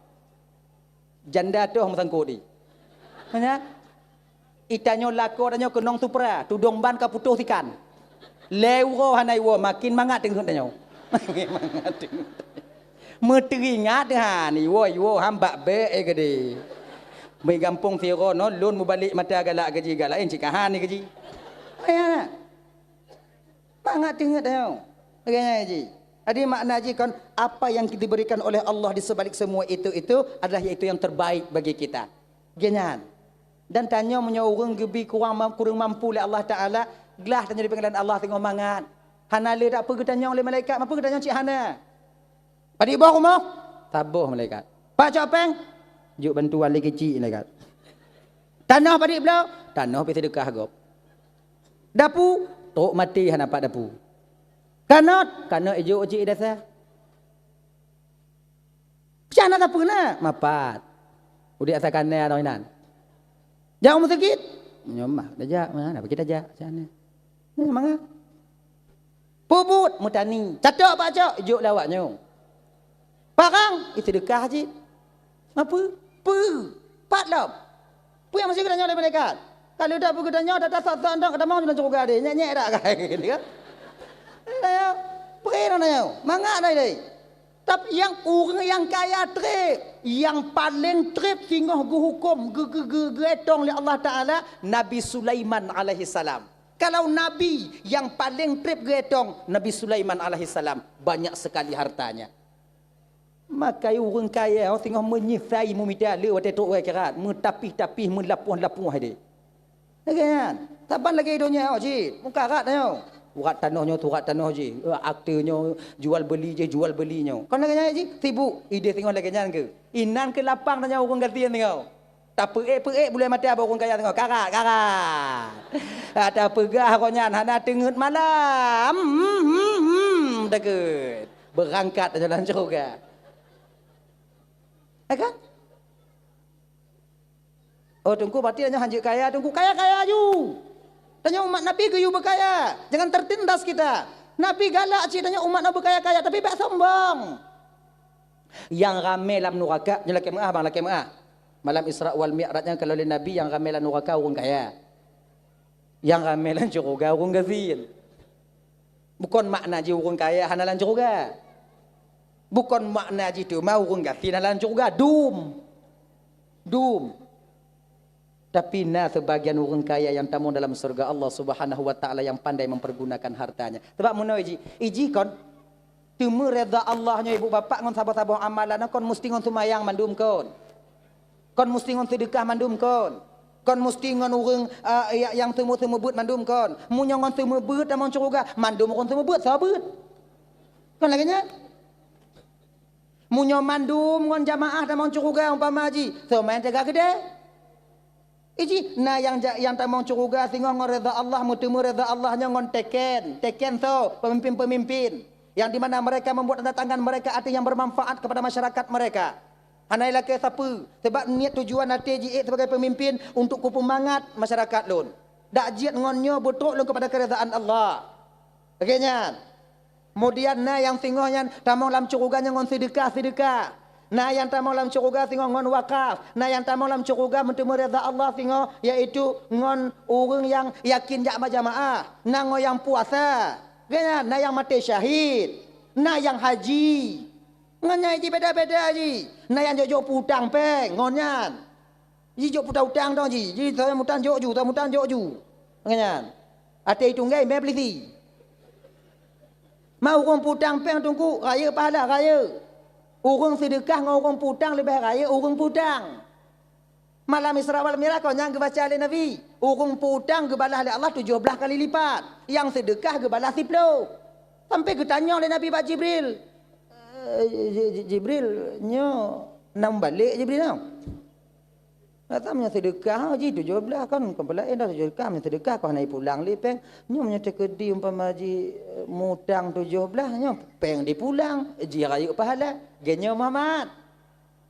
Janda toh meusangkot di. Hanya itanyoe lakoe tanyoe keunong supra, tudong ban ka putôh sikan. Lé uroe hana iwoe, makin mangat teungeut tanyoe. Makin mangat teungeut. Meuteuingat han iwoe-iwoe han bak bék eh gede. Meugampông siro nyoe lôn mubalek mata galak gaji galak eh cit ka han gaji. Ayah. Mangat teungeut tanyoe. Lagée nyan ji. Jadi makna jih kon apa yang diberikan oleh Allah di sebalik semua itu, itu adalah yaitu yang terbaik bagi kita. Lagée nyan. Dan tanyoe meunyoe ureuëng geubi kurang mam- kureueng mampu lé Allah Taala, glah tanyoe di pengadilan Allah teungoh mangat. Hana le dak peue geutanyong lé malaikat, mampu geutanyong cit hana. Padit boh rumoh? Saboh malaikat. Pak cok péng? Jok bantuan lé keuchik malaikat. Tanoh padit bloe? Tanoh pih seudeukah gob. Dapu? Trok maté hana pat dapu. Kanot? Kanot ijok cik dasa. Pecah na sapeue na? Mapat. Udeb asa kanai atau inan. Jak u meuseujid? Nyoe mah, tajak, mana pih tajak, pecah na. Nyoe mangat. Peubuet meutani, catok bak cok, jok lé awak nyoe. Parang, ih seudeukah cit. Apa? Peu? Pat lom. Peue nyang meusti geutanyoe lé malaikat? Ka leudak peue geutanyoe, data sot-sot ndak geutamong dalam syeuruga deh. Nyek-nyek dak kai. Kan? Ayo, peue na nyoe? Mangat dai dai. Tapi nyang ureuëng nyang kaya treb, nyang paleng treb singoh geuhuköm, geu- geu- geu- geuetong lé Allah Taala, Nabi Sulaiman alaihi salam. Kalau nabi nyang paleng treb geuetong, Nabi Sulaiman alaihissalam, banyak sekali hartanya. Maka ureuëng kaya singoh meunyeusai meumita le watée trok u akhirat, meutapih-tapih, meulapoh-lapoh deh. Lagée nyan, saban lagée donya awak cit, mukarat nyoe. Urat tanoh nyoe, urat tanoh jih, akte nyoe, jual beli jih, jual beli nyoe. Kon lagée nyan jih, sibuk, ideh singoh lagée nyan keu. Inan keu lapang tanyoe ureuëng gasien singoh. Tapeuék-peuék bulée mata bak ureuëng kaya teungoh, karat, karat. Tapeugah roh nyan hana teungeut malam. Hmm, hmm, hmm, takheun. Beurangkat tanyoe lam syeuruga. Ya kan? Oh, Teungku, berarti tanyoe hanjeuet kaya, Teungku, kaya-kaya ju. Tanyoe umat Nabi geuyue beukaya. Jangan tertindas kita. Nabi galak cit tanyoe umat Nabi beukaya-kaya, tapi bék sombong. Nyang ramé lam nuraka, nyoe lakée meuáh bang, lakée meuáh. Malam Isra wal Mi'raj nyan ka lôn lé Nabi nyang ramé lam nuraka ureuëng kaya. Nyang ramé lam syeuruga ureuëng gasien. Bukon makna jih ureuëng kaya hana lam syeuruga. Bukon makna jih teuma ureuëng gasien hana lam syeuruga. Dum. Dum. Tapi na seubagian ureuëng kaya nyang tamong dalam syeuruga Allah Subhanahu wa Taala nyang pandai mempergunakan hartanya. Sabab meunoe jih, ijih kon Teuma reda Allah nyoe ibu bapak ngon saboh-saboh amalan kon musti ngon seumayang mandum kon. Kon musti ngon seudeukah mandum kon. Kon musti ngon ureuëng, eh, ya- nyang teumeu-, teumeubeut mandum kon. Meunyoe ngon teumeubeut tamong syeuruga, mandum ureuëng teumeubeut, soe beut? Kon lagée nyan? Meunyoe mandum ngon jamaah tamong syeuruga umpama jih, soe meu'en teuga keudeh? Iji, na nyang ja- nyang tamong syeuruga singoh ngon reda Allah, meuteumé reda Allah nyoe ngon teken, teken soe, peumimpin-peumimpin, yang di mana mereka membuat tanda tangan mereka ada yang bermanfaat kepada masyarakat mereka. Hana ilakée sapeue, sebab niet tujuan até jiék sebagai peumimpin untuk kupeumangat masyarakat lôn. Dak jeuet ngon nyoe beutrok lôn kepada keredaan Allah. Lagée nyan. Kemudian na nyang singoh nyan tamong lam syeuruga nyan ngon seudeukah-seudeukah. Na nyang tamong lam syeuruga singoh ngon wakaf. Na nyang tamong lam syeuruga meuteumé reda Allah singoh, yaitu ngon ureuëng nyang yakin jak bak jamaah. Na ngon nyang puasa. Lagée nyan, na nyang maté syahid. Na nyang haji. Ngon nyan jih beda-beda jih. Na nyang jok-jok peue utang péng ngon nyan. Jijok peue utang dong jih. Jih soe meuutang jok ju, soe meuutang jok ju. Lagée nyan. Até tunggée mé peulisi. Ma ureuëng putang péng Teungku, rayeuk pahala, rayeuk. Ureuëng seudeukah ngon ureuëng putang leubeh rayeuk ureuëng putang. Malam Isra wal Mi'raj kon nyang geubaca lé Nabi, ureuëng putang geubalah lé Allah tujoh blaih kali lipat, nyang seudeukah geubalah siploh. Sampai geutanyong lé Nabi bak Jibril, "Eh, Ji-, Ji-, Jibril, nyoe na meubalek Jibril nyoe?" Nggak tahu, meunyoe seudeukah jih tujoh blaih kan, kon peulaén dah tujoh blaih, meunyoe seudeukah kon hana jipulang lé péng. Nyoe meunyoe teukeudi umpama jih, eh, mutang tujoh blaih, nyoe péng dipulang, jih rayeuk pahala. Geuh nyoe Muhammad.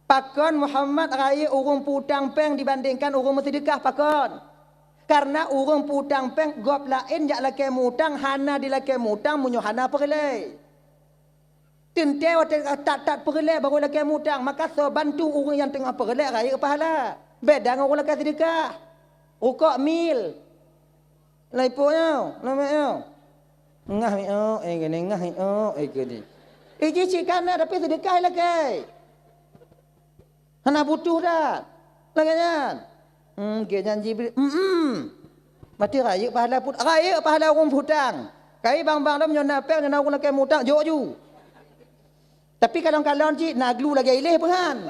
Pakon Muhammad rayeuk ureuëng putang péng dibandingkan ureuëng meuseudeukah? Pakon? Karena ureuëng putang péng gob laén jak lakée mutang hana dilakée mutang meunyoe hana peureulée. Teuntée watée that-that peureulée barô lakée mutang, maka soe bantu ureuëng nyang teungoh peureulée rayeuk pahala. Beda ngon ureuëng lakée seudeukah. Rukok mil. Lai po nyoe, na mek nyoe. Ngah miok, eh, gini, ngah miok, eh, gini. Iji cit kana, tapi seudeukah lakée. Hana butuh that. Lagée nyan. Hmm, geuh nyan Jibril. Hmm. Berarti rayeuk pahala put-, rayeuk pahala ureuëng putang. Kai bang-bang lom nyoe na péng, nyoe na ureuëng lakée mutang, jok ju. Tapi kalon-kalon cit na glu lagée iléh peuhan.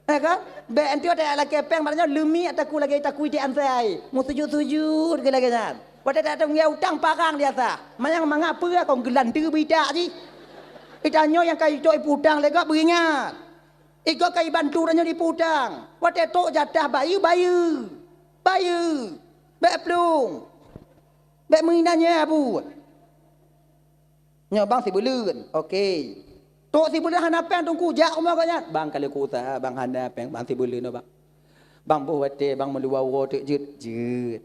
Eh kan? Bék anti watée lakée péng, maknanya leumi takue lagée takue di ansai. Meusujud-sujud ke lagée nyan. Watée tak ada utang parang di atas. Manyang mangat peue kon geulanteue beuitak jih. Itanyoe nyang ka icok iputang lé gob beuingat. Ikot ka ibantu tanyoe iputang. Watée tok jatah bayeue, bayeue. Bayeue. Bék plueng. Bék meuinan nyan abu. Nyoe bang sibeuleuen. Oke. Tok sibeuleuen hana péng Teungku, jak rumoh gobnyan. Bang ka lheueh kuusaha, bang hana péng, bang sibeuleuen nyoe bang. Bang boh watée bang meuluwa uroe teuk jeuet, jeuet.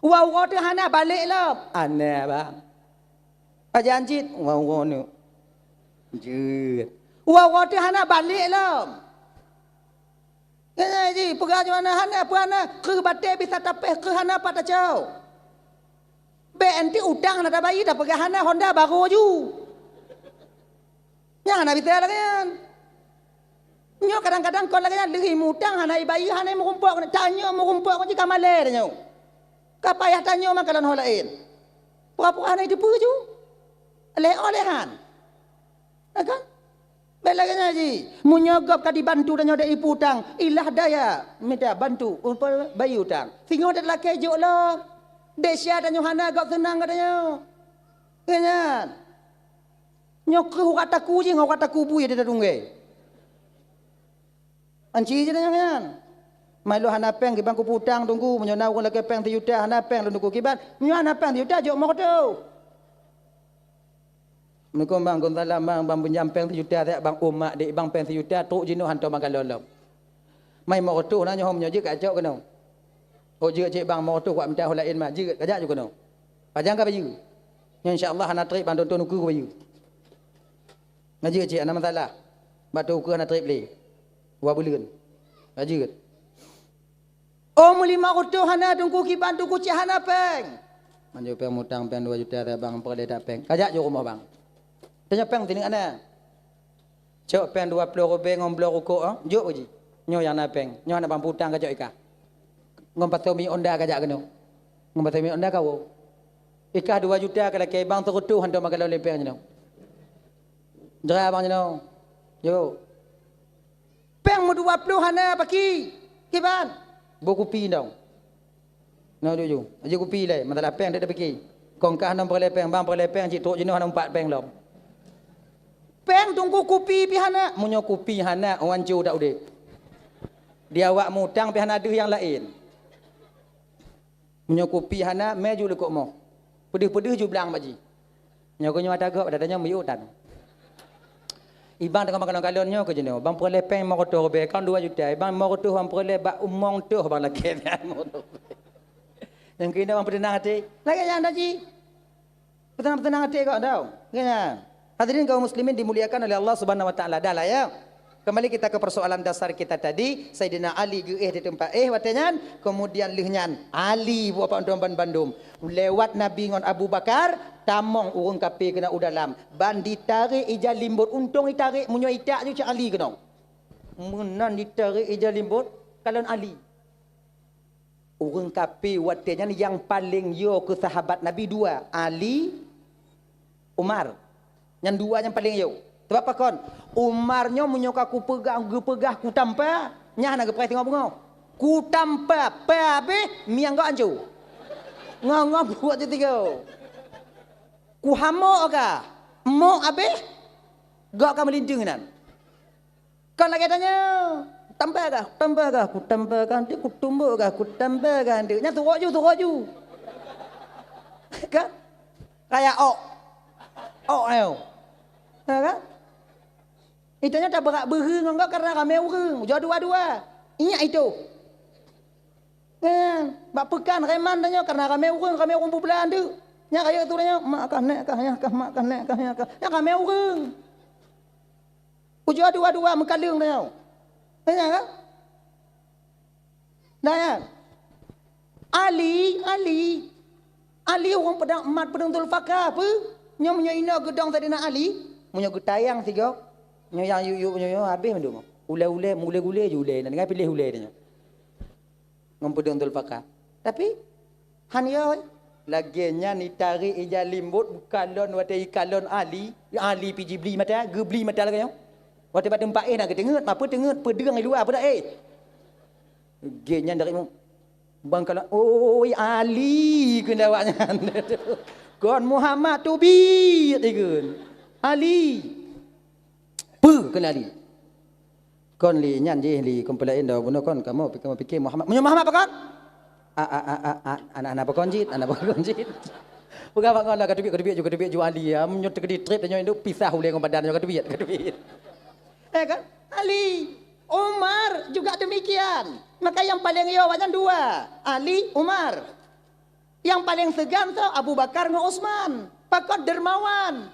Uroe-uroe teuk hana balek lom. Hana bang. Pajan cit, uroe-uroe nyoe. Jeuet. Uroe-uroe teuk hana balek lom. Nyan jih, peugah jih hana, hana peue hana, kreueh batée bisa tapéh, kreueh hana pat tacok. Bék anti utang hana tabayeue, tapeugah hana honda barô ju. Nyan hana bisa lagée nyan. Nyoe kadang-kadang kon lagée nyan, lheueh mutang hana ibayeue, hana meurumpok, tanyoe meurumpok kon jih ka malée tanyoe. Ka payah tanyoe meukalon ho laén. Pura-pura hana iteupeue ju. Lé-oh lé han. Na kan? Bék lagée nyan jih. Meunyoe gob ka dibantu tanyoe dek iputang, ilah daya mita bantu untuk bayeue utang. Singoh dat lakée jok lom. Desya tanyoe hana gob seunang geutanyoe. Lagée nyan. Nyoe kreueh urat takue jih ngon urat takue bui di tatunggée. Anci jih tanyoe nyan. Mai lôn hana péng kiban kuputang Teungku, meunyoe na ureuëng lakée péng sijuta hana péng lôn Teungku kiban. Meunyoe hana péng sijuta jok moto. Assalamualaikum bang, Gonzalah bang, bang pinjam péng sijuta siat bang, umak dek bang péng sijuta, trok jinoe hantom meukalon lom. Mai meureutôh na nyoe, meunyoe jeuet kacok keunoe. Oh jeuet cit bang, meureutôh kuat mita ho laén ma, jeuet kajak ju keunoe. Pajan ka bayeue. Nyoe insya Allah hana treb bang, tonton ukeue kubayeue. Na jeuet cit hana masalah. Bak tu ukeue hana treb lé. Dua buleuen. Na jeuet. Oh, meulimong reutôh hana Teungku kiban, Teungku cit hana péng. Manjô péng mutang péng dua juta, bang peureulée that péng. Kajak ju rumoh bang. Tanya péng teuneuk hana. Cok péng dua ploh ribée ngon bloe rukok, eh? Jok uji. Nyoe nyang na péng. Nyoe hana bang putang kajak ikah. Ngon pasoe mi onda kajak keunoe. Ngon pasoe mi onda kawoe. Ikah dua juta ka lakée bang seureutôh hantom meukalon lé péng jinoe. Jera bang jinoe. Yo. Péng meudua ploh hana paki. Kiban. Boh kupi dong. Nyoe juju. Aja kupi lé, masalah péng dek tapiki. Kong kah hana peureulée péng, bang peureulée péng cit trok jinoe hana umpat péng lom. Péng Teungku kupi pi hana. Meunyoe kupi hana, oh anco that udeb. Di awak mutang pi hana deuh nyang laén. Meunyoe kupi hana, mé ju likot moh. Peudeuh-peudeuh ju blang bak jih. Nyoe keuh nyoe ata gob, ata nyoe miyueb tan. Ibang teungoh meukalon-kalon nyoe keuh jinoe, bang peureulée péng limong reutôh ribée, kan dua juta, ibang limong reutôh bang peureulée bak umong toh bang lakée. Nyang keunoe bang peuteunang até. Lagée nyan dah jih. Peuteunang-peuteunang até kok tau. Lagée nyan. Hadirin kaum muslimin dimuliakan oleh Allah Subhanahu wa Taala. Dah lah ya. Kembali kita ke persoalan dasar kita tadi, Saidina Ali geuéh di teumpat éh watée nyan, kemudian lheueh nyan Ali buat apa bandum. Lewat Nabi ngon Abu Bakar, tamong ureuëng kafé keunoe u dalam. Ban ditarek ija limbot, untông itarek meunyoe itak ju cit Ali keunoe. Meunan ditarek ija limbot, kalon Ali. Ureuëng kafé watée nyan nyang paleng yo keu sahabat Nabi dua, Ali, Umar. Nyan dua nyang paleng yo. Sabab pakon? Umar nyoe meunyoe ka kupeugah, geupeugah kutampa, nyan hana geupeugah singoh beungoh. Kutampa, pa habéh, miang gob ancô. Ngo-ngo buet teuh tiga. Kuhamok ka, mok habéh, gob ka meulinteung inan. Kon lagée tanyoe, tambah kah, tambah kah, kutambah kah, nanti kutumbok kah, kutambah kah, nanti. Nyan turok ju, turok ju. Kan? Kayak ok. Ok ayo. Ya kan? Itu nyan tabrak beuhe ngon gak karena ramé ureuëng. Ujoe dua-dua. Ingat itu. Kan? Bak peukan reman tanyoe karena ramé ureuëng, ramé ureuëng bubla andeuk. Nyan kaya tu tanyoe, mak kah, nek kah, nyah kah, mak kah, nek kah, nyah kah. Nyan ramé ureuëng. Ujoe dua-dua meukaleueng tanyoe. Tanya kan? Nah, ya. Ali, Ali. Ali ureuëng pedang mat pedang Zulfikar apa? Nyoe meunyoe inoe geudong Saidina Ali, meunyoe geutayang sigoe, nyoe nyang yuk-yuk nyoe, nyoe habéh mandum. Ulée-ulée, ulée-ulée ju ulée, na deungoe piléh ulée nyoe. Ngon peudeueng Zulfikar. Tapi, han yo, lagée nyan itarek ija limbot bukalon watée ikalon Ali, Ali pi jibli mata, geubli mata lagée nyoe. Watée bak teumpat éh na geuteungeut, ma peue teungeut, peudeueng i luwa, peue dak éh. Gét nyan dari mu-, bang kalon, "Oi, Ali," kheun awak nyan. "Kon Muhammad teubiet," ikheun. "Ali." Peue kheun Ali. Kon li nyan jih li kumpeulaén dong bunoe kon kamoe pi-, kamoe pike Muhammad. Meunyoe Muhammad pakon? A, a, a, a, a, anak-anak pakon jit, anak pakon jit. Peugah bak ngon lah, ka teubiet, ka teubiet ju, ka teubiet ju Ali, ya. Meunyoe teukeudi trép tanyoe induk pisah ulée ngon badan nyoe ka teubiet, ka teubiet. Eh kan? Ali, Umar juga demikian. Maka yang paling yo awaknyan dua. Ali, Umar. Yang paling seugan soe? Abu Bakar ngon Utsman. Pakon dermawan.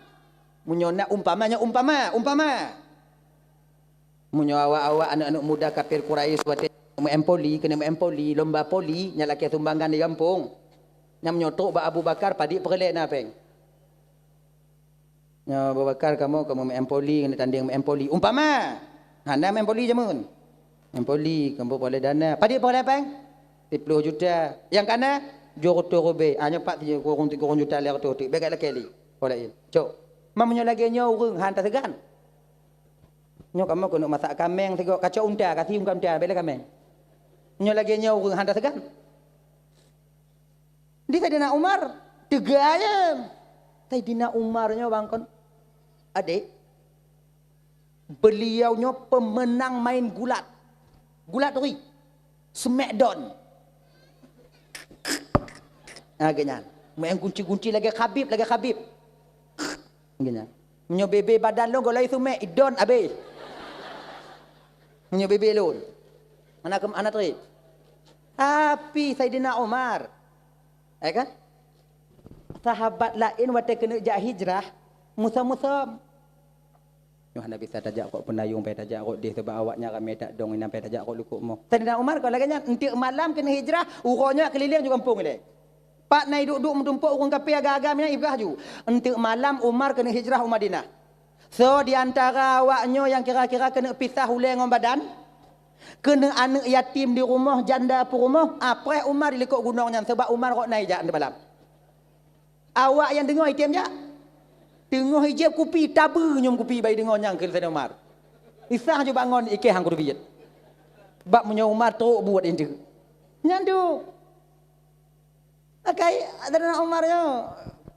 Meunyoe na umpama, nyoe umpama, umpama. Meunyoe awak-awak aneuëk-aneuëk muda kafir Quraisy watée meu-M poli, keuneuk meu-M poli, lomba poli, nyan lakée sumbangan di gampông. Nyan meunyoe trok bak Abu Bakar, padit peureulée na péng. Nyoe Abu Bakar, kamoe, kamoe meu-M poli, keuneuk tandeng meu-M poli. Umpama, hana meu-M poli jameun. M poli, kamoe peureulée dana. Padit peureulée péng? Siploh juta. Nyang kana, tujoh reutôh ribée. Ah, nyoe pat kureueng, kureueng juta lhée reutôh teuk. Bék lakée li. Peureulée. Cok. Ma meunyoe lagée nyoe ureuëng, han taseugan. Nyoe kamoe keuneuk masak kaméng sigoe, kacok unta, kasi unta, bela kaméng. Nyoe lagée nyoe ureuëng han taseugan. Di Saidina Umar, teuga ayeuem. Saidina Umar nyoe bang kon, adék, beliau nyoe pemenang main gulat. Gulat turi. Smackdown. Ah, geuh nyan. Main gunci-gunci lagée Khabib, lagée Khabib. Geuh nyan. Meunyoe bebe badan lôn golai sumek, idon abéh. Meunyoe bebe lôn. Hana kem-, hana trép. Tapi Saidina Umar, ya kan? Sahabat laén watée keuneuk jak hijrah, musom-musom. Nyoe hana bisa tajak kok peunayong, pai tajak kok deh, sabab awaknyan ramé that dong inan, pai tajak kok lukok moh. Saidina Umar kon lagée nyan, enteuk malam keuneuk hijrah, uroe nyoe keulileng ju gampông ilée. Pat na iduek-duek meutumpok ureuëng kafé agam-agam nyan ipeugah ju. Enteuk malam Umar keuneuk hijrah u Madinah. Soe di antara awaknyoe nyang kira-kira keuneuk pisah ulée ngon badan? Keuneuk aneuëk yatim di rumoh, janda peurumoh, apreh Umar di likot gunong nyan, sabab Umar rot na ijak enteuk malam. Awak nyang deungoe item jak. Teungoh ijép kupi, tabeue nyoe kupi bak ideungoe nyang keu Saidina Umar. Isah ju bangon iké han kudubiet. Bak meunyoe Umar trok buet indeuek. Nyan tu. Akai Saidina Umar nyoe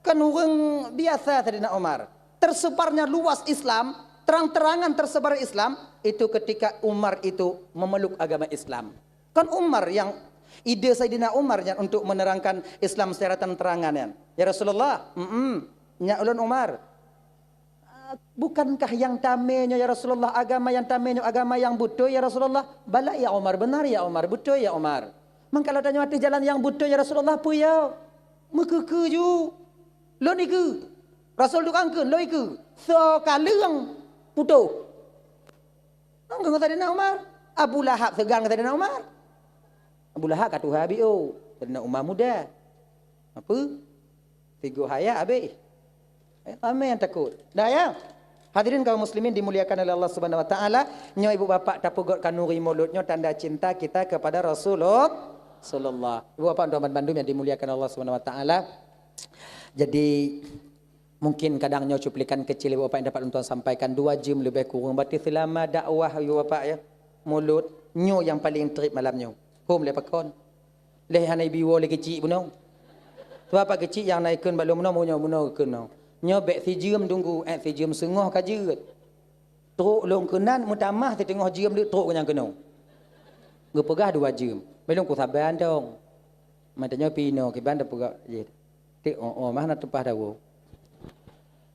kan ureuëng biasa Saidina Umar. Tersebarnya luas Islam, terang-terangan tersebar Islam, itu ketika Umar itu memeluk agama Islam. Kan Umar yang, ide Saidina Umar nyan untuk menerangkan Islam secara terang-terangan nyan. "Ya Rasulullah, mm, nyak ulôn Umar. Bukankah yang tamé nyoe ya Rasulullah, agama yang tamé nyoe agama yang beutôi ya Rasulullah?" "Bala ya Umar, benar ya Umar, beutôi ya Umar." "Mangkalo tanyoe ateueh jalan yang beutôi ya Rasulullah, peue ya?" Meukeukeu ju. Lôn ikeue. Rasul tukang kheun, lôn ikeue. Soe ka leueng putôh. Ngon Saidina Umar. Abu Lahab seugan ngon Saidina Umar. Abu Lahab ka tuha biôh, Saidina Umar muda. Apa? Tiga hayat habéh. Eh, ramé nyang takot. Dah ya? Hadirin kaum muslimin dimuliakan oleh Allah Subhanahu wa taala, nyoe ibu bapak tapeugöt kanuri mulod nyoe tanda cinta kita kepada Rasulullah. Rasulullah. Ibu bapak tuan bandum yang dimuliakan Allah Subhanahu wa taala. Jadi, mungkin kadang nyoe cuplikan kecil ibu bapak yang dapat tuan sampaikan, dua jam lebih kurang berarti selama dakwah ibu bapak ya. Mulut nyoe yang paling trip malam nyoe. Hom lé pakon. Lé hana ibi woe lé kecik bunoe. Sebab pak kecik nyang na ikheun bak lôn bunoe, bunoe, bunoe ikheun nyoe. Nyoe bèk sijeuem tunggu, eh, sijeuem seungoh ka jeuet. Trok lôn keunan meutamah siteungoh jeuem lé trok nyang keunoe. Geupeugah dua jeuem. Meunan kusaban dong. Mata nyoe pih inoe kiban tapeugah jih. Tik, oh, oh, mah na teupah dawa.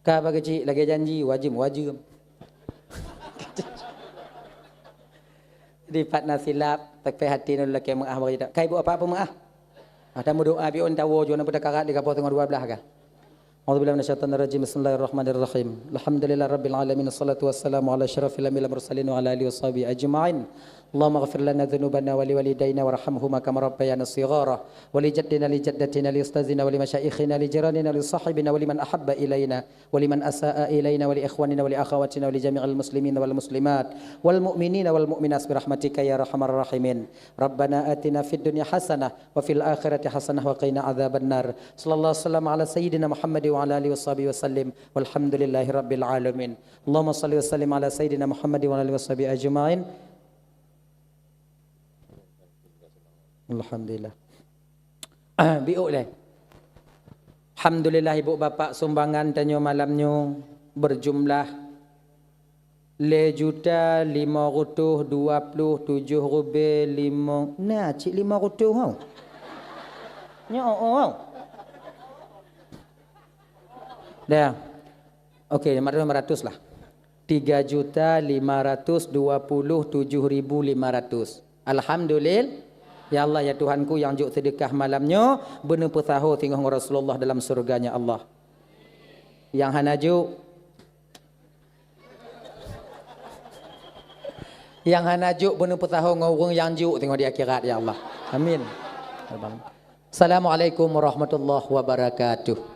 Ka bak kecik lagèe janji, wajib, wajib. Di pat na silap, tapi hati nyoe lakèe meu'ah bak kecik. Ka ibu apa-apa meu'ah? Ah, tamu doa bi'un tawo jua na peutakarat di kapoh teungoh dua belas ka. أعوذ بالله من الشيطان الرجيم. بسم الله الرحمن الرحيم. الحمد لله رب العالمين. الصلاة والسلام على أشرف الأنبياء والمرسلين وعلى آله وصحبه أجمعين. اللهم اغفر لنا ذنوبنا ولوالدينا وارحمهما كما ربيانا صغارا. ولجدنا لجدتنا لأستاذنا ولمشايخنا لجيراننا لصاحبنا ولمن أحب إلينا ولمن أساء إلينا ولإخواننا ولأخواتنا ولجميع المسلمين والمسلمات والمؤمنين والمؤمنات برحمتك يا أرحم الراحمين. ربنا آتنا في الدنيا حسنة وفي الآخرة حسنة وقنا عذاب النار. صلى الله وسلم على سيدنا محمد وعلى آله وصحبه وسلم. والحمد لله رب العالمين. اللهم صل وسلم على سيدنا محمد وعلى آله وصحبه أجمعين. Alhamdulillah. Bi'uk lé. Alhamdulillah, ibu bapak, sumbangan tanyoe malam nyoe berjumlah lé juta lima reutôh dua ploh tujôh ribèe lima, na cit lima reutôh hau. Nyoe, oh, oh, hau. Dah. Oke, lima ratus lah. Tiga juta lima ratus dua puluh tujuh ribu lima ratus. Alhamdulillah. Ya Allah, ya Tuhanku, nyang jok seudeukah malam nyoe, beuneupeusaho singoh ngon Rasulullah dalam syurga-Nya Allah. Nyang hana jok, nyang hana jok beuneupeusaho ngon ureueng nyang jok singoh di akhirat, ya Allah. Amin. Assalamualaikum warahmatullahi wabarakatuh.